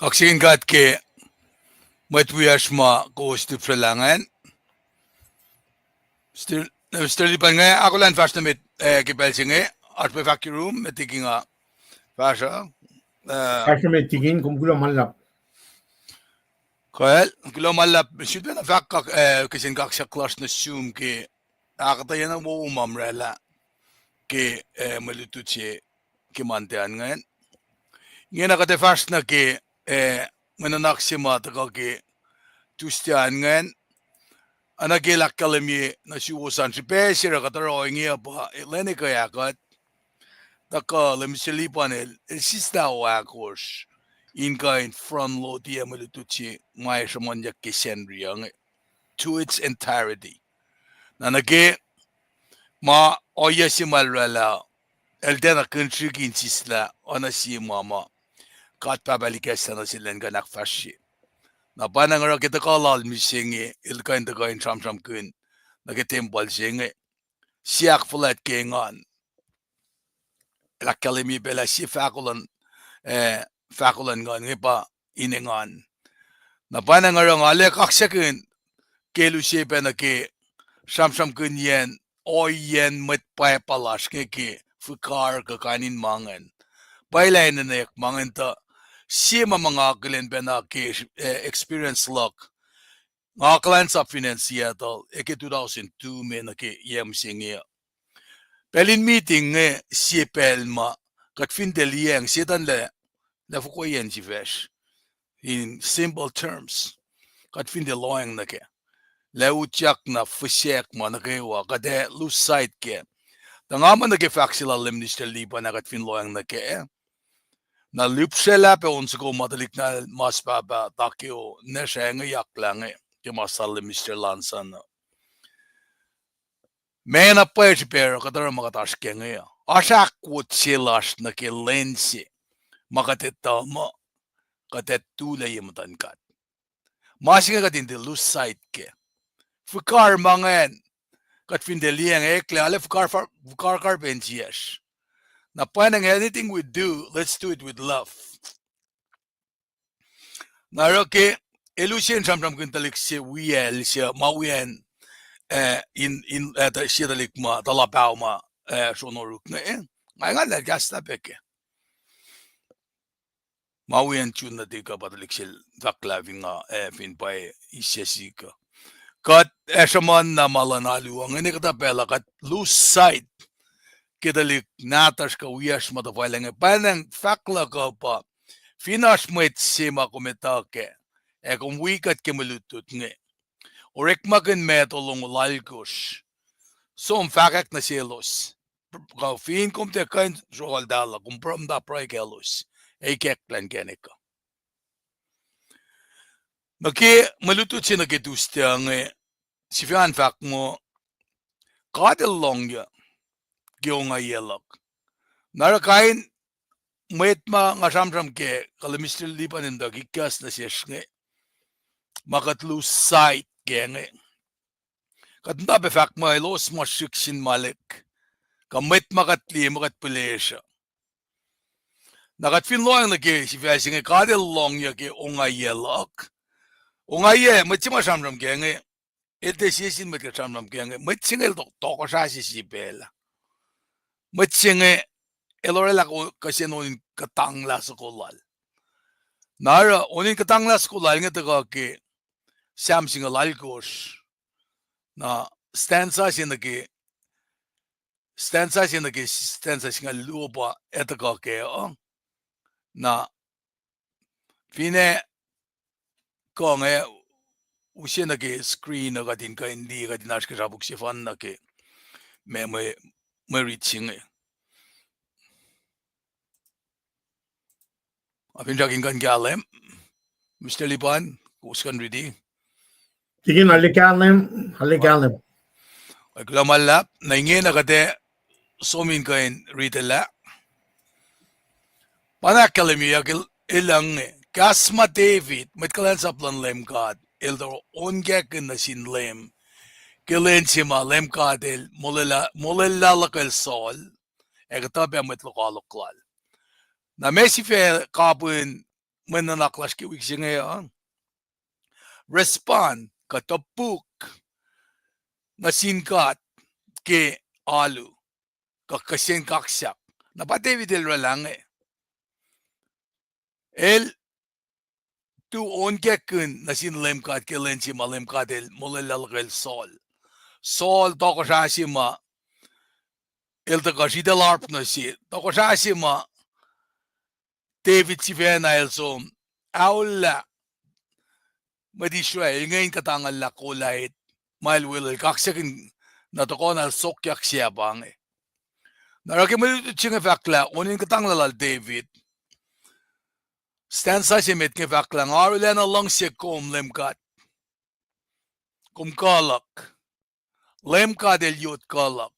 Kaksakihn God ke mwet wiyacsr ma kowos lihpsrelah ingacn. Mister, Mister Lipan, nga ahkolah in fahsr nuh met, eh, ke pacl se inge, oasr pac fahk yurum met liki nga fahsr uh, eh, fahsr nuh met liki, kom kuloh ma luhlahp. Kuloh ma luhlahp, sifilpacna fahk kak-, eh, kihsen kaksak lasr nuh sum ke ahkuhtweyac na wowo ma oraclah ke, eh, mwe lutlut se ke Monday an ingacn. Ingena kuht ac fahsr nuh ke, eh, mwe nuhnak se ma tuhkuh ke Tuesday an ingacn. Oacna ke el ahkkahlwemye nuh suwos an, srihpac se oruh kuht oruh ohinge uh pa, eh, lwen ekuh ah kuht tuhkuh lah Mister Lipan el, el sislah ahkosr in kuh in front load-i mwe lutlut se ma ac sruhmuhnyuck ke Sacnri uh inge to its entirety. Na nuh ke ma ohiyac se ma el oraclah, el tiacna kihn srihk in sislah oacna sie ma ma God Pahpah El ikacslah nuh sel elan kuh in ahkfahsrye. Na pwacnwacng oruh ke tuhkuh lal mihsenge, el kuh in tuhkuh in sramsramkihn nuh ke tempuhl se inge, sie ahkfuhlwact ke engan. El ahkkahlwemye pac lah sie fahko luhn, eh, fahko luhn nguhn inge pa in engan. Na pwacnwacng oruh nga arlac kaksakihn ke el use pac nuh ke sramsramkihnyacn ohiyacn mwet pwacpa lasr inge ke fuhkar kuh kain in ma ingacn. Pwacye lah enenweyuck ma ingacn tuh sie ma ma nga akihlen pacna ke, eh, experience luhk. Nga kuhlwacnsap fin acn Seattle, eh, ke two thousand two me nuh ke yac mihsenge uh. Pacl in meeting inge sie pacl ma kuht fin tiac liyacacng, Setuhn el, el fokoko acn sifacsr. In simple terms, kuht fin tiac lohacng nuh kac, el utyak na fihsrack ma nuh kwewa, kuht ac lose sight kac. Tuh nga muh nuh ke fahk se lal Minister Lipan ah, kuht fin lohacng nuh kac, na lihpsrwelah pac on soko ma tuhlihk nahtuhl mas pahpah Takeo Nash ah inge yaklah inge ke ma sallem Minister Lansan uh. Ma na pwacye srihpac oruh kuht oruh ma kuht oasr kac inge uh, oasr ahkwot se lasr nuh ke lwen se ma kuht etuh muh kuht ac tulac ye muhtuhn God. Ma se inge kuht in tiac lose sight kac. Fuhkar ma ingacn, kuht fin tiac liyacacng eklac, arlac fuhkar, fuhkar karpensiyacsr. Na pwacnwacng anything we do, let's do it with love. Na oruh ke el use in sramsramkihn tuhlihk se wiyacl se ma wiyacn, eh, in, in, eh, tuh, sie tuhlihk ma tuh luhpaho ma, eh, sronoruk inge, nga engan lah el kahslah pac kac. Ma wiyacn June nuhtihk uh pa tuhlihk sel fahk lah fin nga, eh, fin pwacye isyac sihk uh. Kuht ac sruhmuhn na ma luhn alu uh, ingena kuhtuh pacl uh kuht lose sight ke tuhlihk nahtuhsr kuh wiyacsr ma tuhfahlah inge. Pwacnwacng fahk luhk uh pa, fin oasr mwet se ma kom etuh kac, ac kom wi kuht ke mwe lutlut inge, orekmakihn Matthew longoul alkosr, som fahkwack nuh selos. Kuh fin kom tiac kuh in sruokaltahl uh, kom pruhe muhta pruhe kaclos, ac ikacklah inkacnek uh. Nuh ke mwe lutlut se nuh ke Tuesday inge, sifacna fahk muh, God El lohngyuc ke ongaiyac luhk. Na oruh kain mwet ma nga sramsram kac, kuh lah Minister Lipan in tuh kihkahs nuh sesr inge, ma kuht lose sight kac inge. Kuht muhta pac fahk muh elos ma srihk sin Malek, kuh mwet ma kuht liye muh kuht pihlesruh. Na kuht fin lohacng nuh ke sifac se inge, God El lohngyuc ke ongaiyac luhk. Ongaiyac, mwet se ma sramsram kac inge, el tiac sie sin mwet kuht sramsram kac inge, mwet se inge el to-, tohkohsrah se sie pacl ah. Mwet se inge el oraclah ko-, kihsen on in kuhtanglah soko lal. Na oruh on in kuhtanglah soko lal inge tuhkuh ke Sam singucul alkosr. Na stanza se nuh ke, stanza se nuh ke stanza singucul luo pa ac tuhkuh kac uh. Na finne kuh inge, use nuh ke screen uh kuht in kuh in liye, kuht in oasr ke srapuk sefanna ke ma mwe, mwe rit se inge. Ac finsrak in kuh in kahlwem, Minister Lipan, kowos kuh in riti. Tikin, arlac kahlwem, arlac kahlwem. Ac kuloh ma luhlahp, na ingena kuht ac som in kuh in riti lah. Pa na ahkkahlwemyeyuck el, el inge, kahs ma David, mwet kuhlwacnsap luhn Leum God, el tuh onkakihn nuh sin Leum ke lwen se ma Leum God El molwelah, molwelah luhkel Saul, ac kuhtuhpac mwet lokoalok lal. Na ma sifac kapihn mwe nuhnak lasr ke wik se inge uh, respond kuh topuk nuh sin God ke alu, kuh kihsen kaksak. Na pa David el oraclah inge. El tu onkackihn nuh sin Leum God ke lwen se ma Leum God el molwelah luhkel Saul. Saul tohkohsrah se ma el tuhkuh sritacl arp nuh se, tohkohsrah se ma David sifacna el som aollah mwet Israel inge in kuhtanglah Goliath, ma el weluhl kaksakihn, na tohkohna el sokyak se ah pa inge. Na oruh ke mwe lutlut se inge fahk lah on in kuhtanglah lal David, stanza se met inge fahk lah, nga arulacna luhngse kom Leum God, kom kuh luhk. Leum God el yot kuh luhk.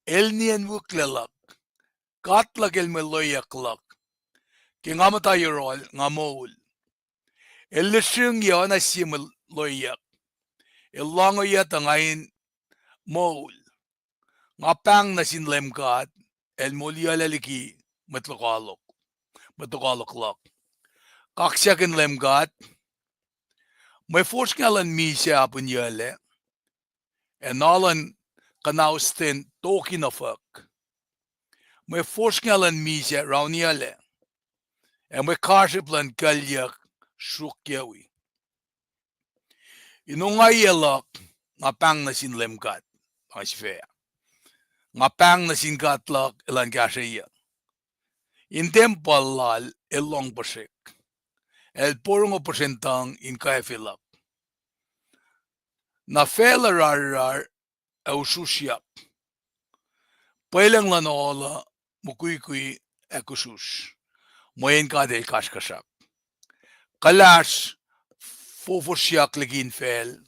El niyacnwucklac luhk. God luhk el mwe loeyuck luhk. Ke nga muhta yohrohl, nga moul. El lihsrihngyac oacna sie mwe loeyuck. El loangoiyac tuh nga in moul. Nga pahng nuh sin Leum God, el moliyuclac liki mwet lokoalok, mwet lokoalok luhk. Kaksakihn Leum God, mwe fosrngah luhn misac apihnyuclac, ac noa luhn kuhnausten tok in ofuk. Mwe fosrngah luhn misac rauniyuclac, ac mwe kasrihp luhn kuclyuck sruokyuwi. In ongaiyac luhk, nga pahng nuh sin Leum God, nga sifac. Nga pahng nuh sin God luhk elan kahsrweyuc. In tempuhl lal el lohng puhsrek. El porongo puhsren tuhng in kwacfe luhk. Na facluh rarrar ac usrusryak. Pwelucng luhn ohl uh mukwikwi ac kusrusr. Mweyen God el kasrkuhsrak. Kuhlahsr fofosryak liki infacl,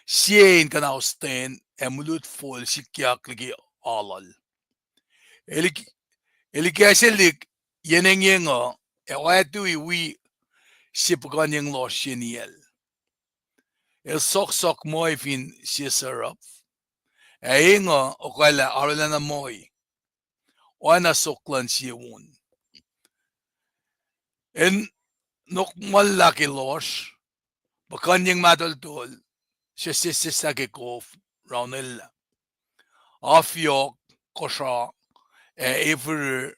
sie in kuhnausten, ac mulut fol sikyak liki aluhl. El ik-, el ikacsihlik yen engyeng uh, ac oactui wi se puhkuhnyeng lohsr se niyacl. El sohksohk moi fin sie suruhf, ac eng uh okwaclah arulacna moi, oacna sohk luhn sie won. El nokmuhllah ke lohsr, puhkuhnyeng matoltol, sesseslah ke kof, raunellah. Af yohk, kosra, ac efirir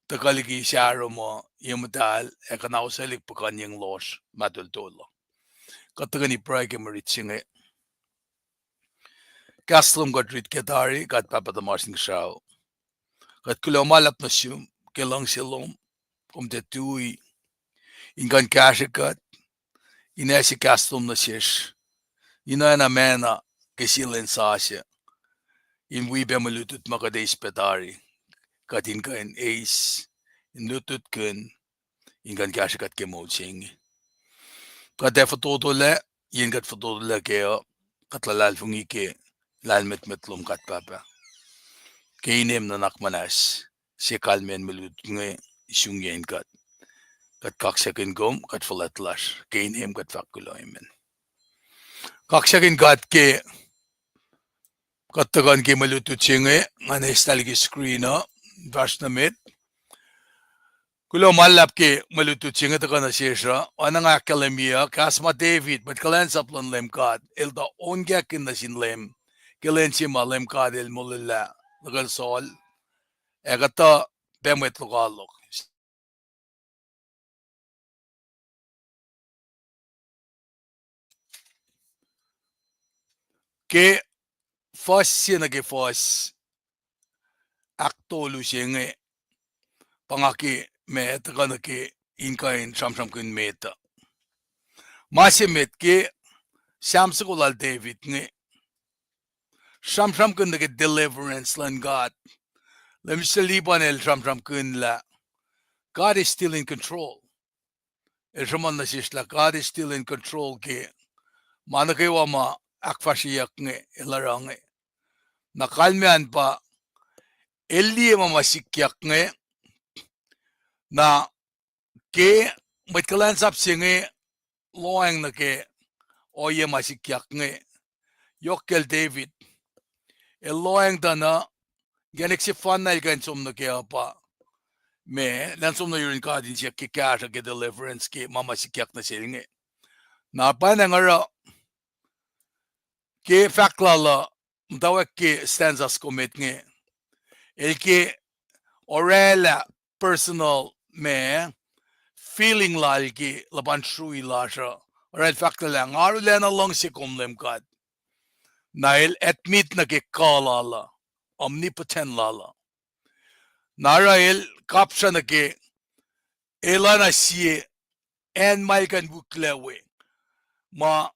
tuhkuh liki sahrom uh ye muhtahl ac kuhnauselik puhkuhnyeng lohsr matoltol uh. Kuht tuhkweni pruhe ke mwe rit se inge. Kahs lom kuht rit ke tari, God Pahpah tuhmasr Inkuhsrao. Kuht kuloh ma luhlahp nuh sum ke luhngse lom, kom tiac tui in kuh in kahsrwe kuht, in ase kahs lom nuh sesr, in oacna manna ke sie lwen sasuc, in wi pac mwe lutlut ma kuht eis pac tari, kuht in kuh in eis, in lutlutkihn, in kuh in kahsrwe kuht ke moul se inge. Kuht ac fototolac, yen kuht fototolac kac uh, kuht luhlahlfongi ke lahlmwetmwet lom God Pahpah. Ke inem nuhnak muhnahs, se kalmacn mwe lutlut inge, isungiyacn kuht. Kuht kaksakihn kom, kuht fuhlwact lasr, ke inem kuht fahk kuloh, amen. Kaksakihn God ke kuht tuhkuh nuh ke mwe lutlut se inge, ngan eis tahl ke screen uh, fahsr nuh met. Kuloh ma luhlahp ke mwe lutlut se inge tuhkuh nuh sesr uh, oacna nga ahkkahlwemye uh, kahs ma David, mwet kuhlwacnsap luhn Leum God, el tuh onkakihn nuh sin Leum, ke lwen se ma Leum God el molwelah luhkel Saul, ac kuhtuh pac mwet lokoalok. Ke fuhs se nuh ke fuhs ahktolu se inge, pa nga ke ma tuhkuh nuh ke in kuh in sramsramkihn met uh. Ma se met ke Sam soko lal David inge, sramsramkihn nuh ke deliverance luhn God. Leum sel Lipan el sramsramkihn lah God is still in control. El sruhmuhn nuh sesr lah God is still in control ke ma nuh kwewa ma ahkfahsryeyuck inge el oruh inge. Na kalmac an pa el liye ma ma sikyak inge, na ke mwet kuhlwacnsap se inge lohacng nuh ke ohiyac ma sikyak inge, yohk kacl David, el lohacng tuh na inkacnek sefanna el kuh in som nuh kac uh pa ma, elan som nuh yurin God in siyuck ke kahsruh ke deliverance ke ma ma sikyak nuh sel inge. Na pwacnwacng oruh ke fahk lal uh, muhtwacwacack ke stanza soko met inge, el ke orwaclah personal ma, feeling lal ke luhpan srui lasr uh, oruh el fahk lah nga arulacna luhngse kom Leum God. Na el admit nuh ke kuh lal uh, omnipotent lal uh. Na oruh el kapsra nuh ke, el oacna sie acn ma el kuh in wihklac we. Ma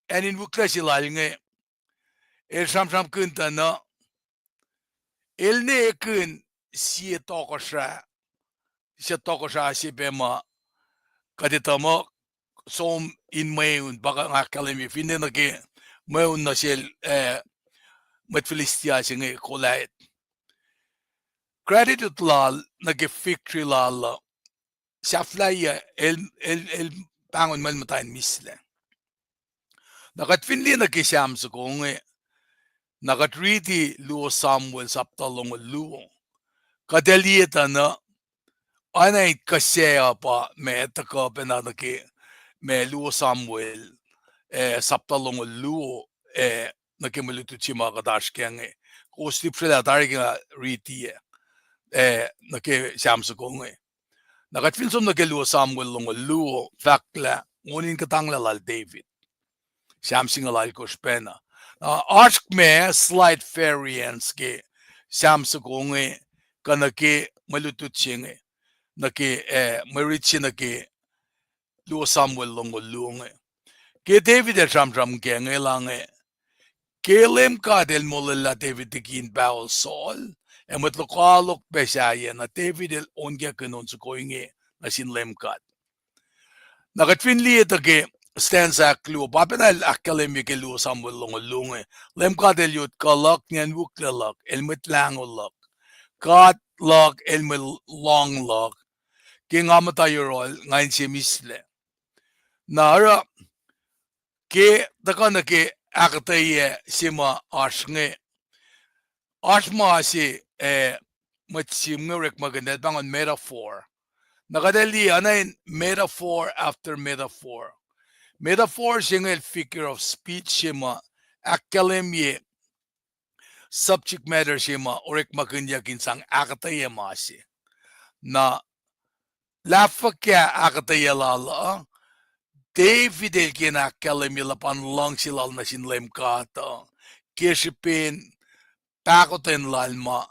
acn in wihklac se lal inge, el sramsramkihn tuh na, el ne ekihn sie tohkohsrah, sie tohkohsrah se pac ma kuht etuh muh som in mweun, pa nga ahkkahlwemye, finne nuh ke mweun nuh sel, eh, mwet Philistia se inge Goliath. Gratitude lal nuh ke victory lal uh, sahflahiyac el, el, el pahngon muh el muhta in mihslac. Na kuht fin liye nuh ke Sam soko inge, na kuht riti luo Samuel sapta longoul luo, kuht ac liye tuh na, oacna in kuh sac uh pa ma tuhkuh pacna nuh ke ma luo Samuel, eh, sapta longoul luo, eh, nuh ke mwe lutlut se ma kuht oasr kac inge. Kowos lihpsrelah tari ke nga riti, eh, nuh ke Sam soko inge. Na kuht fin som nuh ke luo Samuel longoul luo, fahk lah on in kuhtanglah lal David. Sam singucul alkosr pacna. Na oasr ma slight variance ke Sam soko inge, kuh nuh ke mwe lutlut se inge, nuh ke, eh, mwe rit se nuh ke luo Samuel longoul luo inge. Ke David el sramsram kac inge lah inge, ke Leum God el molwelah David liki in pahol Saul, ac mwet lokoalok pac sahyac, na David el onkakihn on soko inge nuh sin Leum God. Na kuht fin liye tuh ke stanza ahkluo, pa pacna el ahkkahlwemye ke luo Samuel longoul luo inge, Leum God el yot kuh luhk, nien wihklac luhk, el mwet lahngo luhk. God luhk el mwe lohng luhk, ke nga muhta yohrohl nga inse mihslac. Na oruh ke tuhkuh nuh ke ahkuhtweyac se ma oasr inge, oasr ma se, eh, mwet sim inge orekmakihn, el pahngon metaphor. Na kuht ac liye oacna in metaphor after metaphor. Metaphor se inge el figure of speech se ma ahkkahlwemye subject matter se ma orekmakihnyuck in sang ahkuhtweyac ma se. Na lah fuhkah ahkuhtweyac lal uh, David el kena ahkkahlwemye luhpan luhngse lal nuh sin Leum God uh, ke srihpen pahkotwen lal ma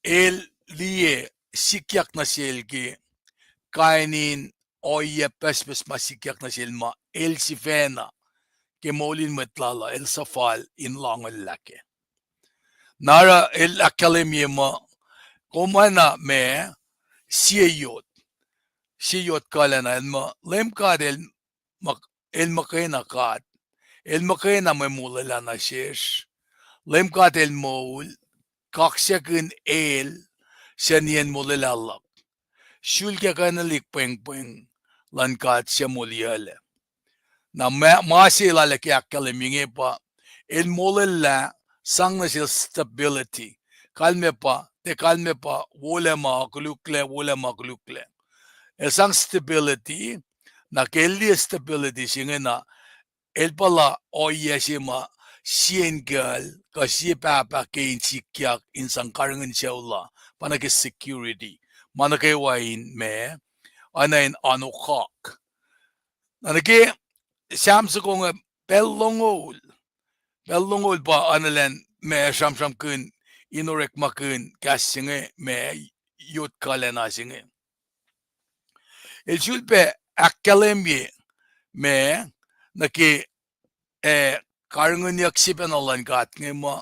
el liye sikyak nuh sel ke kain in ohiyac pucspucs ma sikyak nuh sel ma el sifacna ke moul in mwet lal uh el suhfal in lohnglah kac. Na oruh el ahkkahlwemye muh, kom oacna ma sie yot, sie yot kuhlacna, el muh Leum God el muh-, el muhkwena God, el muhkwena mwe molwelah nuh sesr. Leum God el moul, kaksakihn el suc nien molwelah luhk. Sulkac kuh nulihk pwengpweng luhn God suc moliyuclac. Na ma, ma se lal ah ke ahkkahlwemye inge pa, el molwelah, sang nuh sel stability. Kalmac pa, tiac kalmac pa wolacna ma koluklac, wolacna ma koluklac. El sang stability, na ke el liye stability se inge na, el puhla ohiyac se ma sie inkacl kuh sie pahpah ke in sikyak in sang karihngihn sucu lal, pa nuh ke security, ma nuh kwewa in ma, oacna in anokak. Na nuh ke Sam soko inge, pacl longoul, pacl longoul pa oacna elan ma sramsramkihn in orekmakihn kahs se inge ma yot kuhlacna se inge. El sulpac ahkkahlwemye ma nuh ke, eh, karihngihnyuck se pacna luhn God inge muh,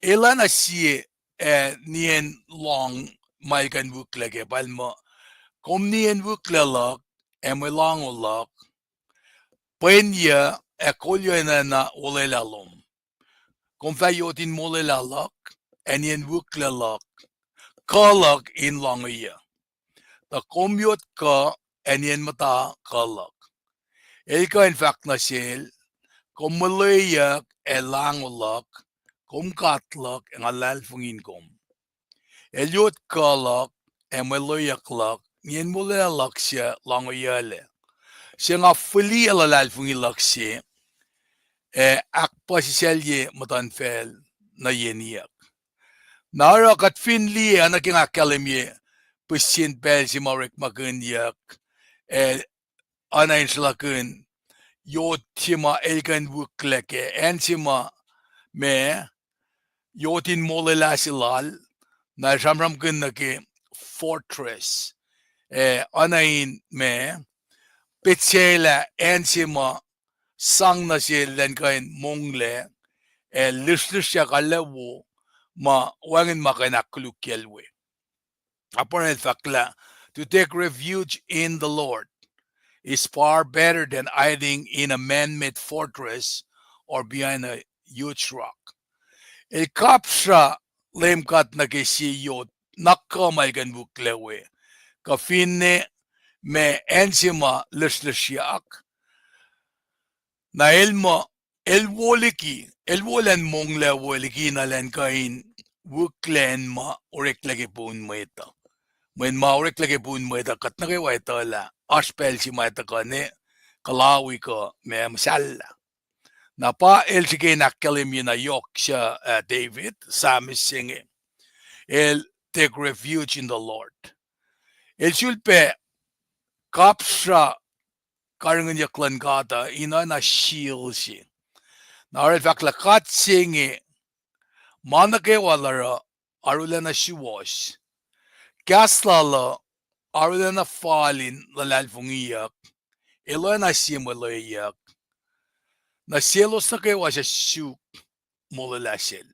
el oacna sie, eh, nien lohng ma el kuh in wihklac kac, pa el muh, kom nien wihklac luhk ac mwe lahngo luhk, pwenyuc ac kolyuc enenuh olwelah lom. Kom fah yot in molwelah luhk, ac nien wihklac luhk, kuh luhk in lohngiyuc. Tuh kom yot kuh, ac nien muhta kuh luhk. El kuh in fahk nuh sel, kom molweyuck ac lahngo luhk, kom God luhk ac nga luhlahlfongi kom. El yot kuh luhk, ac mwe loeyuck luhk, nien molwelah luhk suc lohngweyuclac, suc nga fihliyac luhlahlfongi luhk se, ac ahkpuhsisaclye muhtuhnfacl nuh yeniyuck. Na oruh kuht fin liye, oacna ke nga ahkkahlwemye, pihsen pacl se ma orekmakihnyuck, ac oacna in sruhlahkihn, yot se ma el kuh in wihklac kac, acn se ma, ma, yot in molwelah se lal, na el sramsramkihn nuh ke fortress, ac oacna in ma, petsacelah acn se ma sang nuh sel elan kuh in monglac, ac lihsrlihsryak arlac wo, ma wacngihn ma kuh in ahkkolukyacl we. Apar el fahk lah, to take refuge in the Lord is far better than hiding in a man-made fortress or behind a huge rock. El kapsra Leum God nuh ke sie yot na kuh ma el kuh in wihklac we, kuh finne ma acn se ma lihsrlihsryak, na el muh, el wo liki, el wo elan monglac wo liki na elan kuh in wihklac ma oreklac ke poun mwet uh. Mweyen ma oreklac ke poun mwet uh, kuht nuh kwewa etuh lah oasr pacl se ma tuhkuh ne kuhlawi kuh ma muhsahllah. Na pa el srihke in ahkkahlwemye na yohk suc, ah, David, psalmist se inge. El take refuge in the Lord. El sulpac kapsra karihngihnyuck luhn God uh in oacna shield se. Na oruh el fahk lah God se inge, ma nuh kwewa el oruh arulacna suwohs. Kahs lal uh arulacna fal in luhlahlfongiyuck. El oacna sie mwe loeyuck. Na selos nuh kwewa suc suk molwelah sel.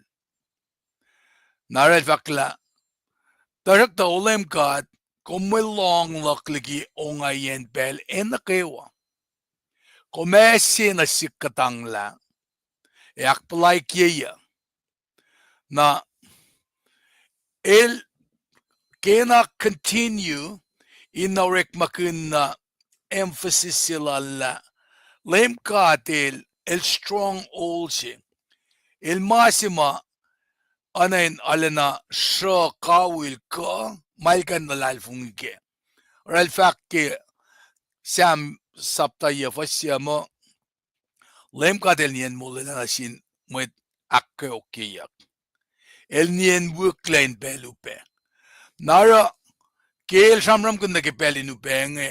Na oruh el fahk lah, tuhsruhktuh O Leum God, kom mwe lohng luhk liki ongaiyac pacl ac nuh kwewa. Kom ase nuh sihk kuhtanglah, ac ahkpuhlaikyeyuc. Na el kena continue in orekmakihn na emphasis se lal lah Leum God el, el stronghold se. El ma se ma oacna in arulacna sruh kawihl kuh ma el kuh in luhlahlfongi kac. Oruh el fahk ke Sam sapta yuc fuhs yuc muh, Leum God el nien molwelah nuh sin mwet ahkkweokyeyuck. El nien wihklac in pacl upac. Na oruh ke el sramsramkihn nuh ke pacl in upac inge,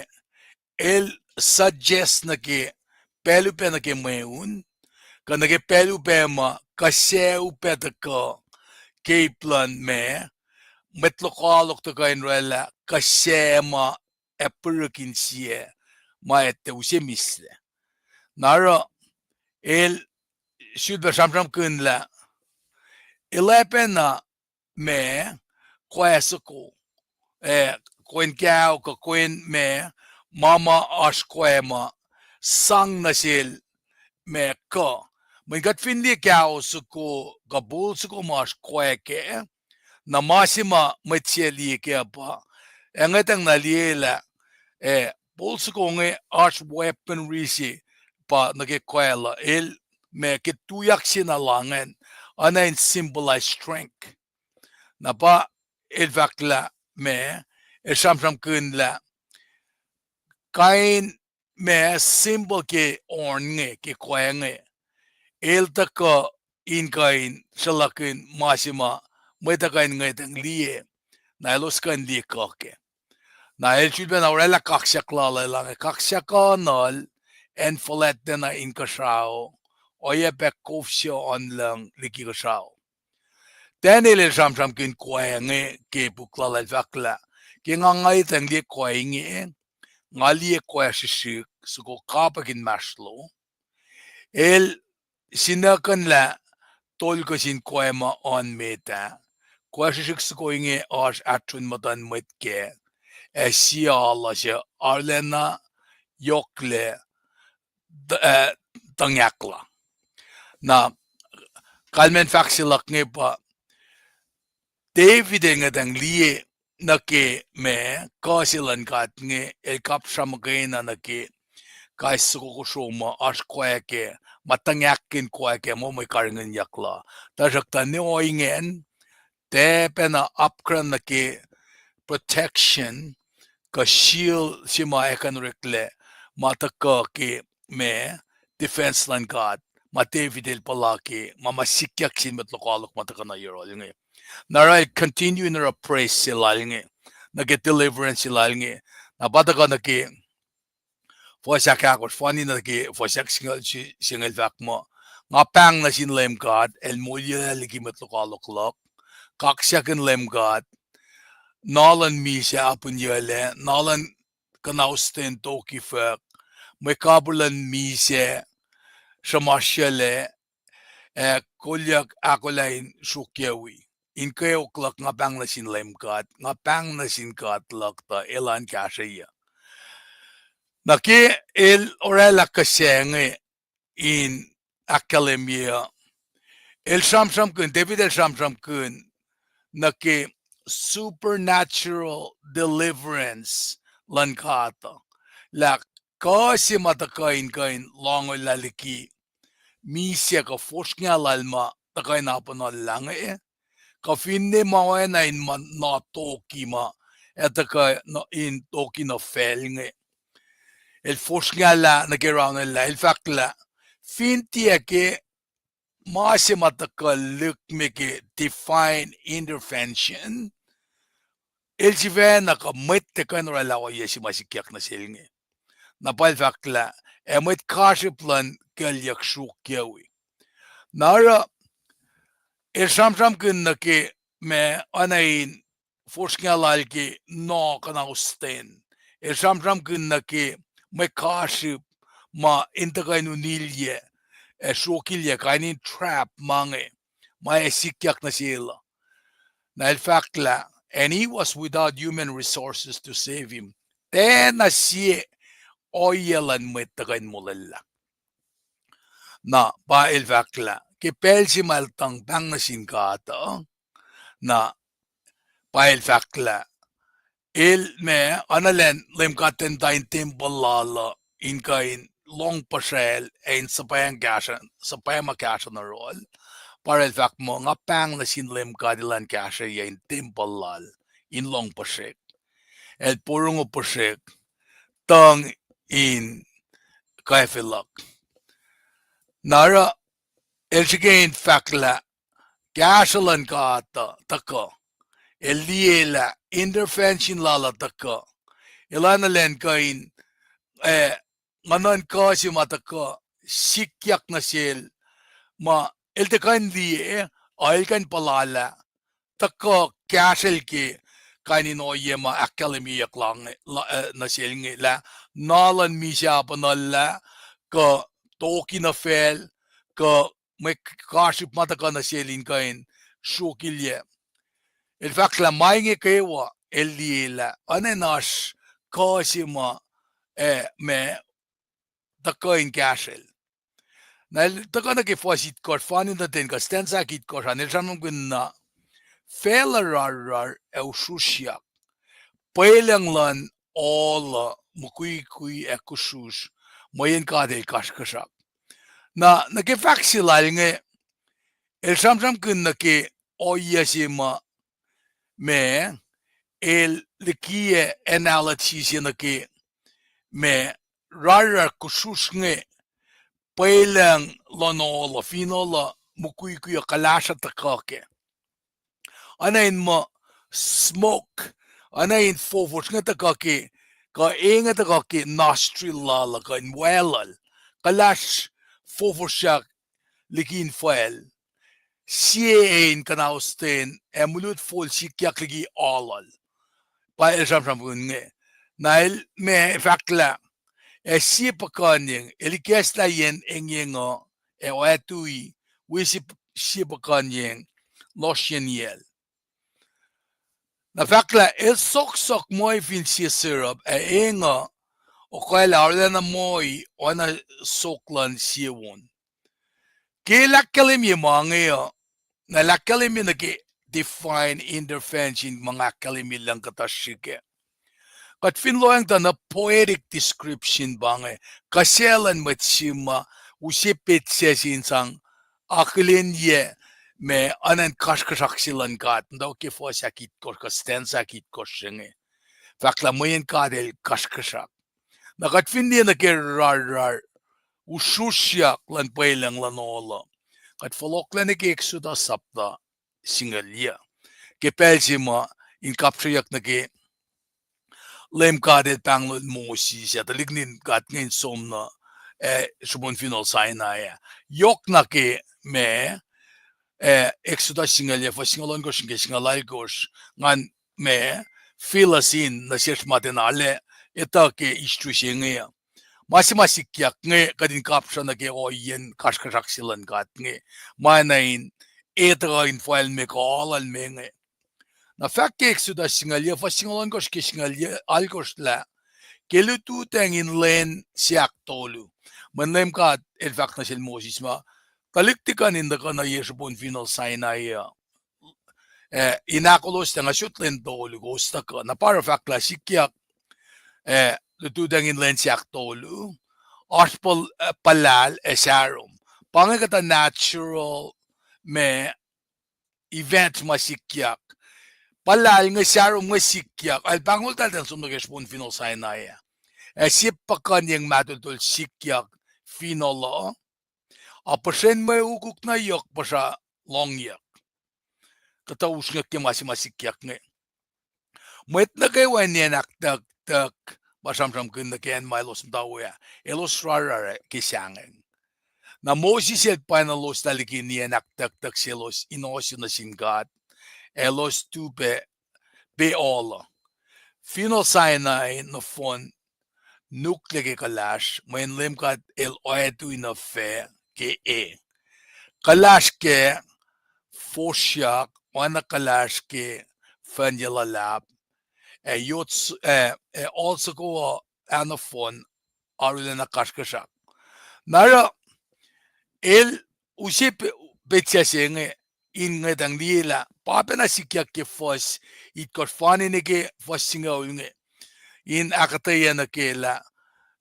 el suggest nuh ke pacl upac nuh ke mweun, kuh nuh ke pacl upac ma kuh suc upac tuhkuh ke ip luhn ma, mwet lokoalok tuhkuh in oraclah kuh suc ma ac pihrihk insiyac ma etuh use mihslac. Na oruh el sulpac sramsramkihn lah el oacpacna ma, koac soko, ah, kwen kao kuh kwen ma, ma ma oasr koac ma sang nuh sel ma kuh. Mweyen kuht fin liye kao soko kuh pol soko ma oasr koac kac, na ma se ma mwet se liye kac pa, ac ngwetacng na liye lah, ah, pol soko inge oasr weaponry se pa nuh ke koac uh, el ma ke tuyak se na la ingacn, oacna in symbolize strength. Na pa el fahk lah ma, el sramsramkihn lah kain ma symbol ke horn inge, ke koac inge, el tuhkuh in kuh in sruhlakihn ma se ma mwet uh kuh in ngwetacng liye, na elos kuh in liye kuh kac. Na el sulpacna oraclah kaksak lal uh, el inge kaksak uh nuhl, acn fuhlwactlacna inkuhsrao, oacyacpac kof se oan lucng liki kuhsrao. Daniel el sramsramkihn koac inge ke puk lal el fahk lah, ke nga ngwetacng liye koac inge, nga liye koac srihsrihk soko kapwack inmahsrlo. El sinuckuhnlah tolko sin koac ma oan met ah. Koac srihsrihk soko inge oasr ahtron muhtuhn mwet kac, ac sie alu suc arulacna yohklac, ah, tuhngacklah. Na kalmacn fahk se luhk inge pa David el ngwetacng liye nuh ke ma, kuh se luhn God inge, el kapsra muhkwena nuh ke kais soko kosro ma oasr koac kac, ma tuhngackihn koac kac, muh mwe karihngihnyuck la. Tuhsruhktuh ne ohinge, tiac pacna apkuhran nuh ke protection, kuh shield se ma ac kuh in oreklac, ma tuhkuh ke ma defense luhn God, ma David el puhla ke, ma ma sikyak sin mwet lokoalok ma tuhkuh nuh yohrohl inge. Na oruh el continue in oruh praise se lal inge, nuh ke deliverance se lal inge. Na pa tuhkuh nuh ke fuhs ahkahkosr, fani nuh ke fuhs ahk singucul, singucul fahk muh, nga pahng nuh sin Leum God, El moliyuclac liki mwet lokoalok luhk, kaksakihn Leum God, noa luhn misac apihnyuclac, noa luhn kuhnausten tokifuck, mwe kapihr luhn misac sruhmuhsryuclac, ac kolyuck ahkolah in sruokyucwi. In kweok luhk nga pahng nuh sin Leum God, nga pahng nuh sin God luhk tuh elan kahsrweyuc. Na ke el oraclah kuh se inge in ahkkahlwemye uh, el sramsramkihn, David el sramsramkihn nuh ke supernatural deliverance luhn God uh, lah kuh se ma tuhkuh in kuh in loangolah liki misac kuh fosrngah lal ma tuhkuh in apunuhllah inge, kuh finne ma oacna in ma na toki ma ac tuhkuh in toki nuh facl inge, el fosrngahlah nuh ke raunellah, el fahk lah fin tiac ke ma se ma tuhkuh lihkme ke divine intervention, el sifacna kuh mwet tiac kuh in oraclah ohiyac se ma sikyak nuh sel inge. Na pa el fahk lah, ac mwet kasrip luhn kuclyuck sruokyucwi. Na oruh el sramsramkihn nuh ke ma oacna in fosrngah lal ke noa kuhnausten. El sramsramkihn nuh ke mwe kasrip ma in tuhkuh in unilyac, ac sruokilyac kain in trap ma inge, ma ac sikyak nuh sel uh. Na el fahk lah, and he was without human resources to save him. Tiacna sie ohiyac luhn mwet tuhkuh in molwellah. Na pa el fahk lah ke pacl se ma el tuhng pahng nuh sin God uh, na pa el fahk lah el ma, oacna elan Leum God elan muhta in tempuhl lal uh in kuh in lohng puhsracl ac in suhpwacma kahsruh nuh yohrohl. Pa el fahk muh nga pahng nuh sin Leum God elan kahsrweyuc in tempuhl lal in lohng puhsrek, el porongo puhsrek, tuhng in kwacfe luhk. Na oruh el srihke in fahk lah kahsruh luhn God uh tuhkuh, el liye lah intervention lal uh tuhkuh, elan elan kuh in, eh, nguhnuhn kuh se ma tuhkuh sikyak nuh sel, ma el tiac kuh in liye, a el kuh in puhla lah tuhkuh kahsrwel ke kain in ohiyac ma ahkkahlwemyeyuck la-, nuh sel inge lah noa luhn misac apunuhllah, kuh toki nuh facl, kuh mwe kasrip ma tuhkuh nuh sel in kuh in sruokilyac. El fahk lah ma inge kwewa el liye lah oacna in oasr kuh se ma, eh, ma tuhkuh in kahsrwel. Na el tuhkuh nuh ke fuhs itkohsr, fani nuh ten kuh stanza itkohsr an, el sramsramkihn na, facluh rarrar ac usrusryak, pwelucng luhn ohl uh mukwikwi ac kusrusr, mweyen God el kasrkuhsrak. Na, nuh ke fahk se lal inge, el sramsramkihn nuh ke ohiyac se ma, ma, el likiyac analogy se nuh ke ma, rarrar kusrusr inge, pwelucng luhn ohl uh, fin ohl uh mukwikwi uh, kuhlahsruh tuhkuh kac. Oacna in muh smoke, oacna in fofosr inge tuhkuh ke, kuh e inge tuhkuh ke nostril lal uh kuh in walal, kuhlahsr fofosryak liki infacl. Sie e in kuhnausten ac mulut fol sikyak liki aluhl. Pa el sramsramkihn inge. Na el ma fahk lah, ac sie puhkuhnyeng, el ikacslah yen engyeng uh, ac oatui, wi sie, sie puhkuhnyeng, lohsryeniyacl. Na fahk lah el sohksohk moi fin sie syrup, ac eng uh, okwaclah arulacna moi oacna sohk luhn sie won. Ke el ahkkahlwemye ma inge uh, na el ahkkahlwemye nuh ke divine intervention ma nga ahkkahlwemye lucng kuhtuh srihk ah. Kuht fin lohacng tuh na poetic description pa inge, kuh se luhn mwet se ma use petsac se in sang akihlenyac ma oacna in kasrkuhsrak se luhn God, muhtwacwacack ke fuhs ahkitkohsr, kuh stanza ahkitkohsr se inge. Fahk lah mweyen God el kasrkuhsrak. Na kuht fin liye nuh ke rarrar usrusryak luhn pwelucng luhn ol uh, kuht fohlohklac nuh ke Exodus sapta singucul yac. Ke pacl se ma in kapsreyuck nuh ke Leum God El pahnglol Moses ac tuhlihk nuhtin God inge in som nuh, eh, srihpen fineol Sinai ah. Yohk na ke ma, eh, Exodus singucul yac, fuhs singucul ohnkohsr nuh ke singucul alkohsr, ngan ma fill us in nuh sesr ma tiacna arlac etuh ke history se inge uh. Ma se ma sikyak inge kuht in kapsra nuh ke ohiyacn kasrkuhsrak se luhn God inge, ma na in etuh in fal me kuh aluhl me inge. Na fahk ke Exodus singucul yac, fuhs singucul ohnkohsr ke singucul yac alkohsr lah, ke lututacng in lwen se ahktolu, mweyen Leum God El fahk nuh sel Moses ma, tuhlihk tikuhn in tuhkuh nuh ye srihpen fineol Sinai uh, eh, in ahkolos tuh nga sot lwen tolu, kowos tuhkuh. Na pa oruh fahk lah sikyak, eh, lututacng in lwen se ahktolu, oasr puhl-, eh, puhlahl ac sahrom. Pa inge kuhtuh natural ma event ma sikyak. Puhlahl inge, sahrom inge sikyak. El pahngontahl tuh in som nuh ke srihpen fineol Sinai ah. Ac sie puhkuhnyeng mahtuhltuhl sikyak fineol uh. Ac puhsren mwe ukuk na yohk puhsra lohngyuck. Kuhtuh usrnguck ke ma se ma sikyak inge. Mwet nuh kwewa in nien ahktuhktuhk, ma sramsramkihn nuh ke acn ma elos muhta we ah, elos rarrar ke sahngweng. Na Moses el pwacnuhlos lah liki nien ahktuhktuhk selos in ohsun nuh sin God, elos tu pac, pac ol uh. Fineol Sinai nohfohn nukla ke kuhlahsr, mweyen Leum God El oactui nuh fac ke e. Kuhlahsr kac, fosryak, oacna kuhlahsr ke fuhnyac luhlahp, ac yot s-, ac, ac ol soko uh, ac nohfohn, arulacna kasrkuhsrak. Na oruh, el use pe-, petsac se inge, in ngwetacng liye lah pa pacna sikyak ke fuhs itkohsr fani nuh ke fuhs singucul inge, in ahkuhtweyac nuh ke lah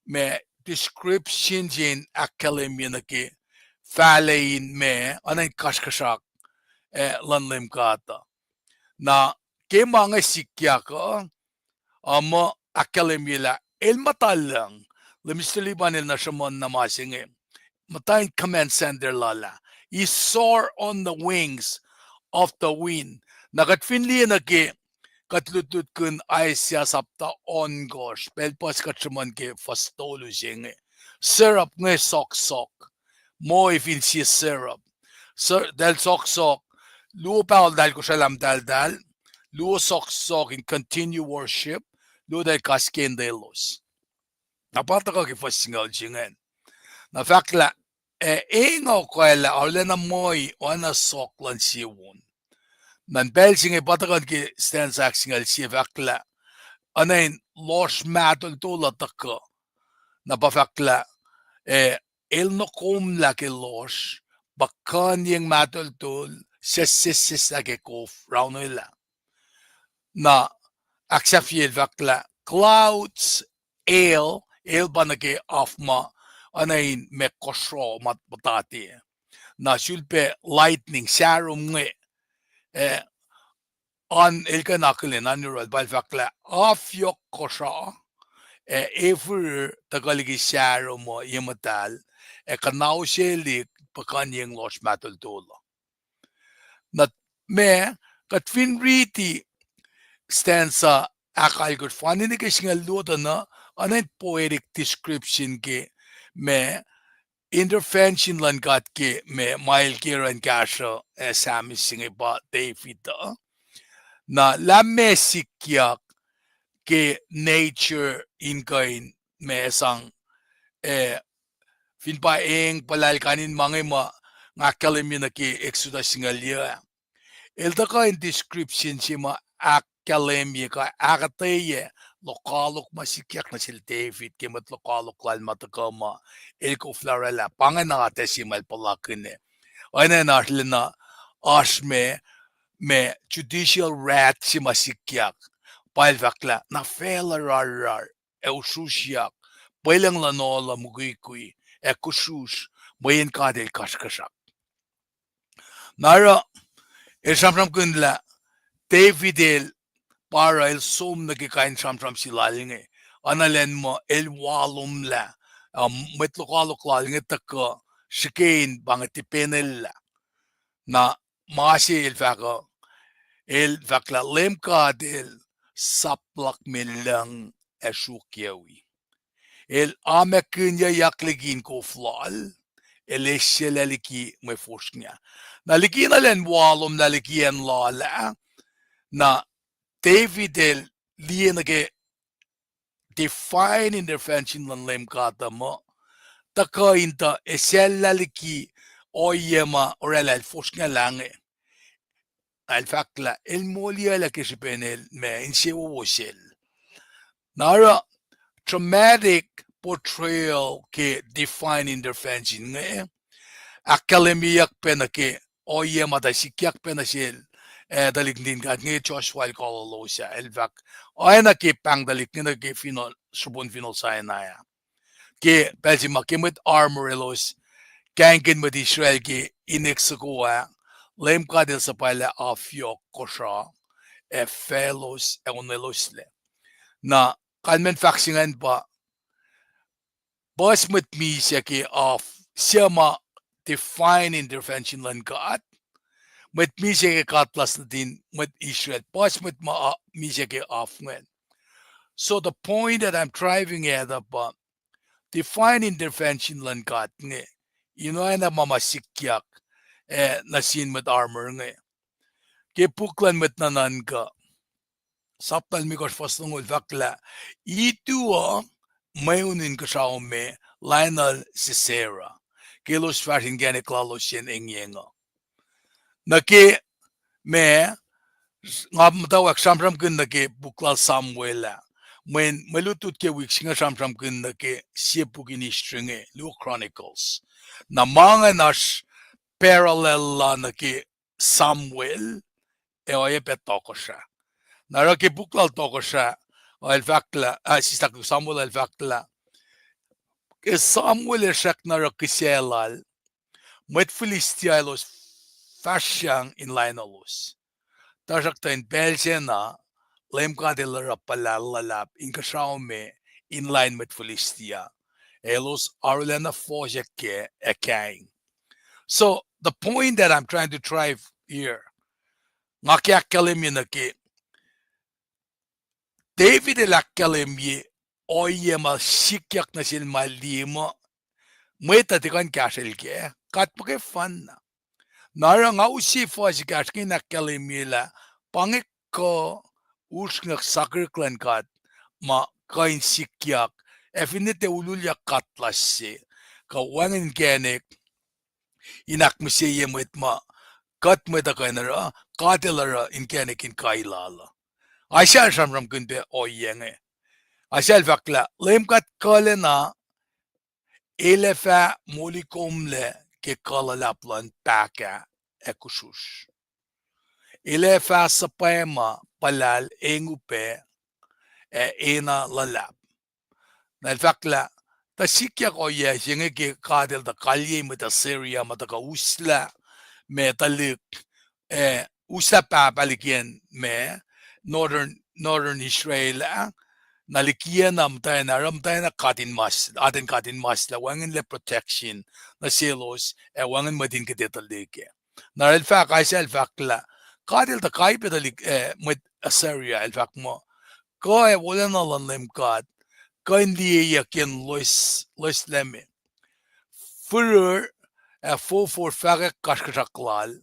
ma description se in ahkkahlwemye nuh ke fahlac in ma, oacna in kasrkuhsrak, eh, luhn Leum God uh. Na ke ma inge sikyak uh, uh, muh ahkkahlwemye lah el muhta lucng, Leum Mister Liban el nuh sruhmuhn na ma se inge, muhta in command center lal ah. He soar on the wings of the wind. Na kuht fin liye nuh ke, kuht lutlutkihn Isaiah sapta ohnkohsr, pacl puhs kuht sruhmuhn ke fuhs tolu se inge. Cherub inge sohksohk. Moe fin sie cherub. Eltahl sohksohk, luo paholtahl kosraclah muhtahltahl, luo sohksohk in continue worship, luo eltahl kas ke indelos. Na pa tuhkuh ke fuhs singucul se ingacn. Na fahk lah, ac engan koaclah arulacna moi oacna sohk luhn sie won. Na in pacl se inge pa tuhkuh ke stanza ahksingucul sie, fahk lah, oacna in lohsr mahtuhltuhl uh tuhkuh. Na pa fahk lah, ac el nokomlah ke lohsr, puhkuhnyeng mahtuhltuhl sesseslah ke kof raunwelah. Na ahksahfyelah fahk lah clouds, hail, hail pa nuh ke af ma, oacna in ma kosro ma puhtati. Na sulpac lightning, sahrom inge, eh, an el kuh in akihlen, an yohrohl pa el fahk lah af yohk kosro, ac efuhr tuhkuh liki sahrom uh ye muhtahl, ac kuhnahoselihk puhkuhnyeng lohsr mahtuhltuhl uh. Na ma, kuht fin riti stanza ahkalkosr fani nuh ke singucul luo tuh na, oacna in poetic description ke ma intervention luhn God ke ma, ma el ke oruh in kahsruh, eh, psalmist se inge pa David uh. Na lah ma sikyak ke nature in kuh in ma sang, eh, fin pa eng puhlahl kain in ma inge ma nga ahkkahlwemye nuh ke Exodus singucul yac ah. El tuhkuh in description se ma ahkkahlwemye kuh ahkuhtweyac lokoalok ma sikyak nuh sel David ke mwet lokoalok lal ma tuhkuh ma el koflah oraclah. Pa ingacn atac se ma el puhlakihn ah. Oacna in oasr lacna, oasr ma, ma judicial wrath se ma sikyak. Pa el fahk lah na facluh rarrar ac usrusryak, pwelucng luhn ol uh mukwikwi ac kusrusr, mweyen God el kasrkuhsrak. Na oruh El sramsramkihn lah David el pa oruh el som nuh ke kain sramsram se lal inge. Oacna lwen muh el walomlah, uh, mwet lokoalok lal inge tuhkuh srihke in pa inge tipenellah. Na ma se el fahk uh, el fahk lah Leum God El sap luhk me lucng ac sruokyuwi. El amakihnyuyak liki in kof lal, el esyelah liki mwe fosrngah. Na liki na lwen walomlah liki acn lal ah, na David el liye nuh ke divine intervention luhn Leum God uh muh, tuhkuh in tuh esyelah liki ohiyac ma orwaclah el fosrngahlah inge. El fahk lah el moliyuclac ke srihpen el ma insewowo sel. Na oruh dramatic portrayal ke divine intervention inge ahkkahlwemyeyuck pac nuh ke ohiyac ma tuh sikyak pac nuh sel, eh, tuhlihk nuhtin God inge Joshua el kololos ah. El fahk, oacna ke pahng tuhlihk inge nuh ke finohl, srupon finohl Sinai ah. Ke pacl se ma ke mwet armor elos kahingkihn mwet Israel ke inek soko ah, Leum God El suhpwaclah af yohk kosro, ac faclos ac onweloslac. Na kalmacn fahk se ingacn pa, puhs mwet misac ke af, suc ma divine intervention luhn God, mwet misac ke katlas nuhtin mwet Israel, puhs mwet ma, uh, misac ke af ingacn. So the point that I'm driving at uh pa, divine intervention luhn God inge, in oacna ma ma sikyak, eh, nuh sin mwet armor inge. Ke puk luhn Mwet Nuhnuhnkuh, sapta limekohsr fuhs longoul fahk lah, itu uh mweun inkuhsrao me lainuhl Sisera, ke elos fahsr inkacnek lalos yen engyeng uh. Nuh ke ma, nga muhtwacwacack sramsramkihn nuh ke puk lal Samuel ah. Mweyen mwe lutlut ke wik se inge sramsramkihn nuh ke sie puk in history inge, luo Chronicles. Na ma ingacn oasr parallel la nuh ke Samuel, ac oacyacpac Tohkohsrah. Na oruh ke puk lal Tohkohsrah, el fahk lah, ah, sislah Samuel el fahk lah, ke Samuel el srackna oruh kihsac lal, mwet Philistia elos fahsryang in lainuhlos. Tuhsruhktuh in pacl sacna, Leum God El oruh puhla luhlahp inkuhsrao me in lain mwet Philistia. Elos arulacna fohsack kac ac kaing. So, the point that I'm trying to drive here, nga ke ahkkahlwemye nuh ke, David el ahkkahlwemye ohiyac ma sikyak nuh sel ma liye muh, mwet uh tiac kuh in kahsrwel kac, God muhkwena. Na oruh nga use fuhs ekahsr inge in ahkkahlwemye lah pa inge kuh usrnguck sakihrihk luhn God ma kuh in sikyak, ac finne tiac ululyak katlas se, kuh wacngihn inkacnek in ahkmihsye mwet ma kuht mwet uh kuh in oruh, God El oruh inkacnek in kai lal uh. Isaiah el sramsramkihn pac ohiyac inge. Isaiah el fahk lah Leum God kuhlacna El ac fah moli komlac ke kuh luhlahp luhn pahkah ac kusrusr. El ac fah suhpwacma puhlal eng upac ac ena luhlahp. Na el fahk lah, tuh sikyak ohiyac se inge ke God El tuh kalyei mwet Assyria ma tuhkuh uslah ma tuhlihk, eh, uslah pahpah likiyacn ma Northern, Northern Israel ah, na likiyacna muhtwacna, oruh muhtwacna katinmas, atacn katinmas lah wacngihnlac protection nuh selos, ac wacngihn mwet in kuhtuh tuhlihk ah. Na el fahk, Isaiah el fahk lah, God El tuh kai pac tuhlihk, eh, mwet Assyria, el fahk muh, kuh ac wolacna luhn Leum God kuh in liyeyuck yen loes, loeslac me. Firir ac fofor fahkwack kasrkuhsrak lal,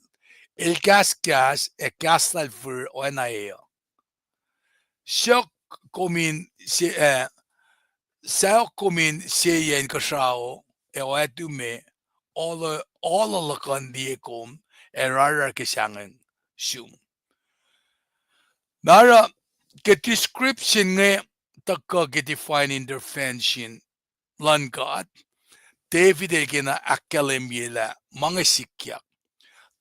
el kahskahs ac kahs lal firir oacna e uh. Saok kom in se, eh, saok kom in seyac inkuhsrao ac oatu me, ohl, ohl luhkuhn liye kom, ac rarrar ke sahngweng sum. Na oruh ke description inge tuhkuh ke divine intervention luhn God, David el kena ahkkahlwemye lah ma inge sikyak.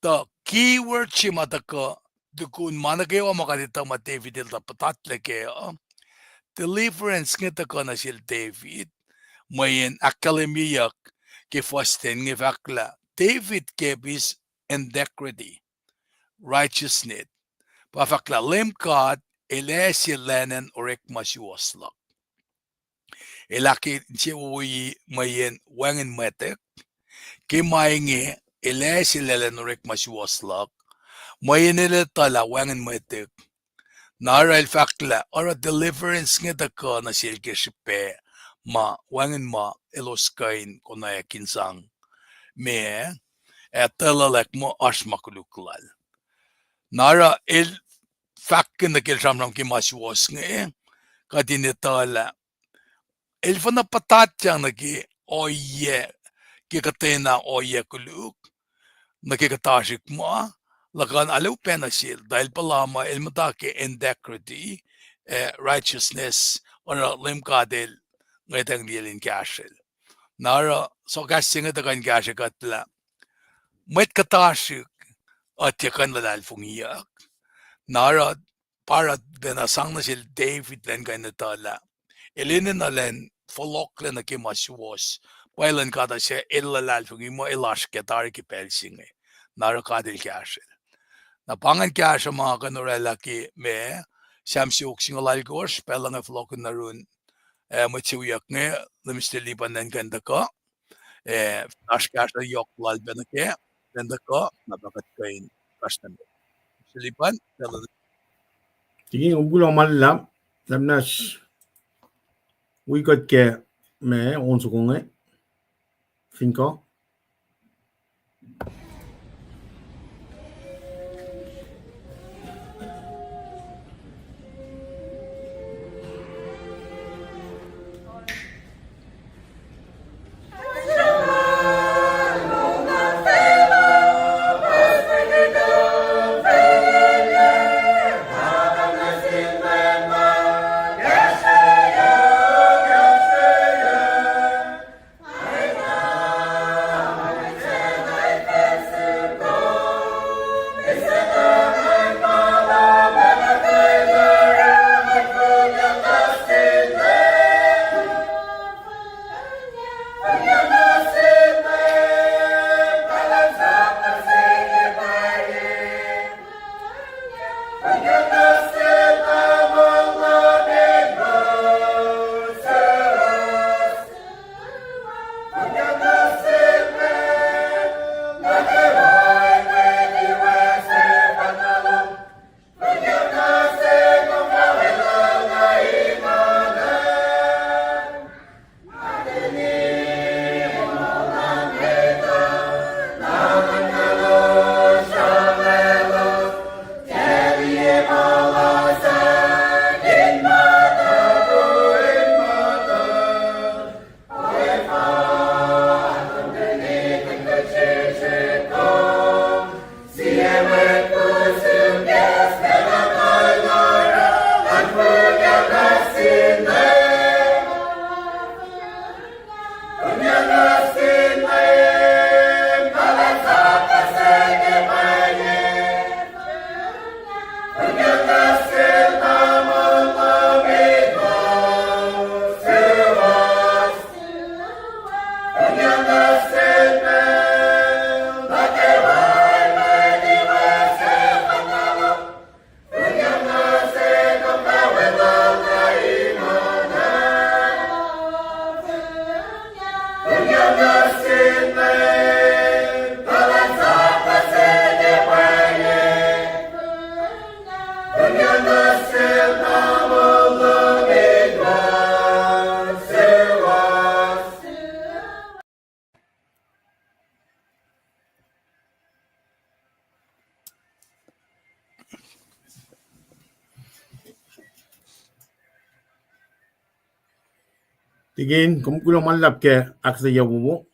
Tuh keyword se ma tuhkuh tukun ma nuh kwewa ma kuht etuh ma David el tuh puhtatlac kac uh, deliverance inge tuhkuh nuh sel David, mweyen ahkkahlwemyeyuck ke fuhs ten inge fahk lah David kept his integrity. righteousness. Pa fahk lah Leum God El ase lacnen orekma suwohs luhk. El ahkinsewowoye mweyen wacngihn mwetuk. Ke ma inge, El ase lacnen orekma suwohs luhk, mweyen El etuh lah wacngihn mwetuk. Na oruh El fahk lah oruh deliverance inge tuhkuh nuh sel ke srihpac ma wacngihn ma elos kuh in konwacack in sang meac, ac tuhlac muh oasr ma koluk lal. Na oruh El fahk nuh ke El sramsram ke ma suwohs inge, kuht in etuh lah El fuhnuh puhtatyang nuh ke ohiyac, ke kuhtwena ohiyac koluk, nuh ke kuhtasrihk ma, luhkuhn alu pac nuh sel, tuh El puhla muh El muhta ke integrity, eh, righteousness, oruh Leum God El ngwetacng liyacl in kahsrwel. Na oruh sokahs se inge tuhkuh in kahsrwe kuht lah mwet kuhtasrihk uh tiac kuh in luhlahlfongiyuck. Na oruh pa oruh pacna sang nuh sel David elan kuh in etuh lah el enenuh elan fohlohklac nuh ke ma suwohs. Pwacye luhn God uh suc el luhlahlfongi muh el oasr kac tari ke pacl se inge. Na oruh God El kahsrwel. Na pa ingacn kahsruh ma kuh in orwaclah ke ma, Sam siofok singucul alkosr, pacl inge fohlohkihn nuh yurin, eh, mwet se wiyuck inge, Minister Lipan elan kuh in tuhkuh, eh, oasr kahsruh yohk lal pac nuh kac, elan tuhkuh, na pa kuht kuh in kasrnam. Minister Lipan, pacl Tikin, kom kuloh ma luhlahp, lah muhnahs wi kuht ke ma on soko inge, fin kuh. Tikin, kom kuloh ma luhlahp ke ahkuhtweyac wowo.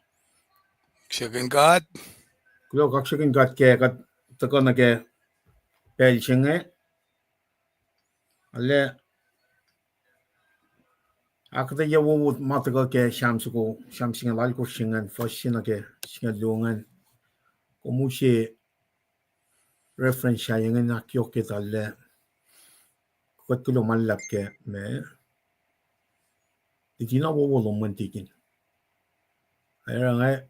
Kaksakihn God. Kuloh, kaksakihn God ke kuht tuhkuh nuh ke pacl se inge. Arlac ahkuhtweyac wowo ma tuhkuh ke Sam soko, Sam singucul alkosr se ingacn, fuhs se nuh ke singucul luo ingacn. Kom use reference sahyac ingacn ahkyohkye tuhlac. Kuht kuloh ma luhlahp ke ma titina wowo lom an, Tikin. Oruh nga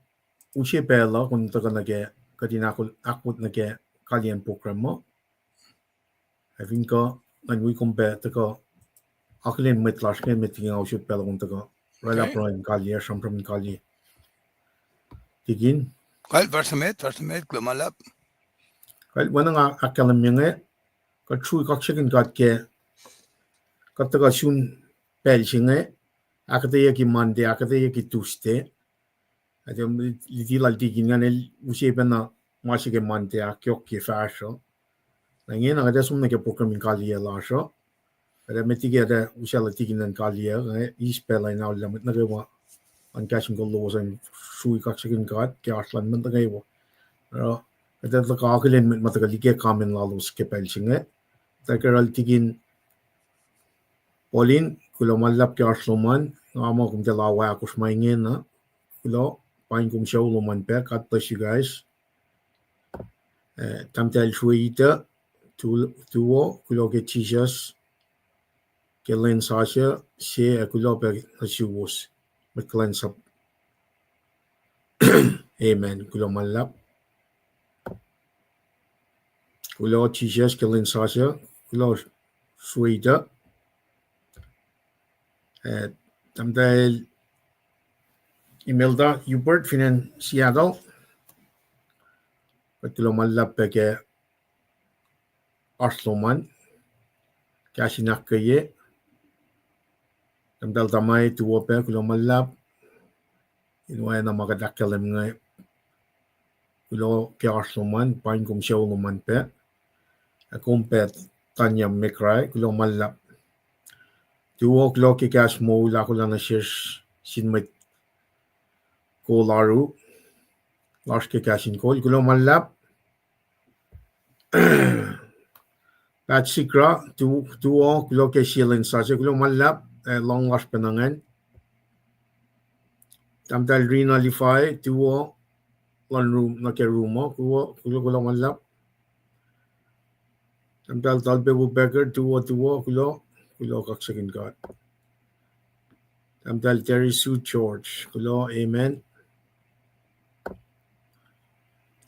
use pacl uh kom tuhkuh nuh ke, kuht in ahk-, ahkwot nuh ke kalyen program uh. Ac fin kuh, ngan wi kom pac tuhkuh akihlen mwet lasr inge, met liki nga usot pacl uh kom tuhkuh oraclah pruhe in kaliyac, sramsram in kaliyac. Tikin. Kal, fahsr nuh met, fahsr nuh met, kuloh ma luhlahp. Kal, oacna nga ahkkahlwemye inge, kuht srui kaksakihn God ke, kuht tuhkuh sun pacl se inge, ahkuhtweyucki Monday, ahkuhtweyucki Tuesday. Ac luti lal tikin ingacn el use pacna ma se ke Monday ahkyohkye fahsruh. Na ingena kuht ac som nuh ke program in kaliyac lasr uh. Kuht ac met liki kuht ac usaclah tikin an kaliyac, eh, eis pacl in aolla mwet nuh kwewa an kahs in kol lowos an srui kaksakihn God ke oasr lal mwet nuh kwewa. Oruh kuht ac tuhkuh akihlen mwet ma tuhkuh liye comment lalos ke pacl se inge. Tuh ke oruh tikin Paulin, kuloh ma luhlahp ke oasr lom an, nga muh kom tiac lah ahkosr ma ingena. Kuloh, paing kom sucu lom an pac. God bless you guys. Eh, tahmtahel Sruita, tu-, tuo, kuloh ke Jisus ke lwen sasuc se, ac kuloh pac nuh suwos mwet kuhlwacnsap. Amen. Kuloh ma luhlahp. Kuloh Jisus ke lwen sasuc, kuloh Sruita. Eh, tahmtahel Imelda Hubert fin acn Seattle. Kuht kuloh ma luhlahp pac ke oasr lom an, kahs in ahkkweye. Tahmtahel Tamai, tuo pac, kuloh ma luhlahp. In oacna ma kuht ahkkahlwem inge, kuloh ke oasr lom an, paing kom sucu lom an pac. Ac kom pac Tanya Mekrai, kuloh ma luhlahp. Tuo, kuloh ke kahs moul ahkolah nuh sesr sin mwet kol oaru lasr ke kahs in kol, kuloh ma luhlahp. Pat Sikra, tu-, tuo, kuloh ke sie lwen sasuc, kuloh ma luhlahp, eh, lohng lasr pacna ingacn. Tahmtahel Rina Lifai, tuo, luhn rum, nuh ke rum uh, kuloh, kuloh, kuloh ma luhlahp. Tahmtahel Talpebu Becker, tuo, tuo, kuloh, kuloh kaksakihn God. Tahmtahel Terry Sue George, kuloh, amen.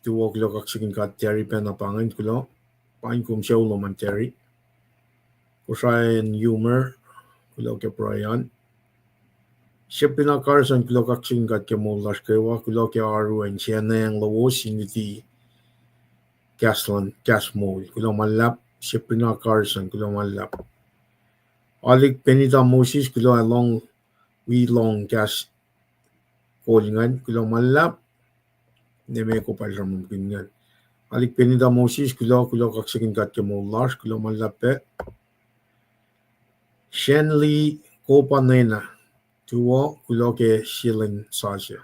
Tuo, kuloh kaksakihn God, Terry pacna pa ingacn, kuloh, paing kom sucu lom an Terry. Kosraen Yumer, kuloh ke pruhe an. Sabrina Carson, kuloh kaksakihn God ke moul lasr kwewa, kuloh ke oaru an, sianacng lowos in luti kahs luhn, kahs moul. Kuloh ma luhlahp, Sabrina Carson, kuloh ma luhlahp. Alik Benita Moses, kuloh ac lohng, wi lohng kahs kol ingacn, kuloh ma luhlahp. Neme ko pal sramsramkihn ingacn. Alik Benita Moses, kuloh, kuloh kaksakihn God ke moul lasr, kuloh ma luhlahp pac. Shanley Kopa Nena, tuo, kuloh ke sie lwen sasuc.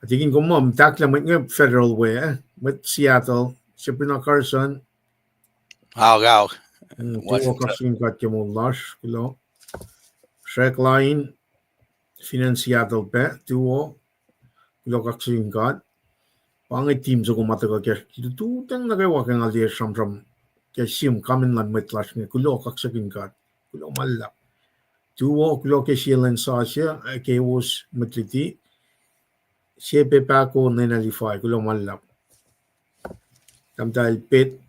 Tikin kom muh tahklah mwet inge federal we, eh? Mwet Seattle, Sabrina Carson. Ao, ao. Mm, tuo, kaksakihn God ke moul lasr, kuloh. Shrek Lain, fin acn Seattle pac, tuo, kuloh kaksakihn God. Pa inge team soko ma tuhkuh ke lututacng nuh kwewa ke nga liye sramsram ke sim comment luhn mwet lasr inge, kuloh kaksakihn God. Kuloh ma luhlahp. Tuo, kuloh ke sie lwen sasuc, ac kowos mwet luti, Sepe Pako Nena Lifai, kuloh ma luhlahp. Tahmtahel Pet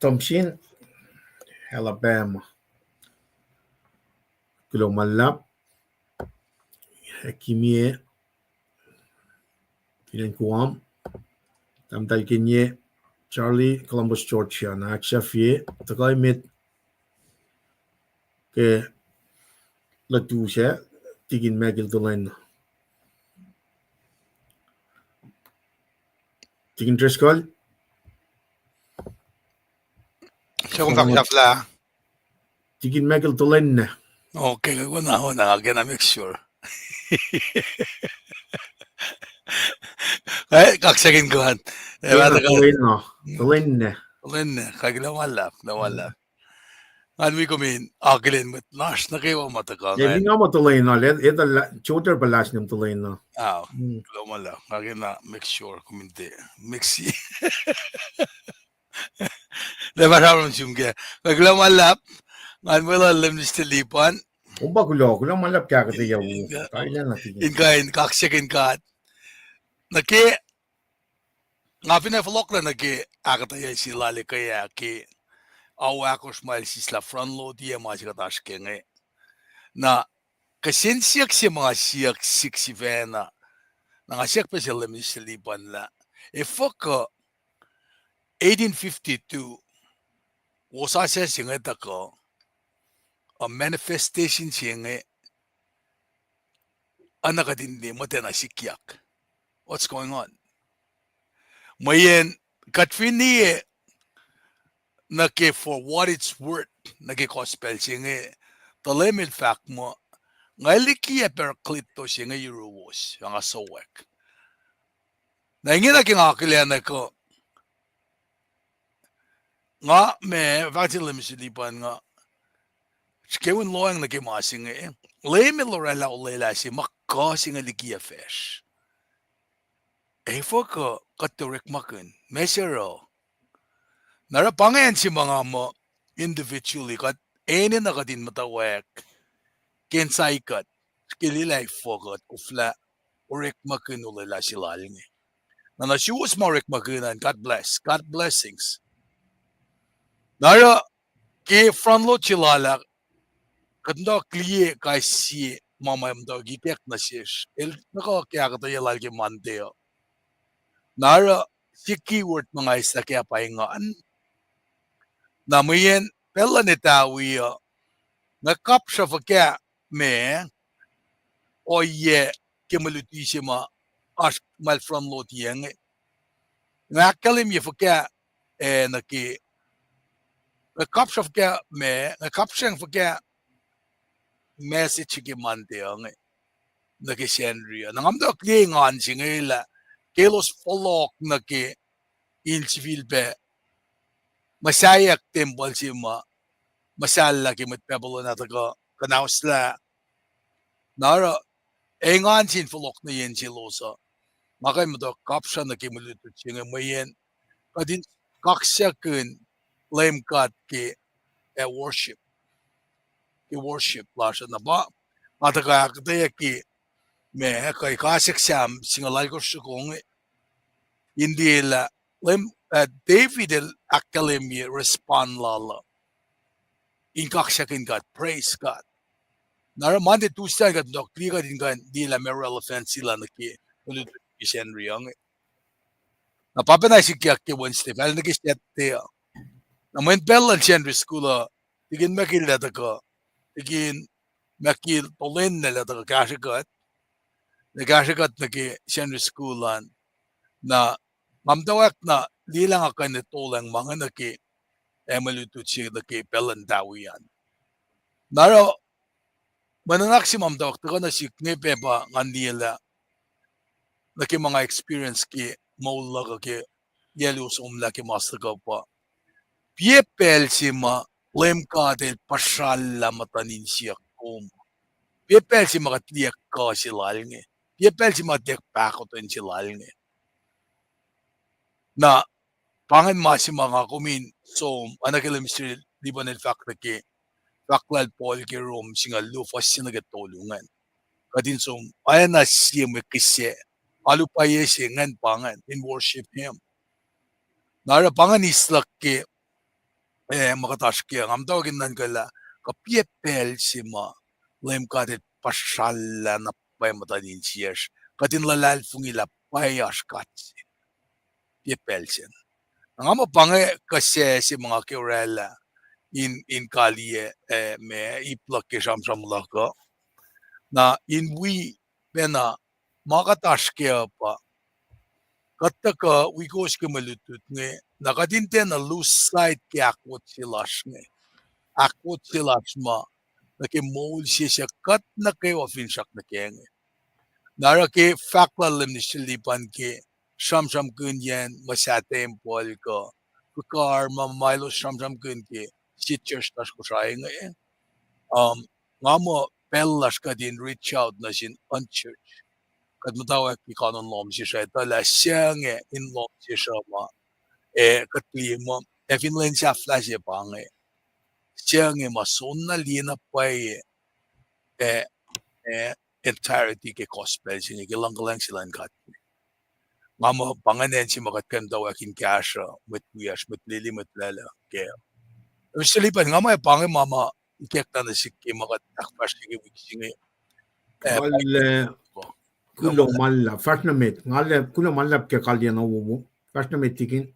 Thompson, Alabama. Kuloh ma luhlahp. Kimie, fin acn Guam. Tahmtahel Kenye Charlie, Columbus, Georgia, na ahksahfye, tuhkuh emet ke lutu sac, Tikin Michael Tulena. Tikin Driscoll? Sokon fahk sahflah. Tikin Michael Tulena. Okay, wona, wona, I gonna make sure. Kaksakihn God. Tulena. Tulena. Tulena. Kuloh ma luhlahp, kuloh ma luhlahp. Ngan wi kom in akihlen mwet lasr nuh kwewa ma tuhkuh. Nga muh Tulena, Joter pa last name Tulena. Kuloh ma luhlahp. Nga kena make sure kom in tiac mix-i. Lah pa sramsram sum kac. Kuloh ma luhlahp. Ngan weluhl Mister Lipan. Kom pa kuloh, kuloh ma luhlahp ke ahkuhtweyac wo. In kuh in kaksakihn God nuh ke nga fin ac fohlohklah nuh ke ahkuhtweyac se lal ekuh ah ke ao ahkosr ma el sislah front load-i ma se kuht oasr ke inge. Na kihsen siyuck se ma nga siyuck sik sifacna, na nga siyuck pac sel Minister Lipan lah, efuh kuh eighteen fifty-two, wosasuc se inge tuhkuh, a manifestation se inge, oacna kuht in liye muhtwacn ac sikyak. What's going on? Mweyen kuht fin liye nuh ke for what it's worth, nuh ke gospel se inge, tuh Leum el fahk muh, nga liki Epaiklittus se inge yuruwos, ac nga sowak. Na ingena ke nga akihlen kuh, nga ma fahk sel Minister Lipan nga srihke in lohacng nuh ke ma se inge, Leum el oraclah olwelah se ma kuh se inge liki ac facsr. Efuh kuh kuht tiac orekmakihn, meac se oruh? Na oruh pa ingacn se ma nga muh individually kuht enenuh kuht in muhtwacwacack ke insight kuht, ke lwelah efuh kuht koflah orekmakihn olwelah se lal inge. Na nuh suwos ma orekmakihn an, God bless, God blessings. Na oruh ke front load se lal ah, kuht muhta liye kais sie ma ma muhta ikack nuh sesr. El tuhkuh ke ahkuhtweyac lal ke Monday uh. Na oruh sie keyword ma nga eislah ke pa ingacn. Na mweyen pacl luhn etawi uh, nga kapsra fuhkah ma ohiyac ke mwe luti se ma oasr ma el front load-i inge. Nga ahkkahlwemye fuhkah, eh, nuh ke, nga kapsra fuhkah ma, nga kapsreng fuhkah message ke Monday uh inge nuh ke Sacnri uh. Na nga muhta liye engan se inge lah ke elos fohlohk nuh ke in sifilpac muhsaheack tempuhl se ma muhsahllah ke mwet Babylon ah tuhkuh kuhnahoslah. Na oruh engan se in fohlohk nuh yen selos uh. Nga kuh in muhta kapsra nuh ke mwe lutlut se inge mweyen kuht in kaksakihn Leum God ke, eh, worship. Ke worship lasr uh na pa nga tuhkuh ahkuhtweyac ke ma kuh Kahs Exam singucul alkosr soko inge, in liye lah Leum, eh, David el ahkkahlwemye respond lal uh in kaksakihn God, praise God. Na oruh Monday, Tuesday an kuht muhta liye kuht in kuh in liye lah ma relevance se lal nuh ke mwe lutlut ke Sacnri uh inge. Na pa pacna sikyak ke Wednesday, fal nuh ke Saturday uh. Na mweyen pacl luhn Sacnri School uh, Tikin Mekil el tuhkuh, Tikin Mekil Tolenlac el tuhkuh kahsrwe kuht, na kahsrwe kuht nuh ke Sacnri School an. Na nga muhtwacwacack na liyelah nga kuh in tolacng ma inge nuh ke, eh, mwe lutlut se nuh ke pacl luhn etawi an. Na oruh mwe nuhnak se ma muhtwacwacack tuhkuh nuh sihk inge pac pa ngan liyelah nuh ke ma nga experience ke moul luhk uh ke yac luo somlah ke mas tuhkuh pa, piac pacl se ma Leum God El puhsrallah muhtuhn insiyuck kom. Piac pacl se ma kuht liye kuh se lal inge. Piac pacl se ma kuht liye pahkotwen se lal inge. Na pa ingacn ma se ma nga kom in som, oacna ke Minister Lipan el fahk nuh ke, fahk lal Paul ke Rom singucul luo fuhs se nuh ke tolu ingacn. Kuht in som oacna sie mwe kihsac, alu pwacye se ingacn pa ingacn in worship Him. Na oruh pa ingacn eis luhk ke, eh, ma kuht oasr ke, nga muhtwacwacack in nuhnkuh lah kuh piac pacl se ma Leum God El puhsrallah na pwacye muhtuhn insiyacsr, kuht in luhlahlfongi lah pwacye oasr God se. Piac pacl sacn. Na nga muh pa inge kuh se se ma nga ke oraclah in, in kaliyac, eh, ma ip luhk ke sramsram luhk uh. Na in wi pacna ma kuht oasr ke uh pa kuht tuhkuh wi kowos ke mwe lutlut inge, na kuht in tiacna lose sight ke ahkwot se lasr inge. Ahkwot se lasr ma nuh ke moul se suc kuht nuh kwewa finsrak nuh kac inge. Na oruh ke fahk lal Minister Lipan ke sramsramkihnyacn muhsahi tempuhl kuh, kuh kar ma ma elos sramsramkihn ke sie church lasr Kosrae inge. Um, nga muh pacl lasr kuht in reach out nuh sin unchurch. Kuht muhtwacwacack ke kanon lohm sesr uh, etuh lah se inge in lohm sesr uh ma, eh, kuht liye muh ac fin lwen sahflah se pa inge, se inge ma soenna liye na pwacye, eh, eh, entirety ke gospel se inge, ke luhngkuhlwacng se luhn God. nga muh pa ingacn acn se ma kuht kuh in muhtwacwacack in kahsruh mwet wiyacsr, mwet lili, mwet lwelah kac. Mister Lipan, nga muh pa inge ma ma ikackna nuh sihk ke ma kuht ahkfahsrye ke wik se inge. Nga, kuloh ma luhlahp, fahsr nuh met. Nga, kuloh ma luhlahp ke kalyena wowo. Fahsr nuh met, Tikin.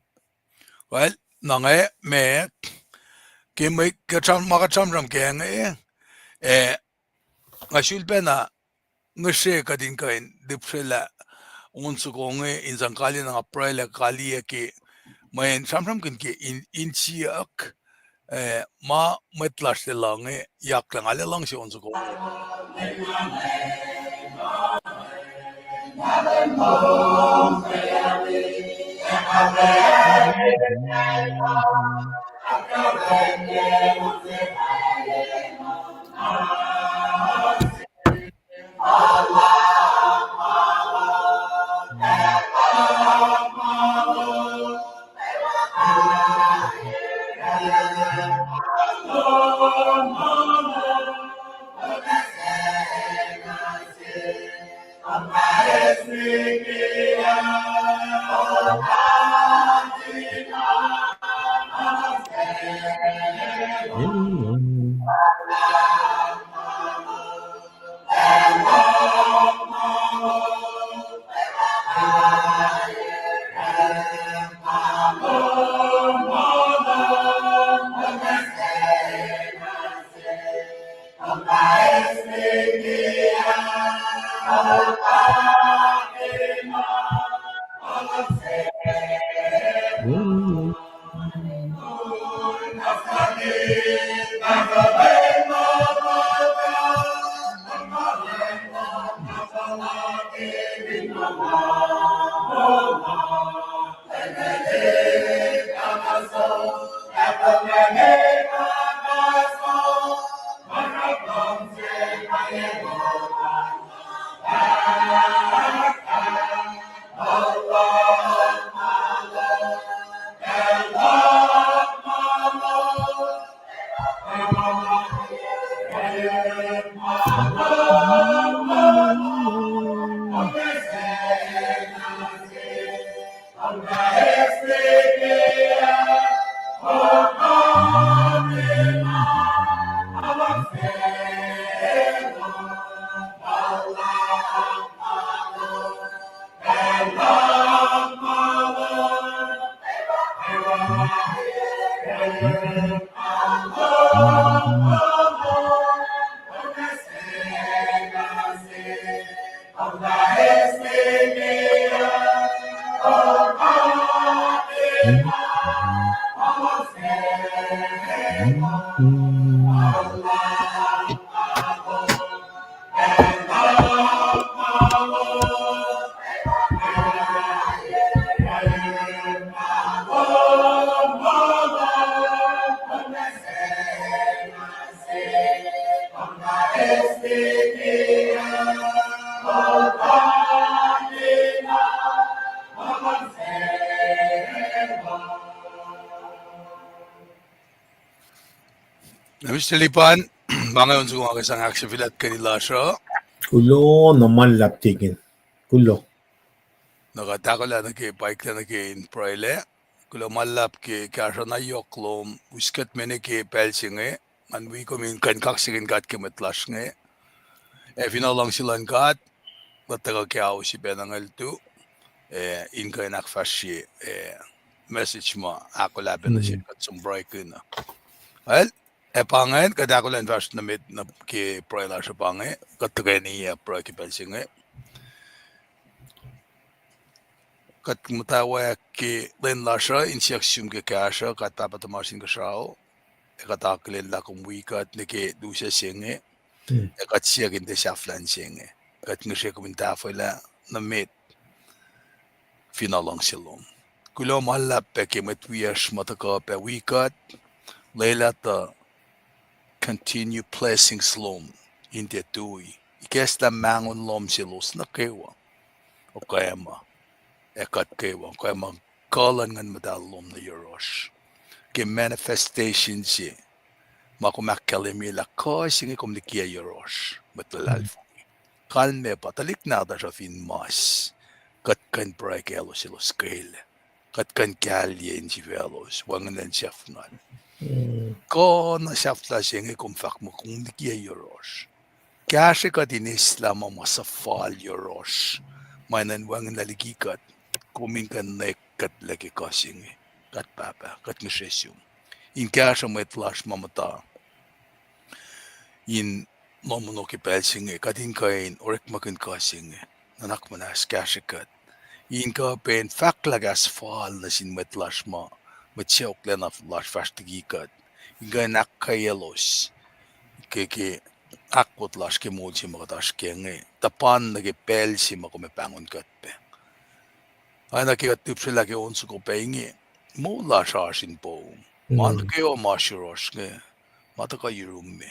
Well, na nga, met, ke mwe, ke sram, ma kuht sramsram kac inge, eh, nga sulpacna ngihsre kuht in kuh in lihpsrelah on soko inge in sang kalyena, nga pruhelah kaliyac ke mweyen sramsramkihn ke in, insiyuck, eh, ma mwet lasr lwelah inge, yaklah nga lwelah luhngse on soko inge. Na Mister Lipan, pa inge on soko nga ke sang ahksahfyelah kuht in lasr uh. Kuloh na ma luhlahp, Tikin. Kuloh. Na kuht ahkolah nuh ke, paiklah nuh ke in pruhelah. Kuloh ma luhlahp ke kahsruh na yohk lom, us kuht me nuh ke pacl se inge, ngan wi kom in kuh in kaksakihn God ke mwet lasr inge. Ac fin luhngse luhn God, kuht tuhkuh ke ao sipacna ngeltu, ac in kuh in ahkfahsrye, ac message ma ahkolah pac nuh sin kuht som pruhekihn uh. Well, ac pa ingacn, kuht ahkolah in fahsr nuh met nuh ke pruhe lasr uh pa inge, kuht tuhkweni ac pruhe ke pacl se inge. Kuht muhtwacwacack ke lwen lasr uh, in siyuck sum ke kahsruh, God Pahpah tuhmasr Inkuhsrao, ac kuht akihlen lah kom wi kuht nuh ke lusac se inge, ac kuht siyuck in tiac sahflah se inge. Kuht ngihsre kom in tahfwelah nuh met fin luhngse lom. Kuloh ma luhlahp pac ke mwet wiyacsr ma tuhkuh pac wi kuht, lwelah tuh continue blessings lom in tiac tui. Ikacslah mahngon lom selos nuh kwewa, Oklahoma, ac kuht kwewa, Oklahoma, kuh luhn Nguhn Muhtahl lom nuh yohrohsr. Ke manifestation se ma kom ahkkahlwemye lah kuh se inge kom likiyac yohrohsr mwet luhlahlfongi. Kalmac pa tuhlihk nahtuhsr uh fin mas, kuht kuh in pruhe kaclos elos kwelah. Kuht kuh in kahlye insifaclos, wacngihn acn sahfngal. Kuh na sahflah se inge kom fahk muh kom likiyac yohrohsr. Kahsrwe kuht in eslah ma ma suhfal yohrohsr, ma enenuh in wacngihnlah liki kuht, kom in kuh in nwacklah ke kuh se inge. Kuht Pahpah, kuht ngihsre sum in kahsruh mwet lasr ma muhta in lohm ono ke pacl se inge, kuht in kuh in orekmakihn kuh se inge. Nuhnak muhnahs kahsrwe kuht in kuh pac in fahklah kahs fal nuh sin mwet lasr ma, mwet sacohklacna lasr fahsr liki kuht, in kuh in ahkkweyelos ke, ke ahkwot lasr ke moul se ma kuht oasr kac inge, tuhpan nuh ke pacl se ma kom ac pahngon kuht pac. Oacna ke kuht lihpsrelah ke on soko pac inge, moul lasr oasr in poum. Ma nuh kwewa ma oasr yohrohsr inge, ma tuhkuh yurum me.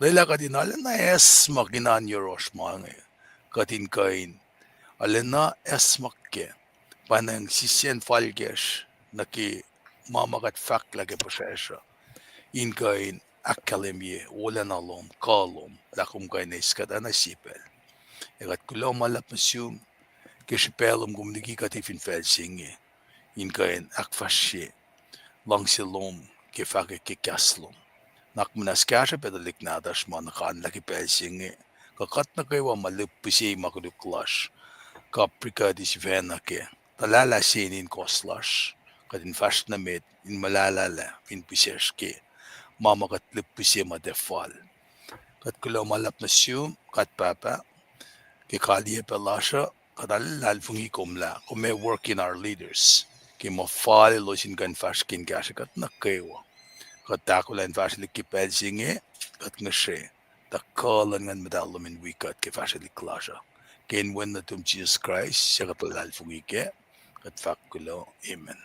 Lwelah kuht in arulacna acsmak in oan yohrohsr ma inge. Kuht in kuh in arulacna acsmak kac, pa inge sisacn fal kacsr nuh ke ma ma kuht fahklah ke puhsracsr uh, in kuh in ahkkahlwemye wolacna lom, kuh lom, lah kom kuh in eis kuht oacna sie pacl. Ac kuht kuloh ma luhlahp nuh sum ke srihpac lom kom liki kuht fin facl se inge, in kuh in ahkfahsrye luhngse lom ke fahkwack ke kahs lom. Nuhnak muhnahs kahsruh pac tuhlihk nahtuhsr ma nuhkanlah ke pacl se inge, kuh kuht nuh kwewa ma lihpuse ma koluk lasr, kuh prikati sifacna kac, tuhlahlah se in in kohs lasr, kuht in fahsr nuh met in muhlahlahllah fin pihsacsr ke ma ma kuht lihpuse ma tiac fal. Kuht kuloh ma luhlahp nuh sum, kuht Pahpah, ke kaliyac pac lasr uh, kuht luhlahlfongi kom lah kom ac work in our leaders ke ma fal elos in kuh in fahsr ke in kahsrwe kuht nuh kwewa. Kuht ahkolah in fahsrwelihk ke pacl se inge, kuht ngihsre tuh kuh luhn Nguhn Muhtahl lom in wi kuht ke fahsrwelihk lasr uh. Ke inen wen nuhtum Jisus Kraist, suc kuht luhlahlfongi kac, kuht fahk kuloh, amen.